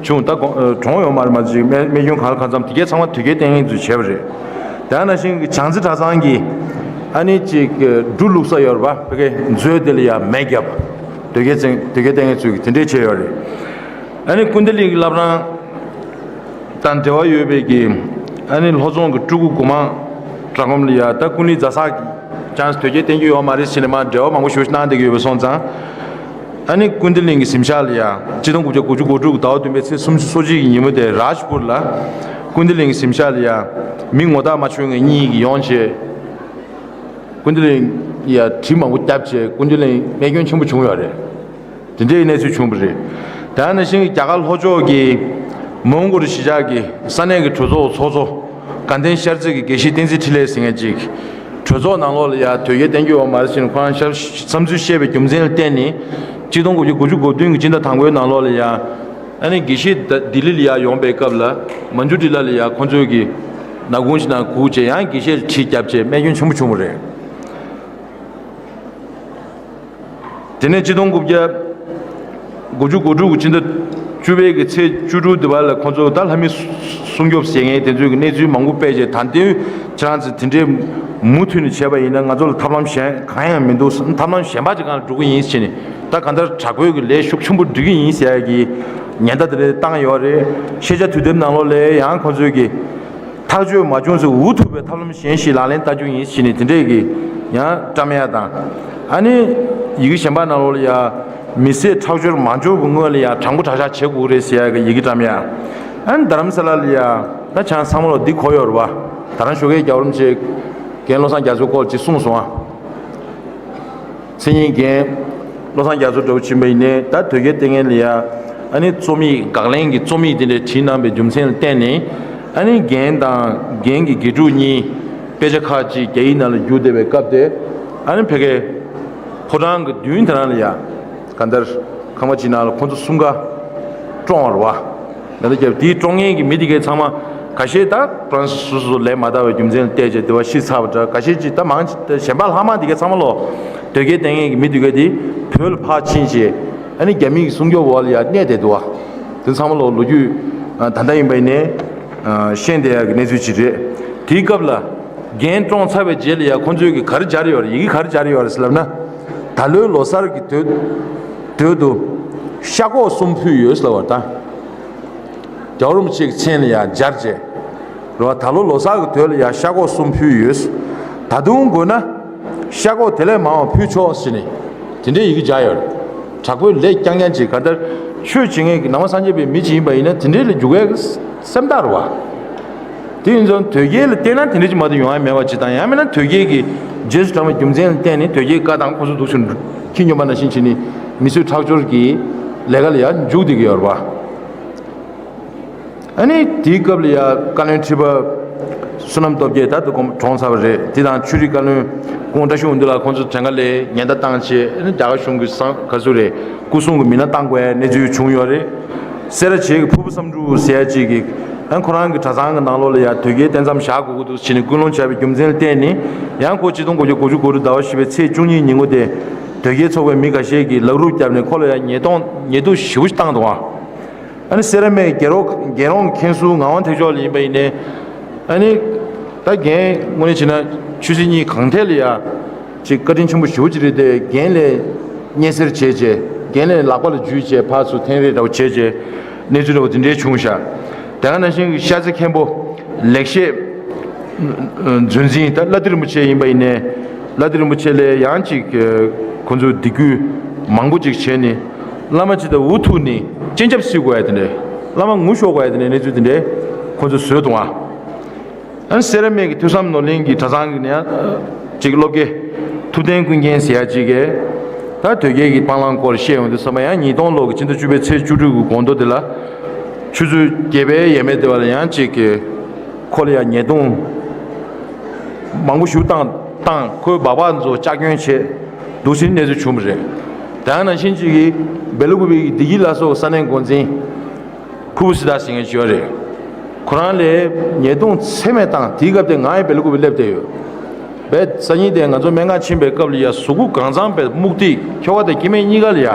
བྱུང་། ད་གོ་གྲོངས་ཡོད་མ་རེད། མ་གཞི་རྨས་རྨས་སྐྱོན་ག་ལ་གང་འཚམ་དེ་གས་ཚང་མ་དོལ་རྒྱལ་བསྟེན་མཁན་ཚོས་བྱས་པ་རེད། དེ་ནང་བཞིན་གྱི་བྱང་རྩེ་གྲྭ་ཚང་གི་ཨ་ནི་ཅིག་འབྲུ་བླུགས་ས་ཡོད་རེད་པ། ཕ་གིའི་མཛོད་དེ་ལ་ཡ་མེ་བརྒྱབ། དོལ་རྒྱལ་བསྟེན་དོལ་རྒྱལ་བསྟེན་མཁན་ཚོས་ཀྱིས་དེ་འདྲས་བྱས་ཡོད་རེད། ཨ་ནི་ཀུན་བདེ་གླིང་གི་བླ་བྲང་དང་འབྲེལ་བ་ཡོད་པའི་གི་ཨ་ནི་ལྷོ་རྫོང་གི་སྤྲུལ་སྐུ་གོང་མ་གྲྭ་སྒོམ་ལ་ཡ། ད་ཀུན་གླིང་རྫ་ས་ཀྱང་དོལ་རྒྱལ་བསྟེན་རྒྱུ་ཡོད་མ་རེད་ཟེར་ནས་མར་འབྲེལ་བ་མང་པོ་ཞེ་པོ་ཞིག་གནང་བསྡད་ཀྱི་ཡོད་པ་སོང་ཙང་། ཨ་ནི་ཀུན་བདེ་གླིང་གི་གཟིམ་ཤག་ལ་ཡ་གཅིག་སྟོང་དགུ་བརྒྱ་དགུ་བཅུ་གོ་དྲུག་ཟླ་བ་བདུན་པའི་ཚེས་སུམ་ཅུ་སོ་གཅིག་གི་ཉིན་མོ་དེ་རཱཇ་པུར་ལ་ཀུན་བདེ་གླིང་གི་གཟིམ་ཤག་ལ་ཡ་མི་ངོ་རྟགས་མ་བྱུང་མཁན་གཉིས་ཀྱིས་ཡོང་བྱས། ཀུན་བདེ་གླིང་ཡ་གྲི་མང་པོ་བརྒྱབ་བྱས། ཀུན་བདེ་གླིང་རྨས་སྐྱོན་ཆེན་པོ་བྱུང་ཡོད་རེད། དེ་འདྲའི་གནས་ཚུལ་བྱུང་བ་རེད། དེ་ནང་བཞིན་རྒྱ་གར་ལྷོ་ཕྱོགས་ཀྱི་མོན་གྷོ་རི་གཞིས་ཆགས་ཀྱི་ས་གནས་ཀྱི་གྲོས་ཚོགས་ཚོགས་གཙོ་དགའ་ལྡན་ཤར་རྩེ་གི་དགེ་བཤེས་བསྟན་འཛིན་འཕྲིན་ལས་ཟེར་མཁན་ཅིག་གྲོས་ཚོགས་ནང་ལོགས་ལ་ཡ་དོལ་རྒྱལ་བསྟེན་རྒྱུ་ཡོད་མ་རེད་ཟེར་ནས་ཁོ་རང་ཤར་བསམ་ཚུལ་བཤད་པའི་རྒྱུ་མཚན་ལ་བརྟེན་ནས། གཅིག་སྟོང་དགུ་བརྒྱ་དགུ་བཅུ་གོ་བདུན་གྱི་སྤྱི་ཟླ་དང་པོའི་ནང་ལོགས་ལ་ཡ། ཨ་ནི་དགེ་བཤེས་ད་ལྡི་ལི་ལ་ཡ་ཡོང་པའི་སྐབས་ལ་མན་ཇུ་ཊི་ལ་ལ་ཡ་ཁོ་ཚོས་ཀྱི་ནག་ཁུང་ཞིག་ནང་སྒུག་བྱས། ཡང་དགེ་བཤེས་ལ་གྲི་བརྒྱབ་བྱས་རྨས་སྐྱོན་ཆེན་པོ་བྱུང་བ་རེད། དེ་ནས་གཅིག་སྟོང་དགུ་བརྒྱ་དགུ་བཅུ་གོ་དྲུག་གི་སྤྱི་ཟླ་བཅུ་པའི་གི་ཚེས་བཅུ་དྲུག་དེ་བར་ལ་ཁོང་ཚོ་ད་ལྷ་མི་སྲུང་སྐྱོབ་ཟེར་མཁན་དེ་ཚོས་ཀྱི་གནས་ཚུལ་མང་པོ་སྤེལ་རྗེས། ད་ལྟའི་ཁྱེད་རང་ཚོས་དེ་འདྲའི་མུ་མཐུད་ནས་བྱས་པ་ཡིན་ན་ང་ཚོ་ལ་ཐབས་ལམ་གཞན་གང་ཡང་མི་འདུག་ཐབས་ལམ་གཞན་པ་ཅིག་སྒང་ལ་འགྲོ་གི་ཡིན་ཟེར་ནས། ད་གང་ལྟར་དྲག་པོའི་གི་ལས་ཤུགས་ཆེན་པོ་སྒྲིག་གི་ཡིན་ཟེར་ཡ་གི་ཉེན་བརྡ་དེ་འདྲ་བཏང་ཡོད་རེད། ཤེས་བྱ་དུས་དེབ་ནང་ལོགས་ལ་ཡང་ཁོང་ཚོས་ཀྱི་ཐག་གཅོད་མ་བྱུང་ཚེ་འུ་ཐུག་པའི་ཐབས་ལམ་གཞན་ཞིག་ལག་ལེན་བསྟར་རྒྱུ་ཡིན་ཟེར་ནས་དེ་འདྲས་ཀྱི་ཡང་བཀྲམ་ཡ་དང་། ཨ་ནི་ཡི་གེ་གཞན་པ་ནང་ལོགས་ལ་ཡ་མི་བསད་ཁྲག་སྦྱོར་མ་འབྱོར་གྱི་སྔོན་ལ་ཡ་དྲང་པོ་དྲག་ཤག་བྱེད་དགོས་རེད་ཟེར་ཡ་གི་ཡི་གེ་བཀྲམ་ཡ། ཨ་ནི་རྡ་རམ་ས་ལ་ལ་ཡ་ད་ཆང་ཚང་མ་ལོ་འདི་གོ་ཡོད་རེད་བ། ད་རང་ཞོགས་ཀས་རྒྱལ་བ་རིན་པོ་ཆེ་རྒན་བློ་བཟང་རྒྱ་མཚོའི་སྐོར་ཅིག་གསུངས་སོང་ཨ། མཚན་ཉིད་རྒན་བློ་བཟང་རྒྱ་མཚོ་འདྲ་བོ་ཕྱིན་པ་ཡིན་ནའི་ད་དོལ་རྒྱལ་བསྟེན་མཁན་ལ་ཡ། ཨ་ནི་རྩོམ་ཡིག་དགག་ལན་གྱི་རྩོམ་ཡིག་དེ་འདྲ་བྲིས་གནང་པའི་རྒྱུ་མཚན་ལ་བརྟེན་ནས། ཨ་ནི་རྒན་དང་རྒན་གྱི་དགེ་ཕྲུག་གཉིས་དཔེ་ཆ་ཁག་ཅིག་རྒྱ་ཡིག་ནང་ལ་བསྒྱུར་བསྡད་པའི་སྐབས་དེ། ཨ་ནི་ཕ་གིའི་ཕོ་བྲང་གི་མདུན་དེ་རང་ལ་ཡ། གང་ལྟར་ཁང་པ་ཅིག་ནང་ལ་ཁོང་ཚོ་གསུམ་ཀ་བཀྲོངས་པ་རེད་བ། ད་ལྟ་རྒྱབ་དེའི་བཀྲོངས་མཁན་གྱི་མི་དེ་གའི་ཚང་མ་ཁ་ཤས་ད་ཁོ་རང་སོ་སོ་སོ་ལས་མ་དག་པའི་རྒྱུ་མཚན་ལ་བལྟས་བྱས་དེ་བ་ཤི་ཚར་བ་འདྲ། ཁ་ཤས་ཅིག་ད་མང་ཆེ་གཞན་པ་ལྷག་མ་དེ་གའི་ཚང་མ་ལོ་དོལ་རྒྱལ་བསྟེན་མཁན་གྱི་མི་དེ་གའི་དེ་བོད་ལ་ཕར་ཕྱིན་བྱས། ཨ་ནི་རྒྱ་མི་གི་སྲུང་སྐྱོབ་འོག་ལ་ཡ་གནས་བསྡད་འདུག་བ། དེ་ཚང་མ་ལོ་ལོ་རྒྱུས་ད་ལྟ་ཡིན་པ་ཡིན་ནའི་ཤེས་བསྡད་ཡ་གི་གནས་ཚུལ་ཅིག་རེད། དེའི་སྐབས་ལ་རྒན་བཀྲོངས་ཚར་བའི་རྗེས་ལ་ཡ་ཁོང་ཚོས་གི་ག་རེ་སྦྱར་ཡོད་རེད། ཡི་གེ་ག་རེ་སྦྱར་ཡོད་རེད་ཟེར་ལབ་ན། ད་ལོའི་ལོ་གསར་གྱི་དོད་དོད་དུ་ཤ་ཁོག་གསུམ་ཕུལ་ཡོད་ཟེར་ལབ་པ་རེད་ད། རྒྱལ་བ་རིན་པོ་ཆེ་གི་མཚན་ལ་ཡང་སྦྱར་བྱས། རེད་བ། ད་ལོ་ལོ་གསར་གྱི་དོད་ལ་ཡང་ཤ་ཁོག་གསུམ་ཕུལ་ཡོད། ད་དུང་དགོས་ན་ཤ་ཁོག་དེ་ལས་མང་བ་ཕུལ་ཆོག་ཟེར་ནས་དེ་འདྲའི་ཡི་གེ་སྦྱར་ཡོད་རེད། དྲག་པོའི་ལས་རྐྱང་རྐྱང་བྱེད། ག་ལྟར་ཆོས་བྱེད་མཁན་གྱི་ནང་པ་སངས་རྒྱས་པའི་མི་ཅིག་ཡིན་པ་ཡིན་ན་དེ་འདྲའི་ལ་འཇུག་ཡག་གི་སེམས་ཐག་རེད་བ། དེ་ཡིན་ཙང་དོལ་རྒྱལ་ལ་བརྟེན་ན་དེ་འདྲ་ཅིག་མ་གཏོགས་ཡོང་ཡ་མེད་པ་ཅིག་དང་། ཡང་མིན་ན་དོལ་རྒྱལ་གྱི་རྗེས་སུ་འབྲང་བའི་རྒྱུ་མཚན་ལ་བརྟེན་ནས་དོལ་རྒྱལ་བཀའ་དང་ཁོ་ཚོ་འདུག་སེ་ཁྱི་སྨྱོན་པ་ནང་བཞིན་བྱས་ནས་མི་གསོད་ཁྲག་སྦྱོར་གྱི་ལས་ཀ་ལ་ཡང་འཇུག་བསྡད་ཀྱི་ཡོད་རེད་པ། ཨ་ནི་དེའི་སྐབས་ལ་ཡང་བཀའ་བློན་ཁྲི་པ་ བསོད་ནམས་སྟོབས་རྒྱས་ད་དུ་གོང་གྲོངས་ཚར་བ་རེད། དེ་དང་ཆོས་རིག་བཀའ་བློན་སྐུ་ངོ་བཀྲ་ཤིས་དབང་འདུས་ལགས་ཁོང་ཚོ་བྲན་ཁ་ལས་ཉེན་བརྡ་བཏང་བྱས་ཨ་ནི་རྒྱ་གར་གཞུང་གི་སང་ག་ཚོད་རེད། སྐུ་སྲུང་གི་མི་སྣ་བཏང་དགོས་ཡ་གནས་ཚུལ་བྱུང་ཡོད་རེད། སེ་ར་བྱེས་ཀྱི་ཕུར་བུ་བསམ་འགྲུབ་ཟེར་ཡ་གཅིག་གིས་ཨ་ཁོ་རང་གི་གྲྭ་ཚང་གི་ནང་ལོགས་ལ་ཡ་དོལ་རྒྱལ་རྟེན་མཚམས་བཞག་དགོས་ཀྱི་འདུག་ཟེར་ནས་སྐུལ་སློང་བྱས་པའི་རྒྱུ་མཚན་ལ་བརྟེན་ནས་ཡང་ཁོ་ཆིག་སྟོང་དགུ་བརྒྱ་དགུ་བཅུ་གོ་དྲུག་ཟླ་བ་བཞི་པའི་ཚེས་བཅུ་གཉིས་ཉིན་མོ་དེ་དོལ་རྒྱལ་ཚོགས་པའི་མི་ཁ་ཤས་ཀྱིས་ལག་རུབ་བརྒྱབ་ནས་ཁོ་ལ་ཡ་ཉེས་རྡུང་ཉེས་རྡུང་ཞེ་པོ་ཞིག་བཏང་འདུག་ཨ། ཨ་ནི་སེ་ར་སྨད་རྒྱལ་རོང་རྒྱལ་རོང་མཁན་ཟུར་ངག་དབང་ཐེག་མཆོག་ལ་ཡིན་པ་ཡིན་ནའི་ཨ་ནི་ད་རྒན་དངོས་གནས་བྱས་ན་ཆོས་སྲིད་གཉིས་གང་ཐད་ལ་ཡ་ཅིག་བཀའ་དྲིན་ཆེན་པོ་ཞེ་པོ་ཅིག་རེད་དེ། རྒན་ལས་སྙན་སེར་བྱས་བྱས་རྒན་ལས་ལག་པ་ལ་འཇུས་བྱས་ཕར་ཚུར་འཐེན་རེས་འདྲ་བོ་བྱས་བྱས་གནས་ཚུལ་འདྲ་བོ་དེ་འདྲའི་བྱུང་ཤག་དེ་ག་ནང་བཞིན་གྱི་ཤར་རྩེ་མཁན་པོ་ལེགས་བཤད་མཛོད་འཛིན་ད་བླ་བདེ་རིན་པོ་ཆེ་ཡིན་པ་ཡིན་ནའི་བླ་བདེ་རིན་པོ་ཆེ་ལས་ཡང་ཅིག་ཁོ་ཚོས་སྡིགས་སྐུལ་མང་པོ་ཅིག་བྱས་ནས་བླ་མ་ཅིག་དང་འུ་ཐུག་ནས་སྤྱན་ཆབ་བསིལ་དགོས་ཡ་དེ་འདྲས། བླ་མ་ངུ་ཤོར་དགོས་ཡ་དེ་འདྲས་གནས་ཚུལ་དེ་འདྲས་ཁོ་ཚོས་བཟོས་འདུག་ཨ། ཨ་ནི་སེ་ར་སྨད་ཀྱི་ཐོས་བསམ་ནོར་གླིང་གི་གྲྭ་ཚང་གི་ནས་ཡང་ཅིག་སློབ་དགེ་ཐུབ་བསྟན་ཀུན་མཁྱེན་ཟེར་ཡ་ཅིག་གིས་ད་དོལ་རྒྱལ་གྱི་སྤང་བླང་སྐོར་བཤད་ཡོང་དུས་ཙམ་པ་ཡང་ཉིས་སྟོང་ལོ་གི་ཕྱི་ཟླ་བཅུ་པའི་ཚེས་བཅུ་དྲུག་གི་དགོང་དྲོ་དེ་ལ་ཆུ་ཚོད་བརྒྱད་པའི་ཡས་མས་དེ་བ་ལ་ཡང་ཅིག་གིས་ཁོ་ལ་ཡང་ཉེས་རྡུང་མང་པོ་ཞིག་བཏང་བཏང་། ཁོའི་སྦག་སྦག་ཚོ་ལྕགས་གྱོན་བྱས་འདུག་ཟེར་གནས་ཚུལ་བྱུང་བ་རེད། དེ་ནང་བཞིན་ཅིག་གིས་བེ་ལ་ཀུ་པེ་གི་བདེ་སྐྱིད་ལ་སོགས་ས་གནས་འགོ་འཛིན་ཕུ་བོ་སི་ཏཱ་ཟེར་མཁན་ཞིག་ཡོད་རེད། ཁོ་རང་ལ་ཉེས་རྡུང་ཚད་མེད་བཏང་། དེའི་སྐབས་དེ་ང་ཡང་བེ་ལ་ཀུ་པེ་སླེབས་བསྡད་ཡོད། བས་སང་ཉིན་དེ་ང་ཚོ་སྨན་ཁང་ཕྱིན་པའི་སྐབས་ལ་ཡ་གཟུགས་པོ་གང་ཚང་བས་སྨུག་ཐིག་ཁྱོ་ག་དང་སྐྱེ་དམན་གཉིས་ཀ་ལ་ཡ་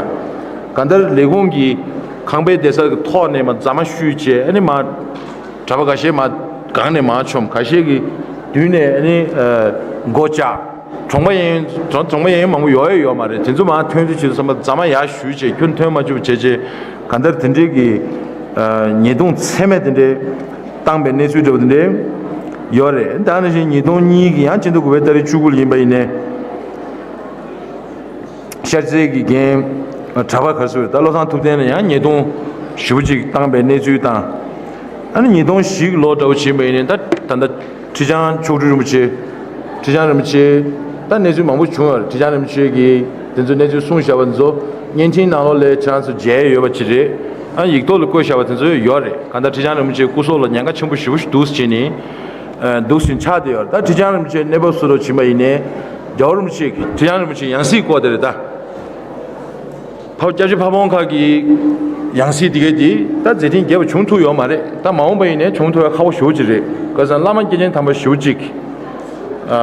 གང་ལྟར་ལས་ཁུངས་ཀྱི་ཁང་པའི་སྡེ་སར་གྱི་ཐོག་ནས་མ་རྫ་མ་བཤུས་བྱས་ཨ་ནི་མ་གྲྭ་པ་ཁ་ཤས་མ་སྒང་ནས་མ་མཆོངས། ཁ་ཤས་ཀྱི་མདུན་ནས་ཨ་ནི་ཨ་མགོ་བཅག་གྲོང་པ་ཡན་གྲོང་གྲོང་པ་ཡན་མང་པོ་ཡོད་ཡོད་མ་རེད། དེ་ཚོ་མར་ཐོན་རྩིས་བྱེད་དུས་ཙམ་པ་རྫ་མ་ཡར་གཞུས་བྱས་ཁྱོན་ཐོན་མ་བཅུག་བྱས་བྱས་གང་ལྟར་དེ་འདྲའི་གི་ཨ་ཉེས་རྡུང་ཚད་མེད་དེ་འདྲའི་བཏང་པའི་གནས་ཚུལ་འདྲ་བོ་དེ་འདྲའི་ཡོད་རེད། ད་ནང་བཞིན་ཉིས་སྟོང་གཉིས་ཀྱི་ཡང་ཕྱི་ཟླ་དགུ་པའི་ཏ་རིག་བཅུ་དགུ་ལ་ཡིན་པ་ཡིན་ནའི་ཤར་རྩེ་གི་རྒན་གྲྭ་པ་ག་ཚོད་ད་བློ་བཟང་ཐུབ་བསྟན་ལ་ཡང་ཉེས་རྡུང་ཞེ་པོ་ཅིག་བཏང་པའི་གནས་ཚུལ་དང་། ཨ་ནི་ཉིས་སྟོང་བཞི་གི་ལོ་འདྲ་བོ་ཕྱིན་པ་ཡིན་ནའི་ད་ད་ལྟ་ཁྲི་བྱང་མཆོག་སྤྲུལ་རིན་པོ་ཆེ། ཁྲི་བྱང་རིན་པོ་ཆེ་ད་གནས་ཚུལ་མང་པོ་བྱུང་ཡོད་རེད། ཁྲི་བྱང་རིན་པོ་ཆེ་གིས་དེ་ཚོ་གནས་ཚུལ་གསུངས་བཞག་པ་ཚོ་བརྙན་འཕྲིན་ནང་ལོགས་ལ་ཁྱེད་རང་ཚོ་མཇལ་ཡོད་པ་ཅིག་རེད། ཨ་ཡིག་ཐོག་ལ་བཀོད་བཞག་པ་དེ་ཚོ་ཡོད་རེད། གང་ལྟར་ཁྲི་བྱང་རིན་པོ་ཆེ་སྐུ་སྲོག་ལ་ཉེན་ཁ་ཆེན་པོ་ཞེ་པོ་ཞིག་འདུག་ཟེར་བྱས་ནས་ཨ་འདུག་ཟེར་ཆགས་བསྡད་ཡོད་རེད། ད་ཁྲི་བྱང་རིན་པོ་ཆེ་གནས་བབ་སུ་རུ་ཕྱིན་པ་ཡིན་ནའི་རྒྱལ་བ་རིན་པོ་ཆེ་གི་ཁྲི་བྱང་རིན་པོ་ཆེ་ཡང་སྲིད་སྐོར་དེ་རེད་ད། ཕ་སྐྱབས་རྗེ་ཕ་བོང་ཁ་གི་ཡང་སྲིད་འདི་གའི་འདི་ད་མཛད་འཕྲིན་རྒྱས་པ་བྱུང་ཐུབ་ཡོད་མ་རེད། ད་མ་འོངས་པ་ཡིན་ནའི་བྱུང་ཐུབ་ཡ་ཁག་པོ་ཞེ་པོ་ཅིག་རེད། ག་ས་བླ་མ་སྐྱེས་ཆེན་དམ་པ་ཞེ་པོ་ཅིག་ཨ་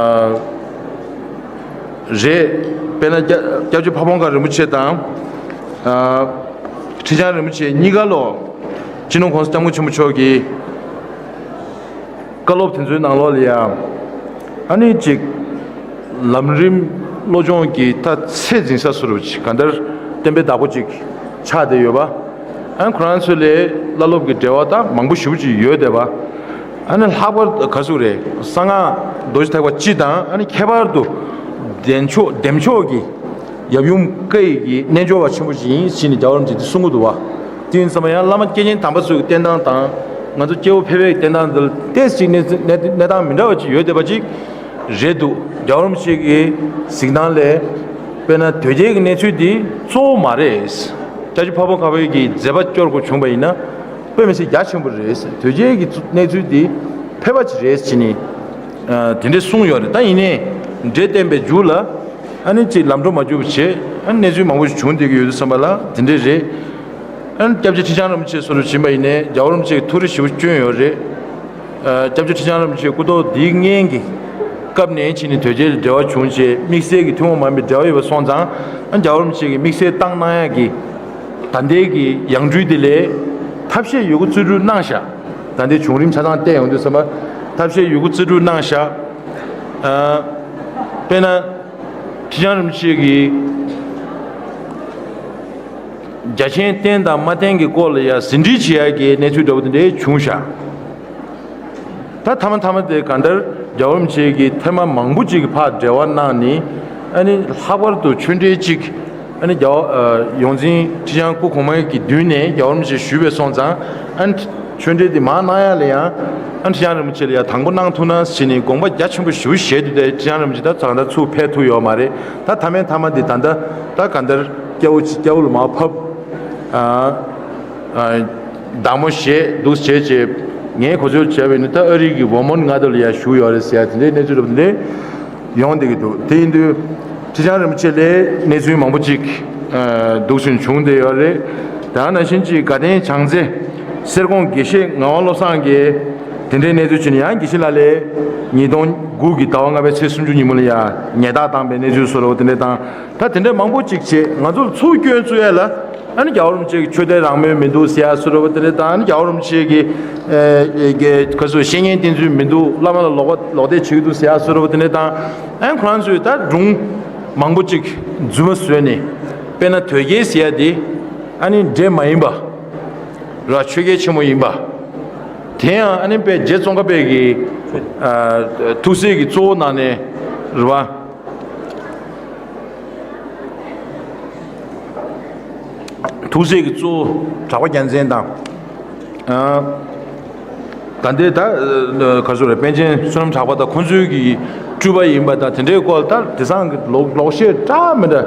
རེད། དཔེར་ན་སྐྱབས་སྐྱབས་རྗེ་ཕ་བོང་ཁ་རིན་པོ་ཆེ་དང་ཨ་ཁྲི་བྱང་རིན་པོ་ཆེ་གཉིས་ཀ་ལོ་སྤྱི་ནོར་༸གོང་ས་༸སྐྱབས་མགོན་ཆེན་པོ་མཆོག་གིས་བཀའ་སློབ་དེ་ཚོའི་ནང་ལོགས་ལ་ཡང་ཨ་ནི་ཅིག་ལམ་རིམ་བློ་སྦྱོང་གི་ད་ཚད་འཛིན་ས་སུ་རུ་ཅིག་ག་འདར་བསྟན་པའི་བདག་པོ་ཅིག་ཆགས་བསྡད་ཡོད་པ། ཨ་ནི་ཁོ་རང་ཚོ་ལས་བླ་སློབ་ཀྱི་འབྲེལ་བ་ད་མང་པོ་ཞེ་པོ་ཅིག་ཡོད་བསྡད་པ། ཨ་ནི་ལྷག་པར་ག་ཟུག་རེད། གསང་སྔགས་རྡོ་རྗེ་ཐེག་པ་སྤྱི་དང་ཨ་ནི་ཁྱད་པར་དུ་བདེ་མཆོག་བདེ་མཆོག་གི་ཡབ་ཡུམ་བཀའ་ཡི་གི་རྣལ་འབྱོར་བ་ཆེན་པོ་ཞིག་ཡིན་ཟེར་ནས་རྒྱལ་བ་རིན་པོ་ཆེས་འདི་གསུང་གི་འདུག་བ། དེ་ཡིན་ཙང་ཡང་བླ་མ་སྐྱེས་ཆེན་དམ་པ་ཚོའི་བསྟེན་སྟངས་དང་ང་ཚོ་སྐྱེ་བོ་ཕལ་པའི་བསྟེན་སྟངས་འདི་ལ་ཏོག་ཙམ་གནས་གནས་གནས་སྟངས་མི་འདྲ་བ་ཅིག་ཡོད་བསྡད་པ་ཅིག་རེད་འདུག་རྒྱལ་བ་རིན་པོ་ཆེ་གི་གཟིགས་སྟངས་ལས་དཔེར་ན་དོལ་རྒྱལ་གྱི་གནས་ཚུལ་འདི་གཙོ་བོ་མ་རེད། སྐྱབས་རྗེ་ཕ་བོང་ཁ་པའི་གི་མཛད་པ་སྐྱོར་དགོས་བྱུང་བ་ཡིན་ན་དཔེ་མི་སྲིད་རྒྱ་ཆེན་པོ་རེད། དོལ་རྒྱལ་གྱི་གནས་ཚུལ་འདི་ཕལ་པ་ཅིག་རེད་ཟེར་ནས་དེ་འདྲས་གསུངས་ཡོད་རེད། ད་ཡིན་ནའི་འགྲེལ་བསྟན་པའི་མཇུག་ལ། ཨ་ནི་ཅིག་ལམ་འགྲོ་མ་འཇུག་པ་བྱས། ཨ་ནི་གནས་ཚུལ་མང་པོ་ཞིག་བྱུང་བསྡད་ཀྱི་ཡོད་དུས་ཙམ་པ་ལ་དེ་འདྲས་རེད། ཨ་ནི་སྐྱབས་རྗེ་ཁྲི་བྱང་རིན་པོ་ཆེ་སོ་སོར་ཕྱིན་པ་ཡིན་ནའི་རྒྱལ་བ་རིན་པོ་ཆེ་གི་ཐུགས་རེ་ཞེ་པོ་བསྐྱོན་ཡོད་རེད། ཨ་སྐྱབས་རྗེ་ཁྲི་བྱང་རིན་པོ་ཆེ་སྐུ་ཐོག་འདིའི་སྔན་གྱི་སྐབས་ནས་ཕྱིན་ནས་དོལ་རྒྱལ་ལ་འབྲེལ་བ་བྱུང་བྱས་དམིགས་བསལ་གྱི་ཐུན་མོང་མ་ཡིན་པའི་འབྲེལ་བ་ཡོད་པ་སོང་ཙང་། ཨ་རྒྱལ་བ་རིན་པོ་ཆེ་གིས་དམིགས་བསལ་བཏང་གནང་ཡག་གི་ད་ལྟའི་གི་ཡང་སྤྲུལ་འདི་ལས་ཐབས་ཤེས་ཡོད་རྒུ་རྩིས་སྤྲོད་གནང་བཞག་ད་ལྟའི་བྱུང་རིམ་ཆ་ཚང་བལྟས་ཡོང་དུས་ཙམ་པ་ཐབས་ཤེས་ཡོད་རྒུ་རྩིས་སྤྲོད་གནང་བཞག་ཨ་དཔེར་ན། ཁྲི་བྱང་རིན་པོ་ཆེ་གིས་རྒྱ་ཆེན་བསྟེན་དང་མ་བསྟེན་གྱི་སྐོར་ལ་ཡང་ཟིན་བྲིས་བྱེད་ཡག་གི་གནས་ཚུལ་འདྲ་བོ་དེ་འདྲའི་བྱུང་ཤག་ད་མཐའ་མ་མཐའ་མ་དེ་གང་ལྟར་རྒྱལ་བ་རིན་པོ་ཆེ་གིས་ཐེངས་མ་མང་པོ་ཅིག་གི་ཕར་འབྲེལ་བ་གནང་ནས། ཨ་ནི་ལྷག་པར་དུ་ཆོས་འབྲེལ་གཅིག་ཨ་ནི་རྒྱལ་བ་ཨ་ཡོངས་འཛིན་ཁྲི་བྱང་སྐུ་གོང་མ་གི་མདུན་ནས་རྒྱལ་བ་རིན་པོ་ཆེ་ཞུས་པའི་སོང་ཙང་། ཨ་ནི་ཆོས་འབྲེལ་འདི་མར་གནང་ཡག་ལ་ཡང་། ཨ་ནི་ཁྲི་བྱང་རིན་པོ་ཆེ་ལ་ཡང་དང་པོ་གནང་ཐུབ་ན་ཟེར་ནས་དགོངས་པ་རྒྱ་ཆེན་པོ་ཞེ་པོ་བཞེས་དུས། དེ་ཁྲི་བྱང་རིན་པོ་ཆེ་ད་ད་ལྟ་ཚུར་ཕེབས་ཐུབ་ཡོད་མ་རེད། ད་མཐའ་མའི་མཐའ་མ་འདི་ད་ལྟ་ད་ག་འདར་སྐྱ་བོ་ཅིག་སྐྱ་བོ་ལ་མར་ཕབ། ཨ་ཨ་བདག་མོ་བཞེས་འདུག་བྱས་བྱས། ངས་གོ་ཚོད་བྱས་པ་ཡིན་ན་ད་ཨ་རི་གི་ཝོ་མོན་མངའ་སྡེ་ལ་ཡར་བཞུགས་ཡོད་རེད་ཟེར་ཡ་དེ་འདྲའི་གནས་ཚུལ་འདྲ་པོ་དེ་འདྲ་ཡོང་བསྡད་ཀྱི་འདུག་དེ་ཡིན་དུས་ཁྲི་བྱང་རིན་པོ་ཆེ་ལས་གནས་ཚུལ་མང་པོ་ཅིག་ཨ་འདུག་སེ་བྱུང་བསྡད་ཡོད་རེད། དེ་ནང་བཞིན་གྱི་དགའ་ལྡན་བྱང་རྩེ་གསེར་ཀོང་དགེ་བཤེས་ངག་དབང་བློ་བཟང་གིས་དེ་འདྲའི་གནས་ཚུལ་བྱུང་ནས་ཡང་དགེ་བཤེས་ལགས་ལས་ཉིས་སྟོང་དགུ་གི་ཟླ་བ་ལྔ་པའི་ཚེས་སུམ་ཅུ་ཉིན་མོ་ལ་ཡང་ཉལ་ཐ་བཏང་པའི་གནས་ཚུལ་བཟོ་འདྲ་པོ་དེ་འདྲ་དང་། ད་དེ་འདྲ་མང་པོ་ཅིག་བྱས་ང་ཚོར་ཚུར་སྐྱོན་བཙུགས་ཡ་ལ། ཨ་ནི་རྒྱལ་བ་རིན་པོ་ཆེ་གི་ཆོས་དད་རང་མོས་མི་འདུག་ཟེར་ཡ་བཟོ་འདྲ་པོ་དེ་འདྲ་དང་། ཨ་ནི་རྒྱལ་བ་རིན་པོ་ཆེ་གི་ཨེ་ག་ཚོད་བཤེས་གཉེན་བསྟེན་ཚུལ་མི་འདུག་བླ་མ་ལ་ལོག་པ་ལོག་འདེད་བྱེད་ཀྱི་འདུག་ཟེར་ཡ་བཟོ་འདྲ་པོ་དེ་འདྲ་དང་། ཨ་ནི་ཁོ་རང་ཚོས་ད་སྒྲུང་མང་པོ་ཅིག་རྫུན་མ་བཟོས་ནས། དཔེར་ན་དོལ་རྒྱལ་ཟེར་ཡ་དེ་ཨ་ནི་འདྲེ་མ་ཡིན་པ་ར་ཆོས་རྒྱལ་ཆེན་མོ་ཡིན་པ། དེ་ཡང་ཨ་ནི་དཔེ་རྗེ་ཙོང་ཁ་པའི་གི་ཨ་ཐུགས་སྲས་ཀྱི་གཙོ་བོ་ནང་ནས་རེད་བ། ཐུགས་སྲས་ཀྱི་གཙོ་བོ་གྲགས་པ་རྒྱལ་མཚན་དང་། ཨ་ད་ལྟའི་ད་ག་ཚོད་རེད། པཎ་ཆེན་བསོད་ནམས་གྲགས་པ་དང་ཁོང་ཚོའི་གི་སྤྲུལ་པ་ཡིན་པ་དང་། དེ་འདྲའི་སྐོར་ལ་ད་དེང་སང་གི་ལོག་ལོག་བཤད་འདྲ་མི་འདྲ།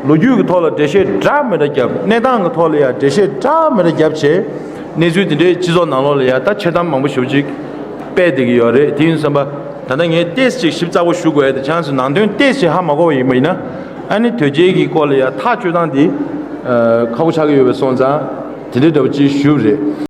ལོ་རྒྱུས་ཀྱི་ཐོག་ལ་འགྲེལ་བཤད་འདྲ་མི་འདྲ་བརྒྱབ། གནས་སྟངས་ཀྱི་ཐོག་ལ་ཡང་འགྲེལ་བཤད་འདྲ་མི་འདྲ་བརྒྱབ་བྱས། གནས་ཚུལ་དེ་འདྲའི་སྤྱི་ཚོགས་ནང་ལོགས་ལ་ཡང་ད་འཆལ་གཏམ་མང་པོ་ཞེ་པོ་ཅིག་སྤེལ་བསྡད་ཀྱི་ཡོད་རེད། དེ་ཡིན་བསམ་པ། ད་ལྟ་ངས་ཏོག་ཙམ་ཅིག་ཞིབ་ཚགས་པོ་ཞུ་དགོས་ཡ་དེ་ཆགས་སོང་། ནང་དོན་ཏོག་ཙམ་ཧ་མ་གོ་བ་ཡིན་པ་ཡིན་ན། ཨ་ནི་དོལ་རྒྱལ་གྱི་སྐོར་ལ་ཡང་ཐག་གཅོད་སྟངས་དེ་ཨ་ཁག་པོ་ཆགས་ཀྱི་ཡོད་པ་སོང་ཙང་། དེ་འདྲའི་འདྲ་པོ་ཅིག་ཞུས་པ་རེད།